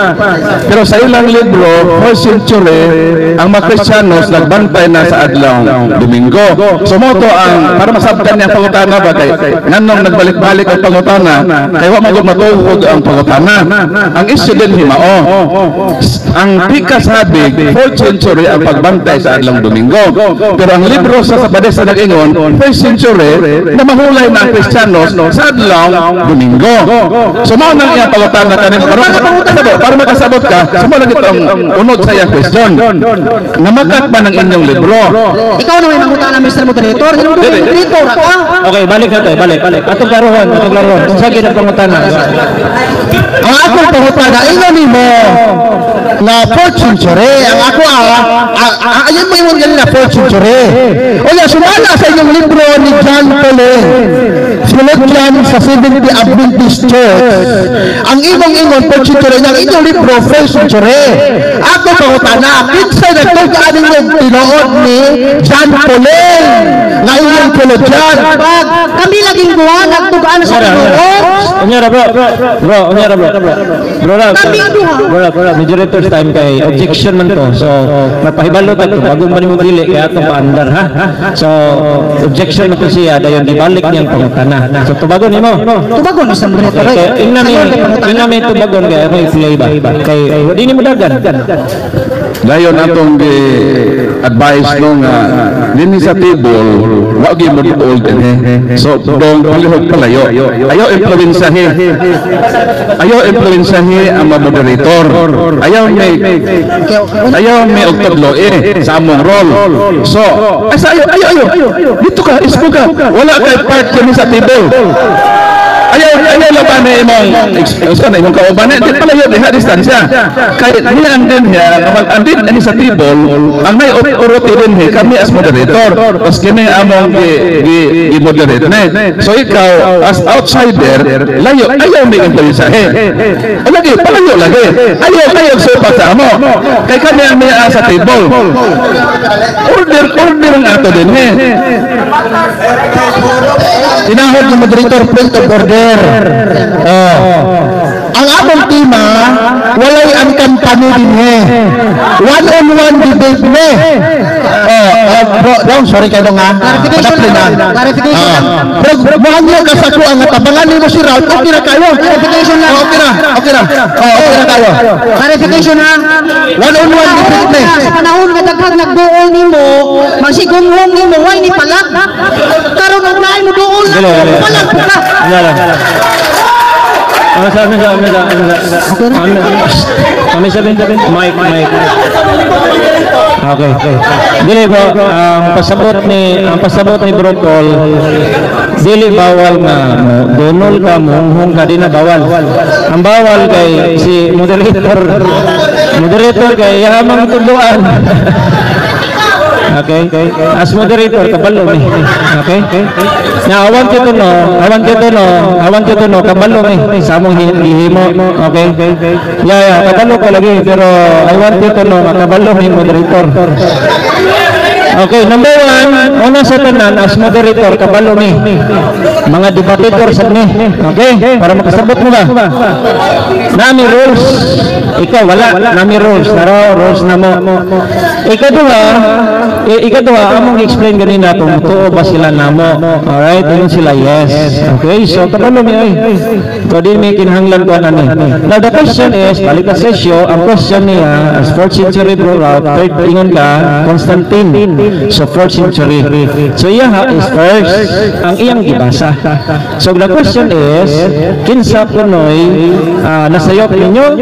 S5: Pero sa ilang libro, first century ang mga Kristiyanos nagbantay na sa adlaw Domingo. So mo to ang para masabtan niya ang pangutana ba kay nganong nagbalik-balik ang pangutana kay wa man gud matuhod ang pangutana. pangutana. Ang issue din himao. Ang pika sabi, 4th century ang pagbantay sa adlong Domingo. Pero ang libro sa Sabadesa nag-ingon, 1st century na mahulay na ang Kristiyanos sa adlong Domingo. So mao nang iyang pangutana kanin para makasabot ka, so mao lang ito ang unod sa iyang question. Namakat ba ng inyong libro?
S4: Ikaw na may mangutana, Mr. Moderator. Hinungdong
S5: Dili.
S4: moderator ka.
S1: Okay, balik na to, balik. Atong klarohon, atong klarohon. Kung sa ang pangutana.
S3: Ang akong pangutana, ingon nimo na 4th century. Ang ako ayun mo ingon ganina 4th century. O ya, sumala sa inyong libro ni John Tolle, Theologian sa Seventh-day Adventist Church. Ang imong ingon 4th century, ang inyong libro 1st century. Ako pangutana, kinsay nagtug-an ninyong tinuod ni John Tolle nga inyong theologian?
S4: Pag kami laging buwan, nagtugaan sa tinuod.
S1: Unya ra, bro. Bro, unya ra, bro. Bro, ra.
S4: Kami ang duha.
S1: Bro, bro, moderator's time kay objection man to. So, mapahibalo ta to bagong man mo dili kay atong paandar, ha. So, objection man to siya dayon gibalik niyang pangutana. So, tubagon nimo.
S4: Tubagon, Mr. Moderator.
S1: Okay, ingna mi tubagon kay ako i-play ba. Kay di nimo dagan.
S5: Dayon atong gi-advise no nga dinhi sa table wa gyud mo duol dinhi. So dong palihog palayo. Ayaw influensahi. Ayaw influensahi ang mga moderator. Ayaw may og tudlo eh sa among role. So ay sa ayaw, ayaw, ayaw. Dito ka, ispo ka. Wala kay part kami sa table. Ayaw ayaw laban na imong sa na imong kauban di palayo diha, distansya kay niya ang din hiya ang din ani sa table, ang may authority din hi kami as moderator, pas kini among gi moderate ne. So ikaw as outsider, layo, ayaw may influensahe. O lagi palayo lagi, ayaw ayaw supat sa amo kay kami ang may sa table. Order, order ang ato din he.
S3: Tinahod ng moderator, point of order. Oh. Ang among tema, walay ang kampanya din eh. One-on-one debate ne. Oh, oh, bro, dong, sorry kayo nga.
S4: Clarification
S3: Padapli
S4: lang.
S3: na.
S4: Clarification
S3: Ah.
S4: lang.
S3: Bro, buhangyo ka sa kuha nga tabangan nimo si Ralph, okay na kayo.
S4: Clarification lang.
S3: Oh, okay na, okay na. Oh, okay na kayo.
S4: Clarification ha.
S3: One-on-one debate ne.
S4: Sa panahon nga daghang nagduol nimo, magsigunghong nimo, way ni palag. Karon og naay mo duol na,
S1: Dili, dili.
S4: palag po ka.
S1: Wala lang. Ano sa, ano sa, ano sa, ano sa, ano, ano sabihin, sabihin, mic, mic. Okay. Dili bro, ang pasabot ni Bro Paul, dili bawal nga mo dunol ka, mohunghong ka, di na bawal. Ang bawal kay si moderator, moderator kay yahamang tudloan. Okay? As moderator, kabalo mi. Okay? Now, I want you to know, I want you to know, I want you to know, kabalo mi sa among gihimo. Okay? Yeah, kabalo ko lagi, pero I want you to know, nga kabalo mi moderator. Okay, number one, una sa tanan, as moderator, kabalo mi. Mga debater sa ni. Okay? Para makasabot mo ba? Nami rules. Ikaw, wala. Nami rules. Naro, rules na mo. Ikaduha, ikaduha, among explain ganina kung tuo ba sila namo. Alright? Ingon sila, yes. Okay? So, kabalo mi ay. So, di may kinahanglan ko ano. Now, the question is, balik na sesyo, ang question niya, as 4th century bro, third, ingon ka, Constantine. So, 4th century. So, iya ha is first, ang iyang gibasa. So, the question is, kinsa kunoy nasayop ninyo?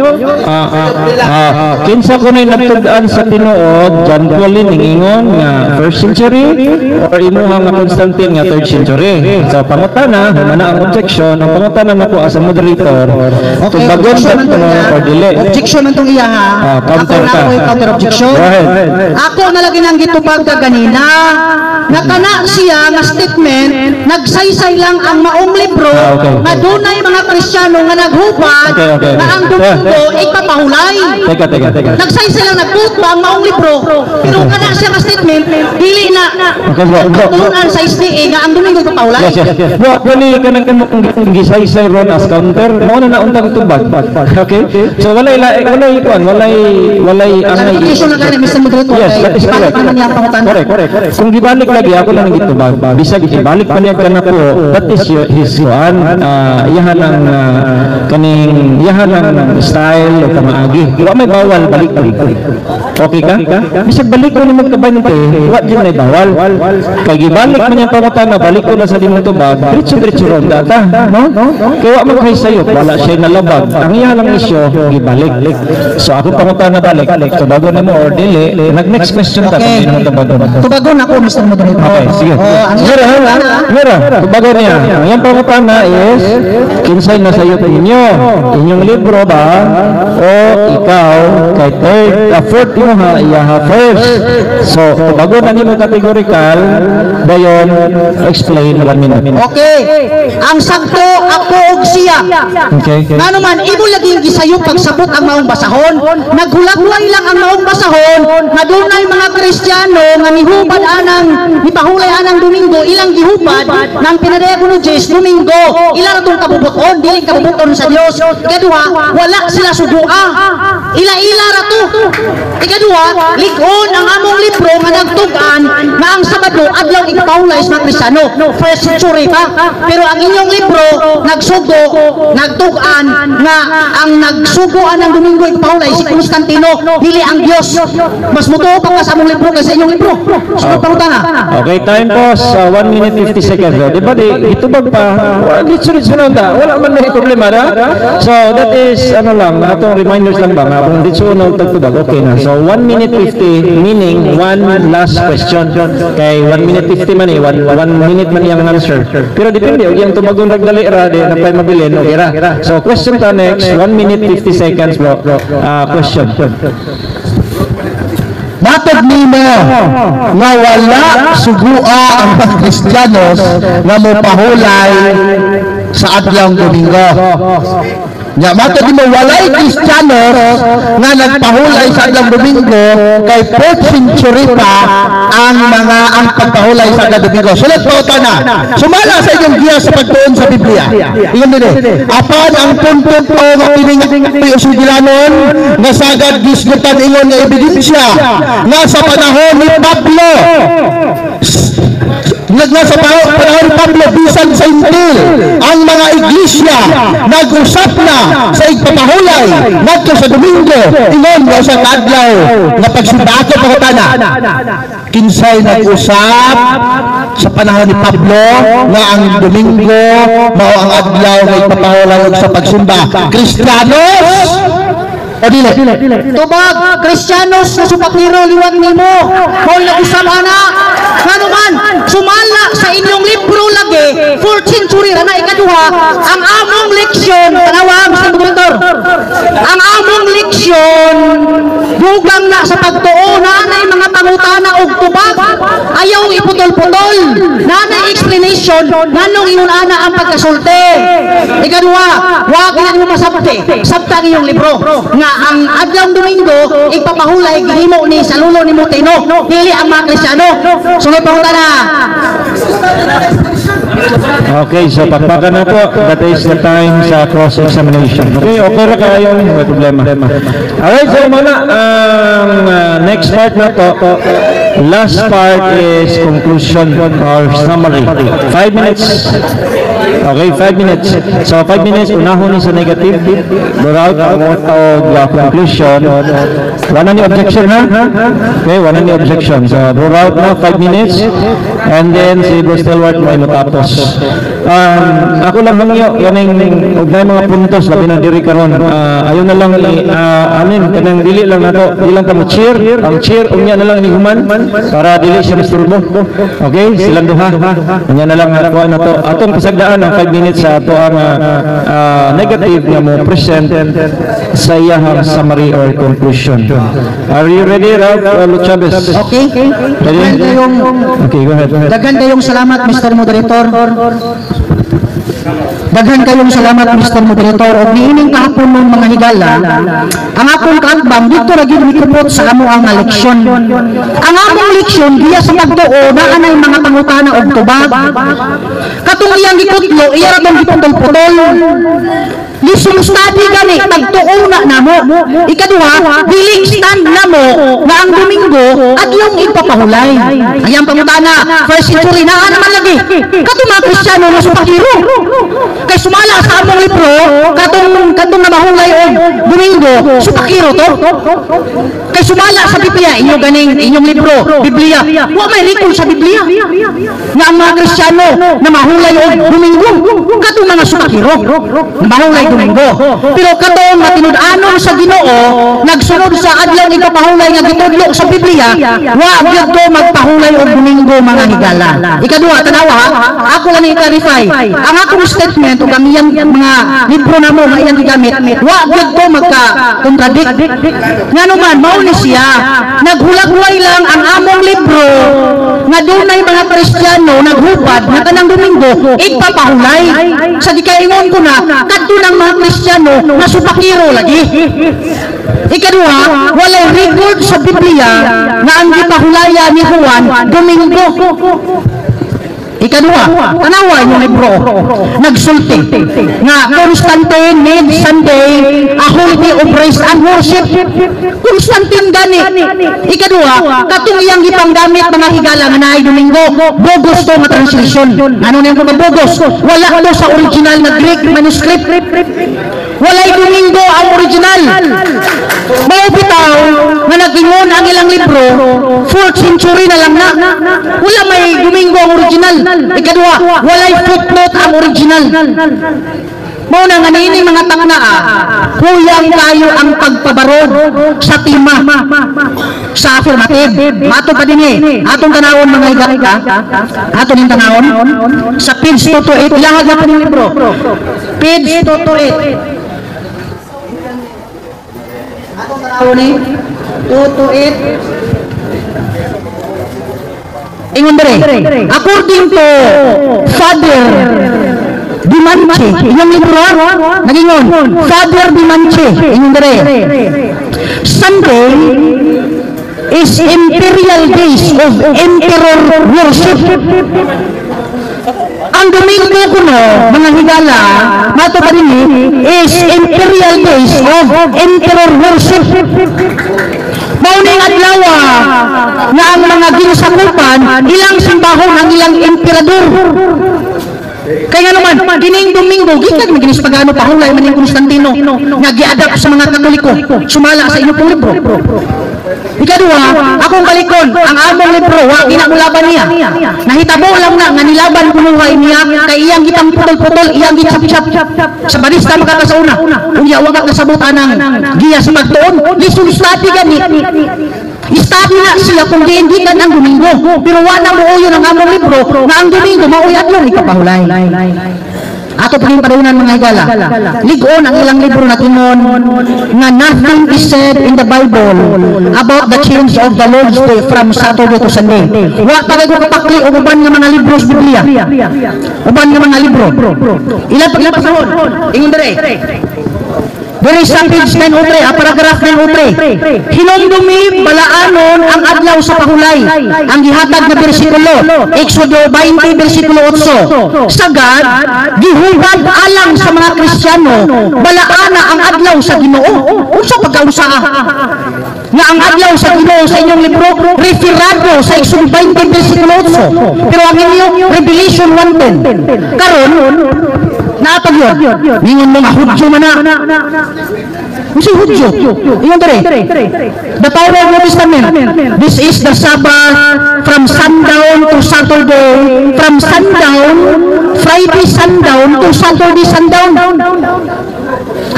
S1: Kinsa kunoy nagtud-an sa tinuod, John Paul ningingon nga first century or imuha nga Constantine nga third century? So, pangutana, humana ang objection, ang pangutana nako as a moderator,
S4: Okay,
S1: tubagon
S4: objection
S1: ba
S4: man
S1: ito
S4: tong iya.
S1: or dili?
S4: Objection man tong iya ha.
S1: Ah, counter
S4: Ako na
S1: ka.
S4: ako'y counter objection.
S1: Go ahead.
S4: Ako na lagi nang gitubag ka ganina. Nga kana siya nga statement, nagsaysay lang ang maong libro nga dunay mga Kristiyano nga naghubad
S1: Okay.
S4: nga ang Domingo ipapahulay.
S1: Teka, teka, teka.
S4: Nagsaysay lang, nagbuot ba ang maong libro. Pero kana siya nga statement dili na
S1: Okay, bro. Bro, bro.
S4: tunan sa SDA nga ang Domingo ipapahulay.
S1: Yes. Bro, actually, kanang kanang gisaysay ron as counter, mao na nauntang tubag. Okay? So walay kuan, walay walay angay.
S4: Clarification lang gani, Mr. Moderator.
S1: Yes, that is correct.
S4: Paano niya ang pangutana?
S1: Correct. Kung gibalik lagi ako lang gitubag. Bisag ibalik pa niya kana po, that is his kuan, iyahan ang kaning iyahan ang style o pamaagi. Wa may bawal balik balik. Okay ka? Bisag balik ko ni magkabante, wa jud may bawal. Kay gibalik man niyang pangutana, balik ko na sa imong tubag, diretso diretso ron data, no? Kay wa man kay sayop, wala siya nalabag. Ang iya lang isyo gibalik. So ako pangutana balik, tubagon nimo or dili, nag next question ta kung di mo tubagon.
S4: Tubagon ako, Mr. Moderator.
S1: Okay, sige.
S4: Oh, ang
S1: Mira, mira, tubagon niya. Ang iyang pangutana is, kinsay na sayop ninyo? Inyong libro ba? O ikaw, kay third, fourth mo ha, iya ha first. So, tubagon na nimo categorical, dayon, explain 1 minute.
S4: Okay. Ang sakto, ako og siya.
S1: Okay?
S4: Ngano man imo lagi gisayop pagsabot ang maong basahon. Naghulakway lang ang maong basahon nga dunay mga Kristiyano nga mihupad anang mipahulay anang Domingo, ilang gihupad nang pinadayag ni Jesus Domingo. Ila ra tong kabubuton, dili kabubuton sa Dios. Ikaduha, wala sila sugua. Ila-ila ra to. Ikaduha, lig-on ang among libro nga nagtug-an nga ang Sabado adlaw ipahulay sa mga Kristiyano. First century pa. Pero ang inyong libro nagsugo, nagtug-an nga ang nagsugoan ng Domingo ipahulay si Constantino, dili ang Dios. Mas mutuo pa ka sa among libro kaysa inyong libro. So pangutana.
S1: Okay, time pause, 1 minute 50 seconds. Di ba, di, itubag pa, wala, ditso-ditso na ta. Wala man may problema na. So, that is, ano lang, atong reminders lang ba, nga kung ditso na tagtubag, okay na. So, 1 minute 50, meaning one last question. Kay 1 minute 50 man eh, 1 minute man iyang answer. Pero depende, og iyang tubagon rag dali ra, di na pa'y mabilin, okay ra. So, question ta next, 1 minute 50 seconds, bro. Question.
S3: Matod nimo nga wala sugua ang mga Kristiyanos nga mopahulay sa adlawng Domingo. Nya matod nimo walay Kristiyanos nga nagpahulay sa adlawng Domingo kay 4th century pa ang mga ang pagpahulay sa adlawng Domingo. Sulod pa na. Sumala sa inyong giya sa pagtuon sa Biblia. Ingon dinhi. Apan ang punto nga kining usugilanon nga sagad gisgutan ingon nga ebidensya nga sa panahon ni Pablo, nga sa panahon ni Pablo bisan sa Intil ang mga iglesia nag-usap na sa igpapahulay ngadto sa Domingo ingon nga usa ka adlaw nga pagsimba. Ako pangutana, kinsay nag-usap sa panahon ni Pablo nga ang Domingo mao ang adlaw nga igpapahulay og sa pagsimba? Kristiyanos o dili?
S4: Tubag, Kristiyanos nga supakiro liwat nimo. Mao nag-usap ana. Ngano man, sumala sa inyong libro lagi, 4th century ra na. Ikaduha, ang among leksyon, tanawa, Mr. Moderator. Ang among leksyon dugang na sa pagtuo, naanay mga pangutana og tubag. Ayaw iputol-putol. Naanay explanation nganong ingon ana ang pagkasulti. Ikaduha, wag na nimo masabti. Sabta ang inyong libro nga ang adlaw Domingo ipapahulay gihimo ni sa lulo ni Mutino, dili ang mga Kristiyano. Sunod pangutana.
S1: Okay, so pakpakan na po. That is the time sa cross-examination. Okay ra kayo. May problema. Alright, so muna, ang next part na to, last part is conclusion or summary. 5 minutes. Okay, 5 minutes. So, 5 minutes, unahon ni sa negative. Without ang og conclusion. Wala ni objection, ha? Okay, wala ni objection. So, out na, 5 minutes. And then, si Bro Stelwart may matapos. Ako lang hangyo, yaning og nay mga puntos labi na diri karon. Ayo na lang i anin kanang dili lang nato, dili lang kamo cheer, ang cheer unya na lang ni human para dili siya masturbo. Okay, silang duha. Unya na lang kuha na to. Atong pasagdaan ang 5 minutes sa ato ang negative nga mo present sa iyahang summary or conclusion. Are you ready, Ralph Luchabes?
S4: Okay?
S1: Ready?
S4: Daghan kayong
S1: Okay, go ahead.
S4: Daghan kayong salamat, Mr. Moderator. Daghan kayong salamat, Mr. Moderator. Og niining kahapon nung, mga higala, ang akong kaatbang dito ra gyud mikupot sa amo ang leksyon. Ang among leksyon giya sa pagtuo, naa nay mga pangutana og tubag. Katong iyang gikutlo, iya ra tong giputol-putol. Lisong study gani tagtuo na namo. Ikaduha, dili stand namo nga ang Domingo adlong ipapahulay. Ayang pangutana, first century naa naman lagi. Katong mga Kristiyano nga supakiro. Kay sumala sa among libro, katong nga mahulay og Domingo, supakiro to. Kay sumala sa Biblia, inyo ganing inyong libro, Biblia. Wa may record sa Biblia nga ang mga Kristiyano na mahulay og Domingo, katong mga supakiro na mahulay Domingo. Pero katong matinud-anon sa Ginoo, nagsunod sa adlaw ni pahulay nga gitudlo sa Biblia, wa gyud to magpahulay og Domingo, mga higala. Ikaduha, tanawa, ako lang i-clarify. Ang akong statement ug ang iyang mga libro namo nga iyang gigamit, wa gyud to magka-contradict. Ngano man, mao ni siya, naghulakway lang ang among libro nga dunay mga Kristiyano naghupad nga kanang Domingo ipapahulay. Sa gikaingon ko na kadto ng mga Kristiyano nga supakiro lagi. Ikaduha, walay record sa Biblia nga ang gipahulaya ni Juan Domingo. Ikaduha, tanawa yung libro. Nagsulti nga Constantine made Sunday a holiday of rest and worship. Constantine gani. Ikaduha, katong iyang gipanggamit, mga higala, nga naay Domingo, bogus to nga translation. Ano na yung bogus? Wala to sa original na Greek manuscript. Walay Domingo ang original. Mao bitaw nga nag-ingon ang ilang libro, 4th century na lang na. Wala may Domingo ang original. Ikaduha, walay footnote ang original. Mao na nga niini mga taknaa, huyang kayo ang pagpabarog sa tema sa affirmative. Mato pa din eh. Atong tanawon, mga higala. Ato ning tanawon sa page 228, ilahag na po ng libro. Page 228. Atong tanawon ni 228. Ingon dere, according to Father Dimanche, inyong libro, nagingon, Father Dimanche, ingon dere, Sunday is imperial days of emperor worship. Ang Domingo kuno, mga higala, mato pa din eh, is imperial days of emperor worship. Mao ning adlaw nga ang mga ginsakupan, ilang simbahon ang ilang emperador. Kaya nga naman, kining Domingo, gikan man kinis pagano, pahulay man ning Constantino nga gi-adapt sa mga Katoliko, sumala sa inyong pong libro. Ikaduha, akong balikon, ang among libro, wa kinamulaban niya. Nahitabo lang na nga nilaban kunuhay niya, kay iyang gitang putol-putol, iyang gitsap-tsap. Sa barista makakasauna, unya wa ka kasabot anang giya sa pagtuon, lisod study gani. Study na siya kung giindikan ang Domingo, pero wa na muuyon ang among libro nga ang Domingo mao'y adlong ipapahulay. Ato pa padaunan, mga higala. Ligon ang ilang libro na tinon nga nothing is said in the Bible about the change of the Lord's Day from Saturday to Sunday. Wa pa kay ko kapakli og uban nga mga libro sa Biblia. Uban nga mga libro. Ilan pa pasahon? Ingon dere. Diri sa page 903, paragraph 903. Hinumdumi balaanon ang adlaw sa pahulay. Ang gihatag na bersikulo, Exodo 20 bersikulo 8. Sagad, gihubad alang sa mga Kristiyano, balaana ang adlaw sa Ginoo. Unsa pagkausaa? Nga ang adlaw sa Ginoo sa inyong libro referado sa Exodo 20 bersikulo 8. Pero ang inyo Revelation 1:10. Karon naapag yun. Ningon mo nga Hudyo man na. Unsa Hudyo? Ingon dere. The power of New Testament. This is the Sabbath from sundown to Saturday, from sundown, Friday sundown to Saturday sundown.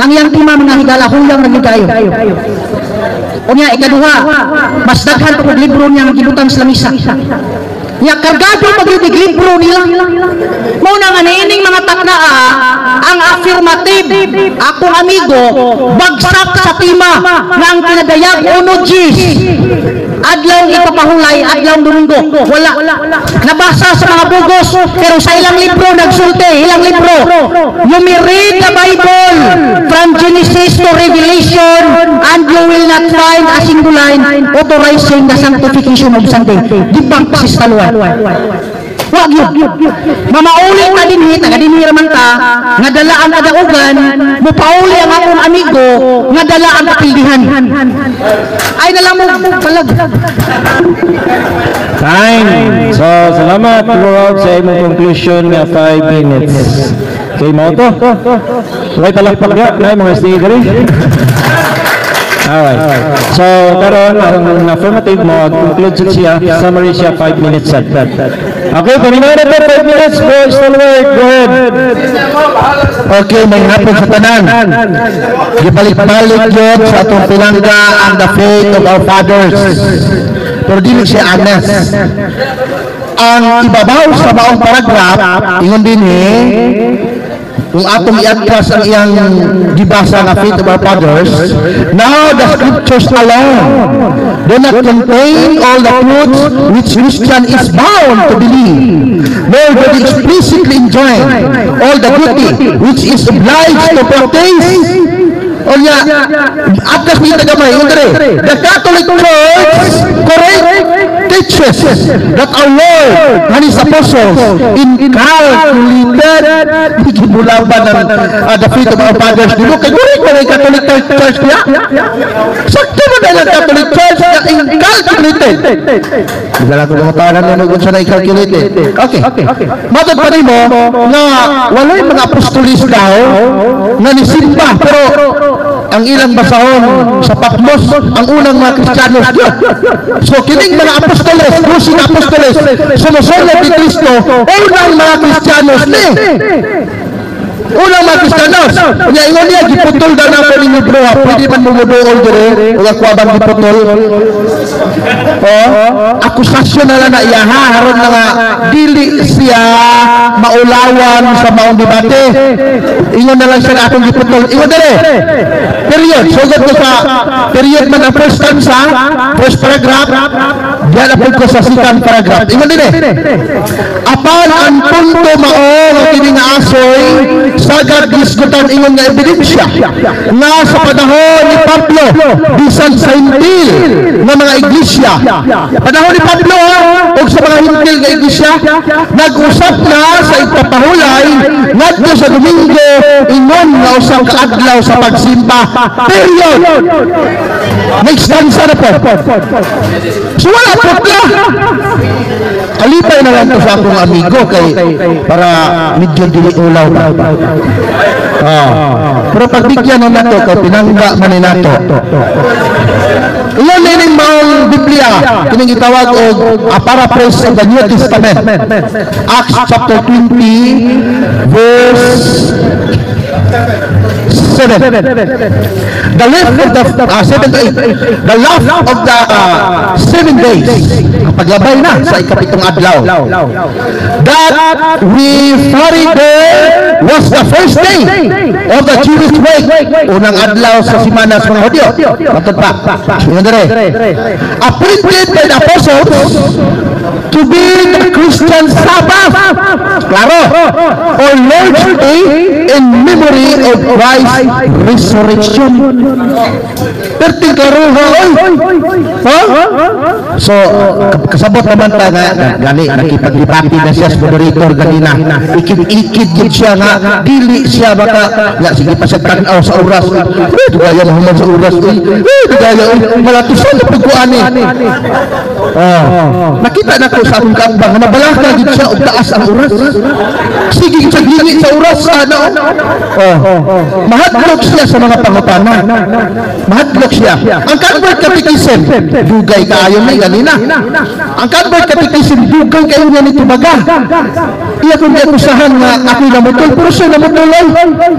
S4: Ang iyang tema, mga higala, huyang lagi kayo. Unya, ikaduha, mas daghan pa kog libro niya nga gibutang sa lamisa. Ya kargado pag libro nila. Mao na nga niining mga taknaa ang affirmative, akong amigo, bagsak sa tema nga ang pinadayag uno Gs. Adlaw ipapahulay, adlaw Domingo. Wala. Nabasa sa mga bugos, pero sa ilang libro nagsulti, ilang libro. You may read the Bible from Genesis to Revelation and you will not find a single line authorizing the sanctification of Sunday. Debunk si Stalwart. Wag yun. Mamauli ka dinhi, taga dinhi raman ta, nga dala ang kadaugan, mupauli ang akong amigo, nga dala ang kapildihan. Ay na lang mo palag.
S1: Time. So, salamat, Rob, sa imong conclusion nga 5 minutes. Okay, mao to. Way palakpak ya, na mga SDA diri. Alright. So, karon ang affirmative mo, conclude siya, summary siya 5 minutes sad. Okay, paminaw na to, 5 minutes, bro, Stalwart, go ahead.
S3: Okay, may hapon sa tanan. Gibalik-balik yun sa atong pinangga ang the faith of our fathers. Pero dili siya honest. Ang ibabaw sa maong paragraph, ingon din eh, kung atong i-atras ang iyang gibasa nga faith of our fathers, now the scriptures alone do not contain all the truths which Christian is bound to believe, nor do they explicitly enjoin all the duty which is obliged to practice. O niya, atras mo yung tagamay, yung dire, the Catholic Church correct teaches that our Lord and His apostles inculcated gibulaban ng the faith of our fathers. Di mo, kay correct ba yung Catholic Church niya? Sakto mo na yung Catholic Church na inculcated. Di ba ko mga tanan na kung na inculcated. Okay. Matod pa nimo nga walay mga apostolis daw nga nisimba, pero ang ilang basahon sa Patmos ang unang mga Kristiyanos yun. So kining mga apostoles, doseng apostoles, sumusunod ni Kristo, unang mga Kristiyanos ni. Unang mga Kristiyanos. Unya ingon niya giputol daw namo ninyo, bro. Ha. Pwede man mo moduol dire o ako abang giputol. Oh, akusasyon na lang na iya ha, aron na nga dili siya maulawan sa maong debate. Ingon na lang siya na akong giputol. Ingon dire. Period. Sugod ko sa period man ang first stanza, first paragraph. Diyan na ko sa second paragraph. Ingon dire. Apan ang punto mao nga kini nga asoy sagad gisgutan ingon nga ebidensya nga sa panahon ni Pablo bisan sa hintil nga mga iglesia, panahon ni Pablo ha, ug sa mga hintil nga iglesia nag-usap na sa igpapahulay ngadto sa Domingo ingon nga usa ka adlaw sa pagsimba, period. Next stanza na po. So wala po ka. Kalipay na lang to sa akong amigo kay para medyo dili ulaw ba. Oh. Pero pagbigyan na nato kay pinangga man ni nato. Iyon nining maong Biblia kining gitawag og a paraphrase of the New Testament. Acts chapter 20 verse 7. The left of the 7 to 8. The last of the 7 days. Ang paglabay na sa ikapitong adlaw. That we tarried there was the first day of the Jewish week. Unang adlaw sa simana sa mga Hudyo. Matod pa. Ingon dire. Appointed by the apostles to be the Christian Sabbath. Klaro. Or Lord's Day in memory of Christ's resurrection. Perting klaro ha, oy. Ha? So, kasabot naman ta nga, gani, nakipagdebate na siya sa moderator ganina. Ikid-ikid gid siya nga, dili siya baka, ya, sige pa siya tanaw sa oras. Eh, dugaya na human sa oras. Eh, dugaya, eh, malatusan na pagkuan eh. Oh. Nakita na ko sa akong kaambang, nga nabalaka gid siya og taas ang oras. Sige gid siya lingi sa oras ana. Oh. Mahadlok siya sa mga pangutana. Mahadlok siya. Ang Convert Catechism, dugay kaayo ni ganina. Ang Convert Catechism, dugay kaayo niya ni tubaga. Iya kung giakusahan nga ako'y namutol, pero siya namutol ay.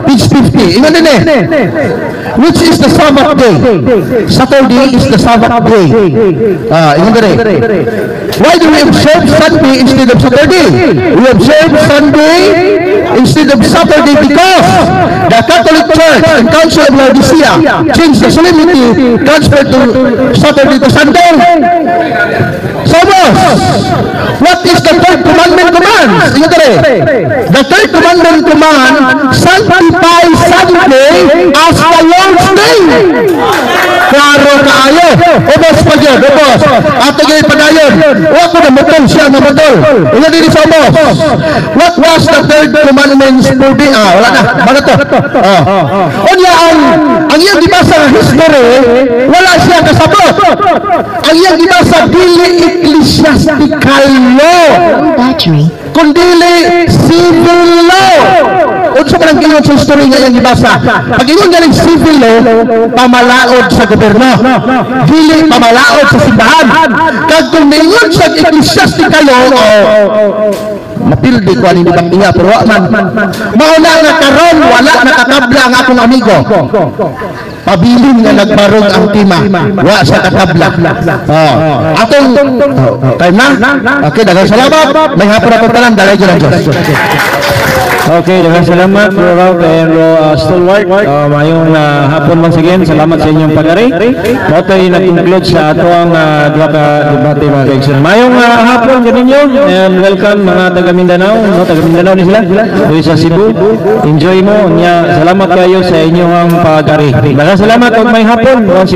S3: Page 50. Ingon din eh. Which is the Sabbath day? Saturday is the Sabbath day. Ah, ingon diri. Why do we observe Sunday instead of Saturday? We observe Sunday instead of Saturday because the Catholic Church and Council of Laodicea changed the solemnity, transferred to Saturday to Sunday. So, boss, what is the third commandment commands? Ingon diri. The third commandment command, sanctify Sunday as the Lord's Day. Klaro kaayo. Ubos pa gyud, ubos. Ato gyud padayon. Wa ko na mutol, siya nga mutol. Ingon diri sa ubos. What was the third commandment proving? Ah, wala na. Mana to? Oh. Unya ang iyang gibasa nga history, wala siya kasabot. Ang iyang gibasa dili ecclesiastical law
S6: Battery.
S3: Kundili civil law. Unsa man ang ingon sa history nga iyang gibasa? Pag ingon galing civil law, pamalaod sa gobyerno. Dili pamalaod sa simbahan. Kag kung niingon sa ecclesiastical law, oh, mapildi ko ani ni niya, pero wa man. Mao na nga karon wala nakatabla ang akong amigo. Pabilin nga nagbarog ang tema, wa sa katabla. Oh. Atong, oh, time na. Okay, daghang salamat. May hapon ako tanan, dalay ang Diyos.
S1: Okay, daghang salamat, Bro Ralph and Bro Stalwart. Mayong hapon once again. Salamat sa inyong pag-ari. Mao to'y nag-conclude sa atoang duha ka debate, mga kaigsoon. Mayong hapon kaninyo and welcome mga taga Mindanao, no, taga Mindanao ni sila. Diri sa Cebu. Enjoy mo nya. Salamat kayo sa inyong pag-ari. Daghang salamat ug may hapon. Once again.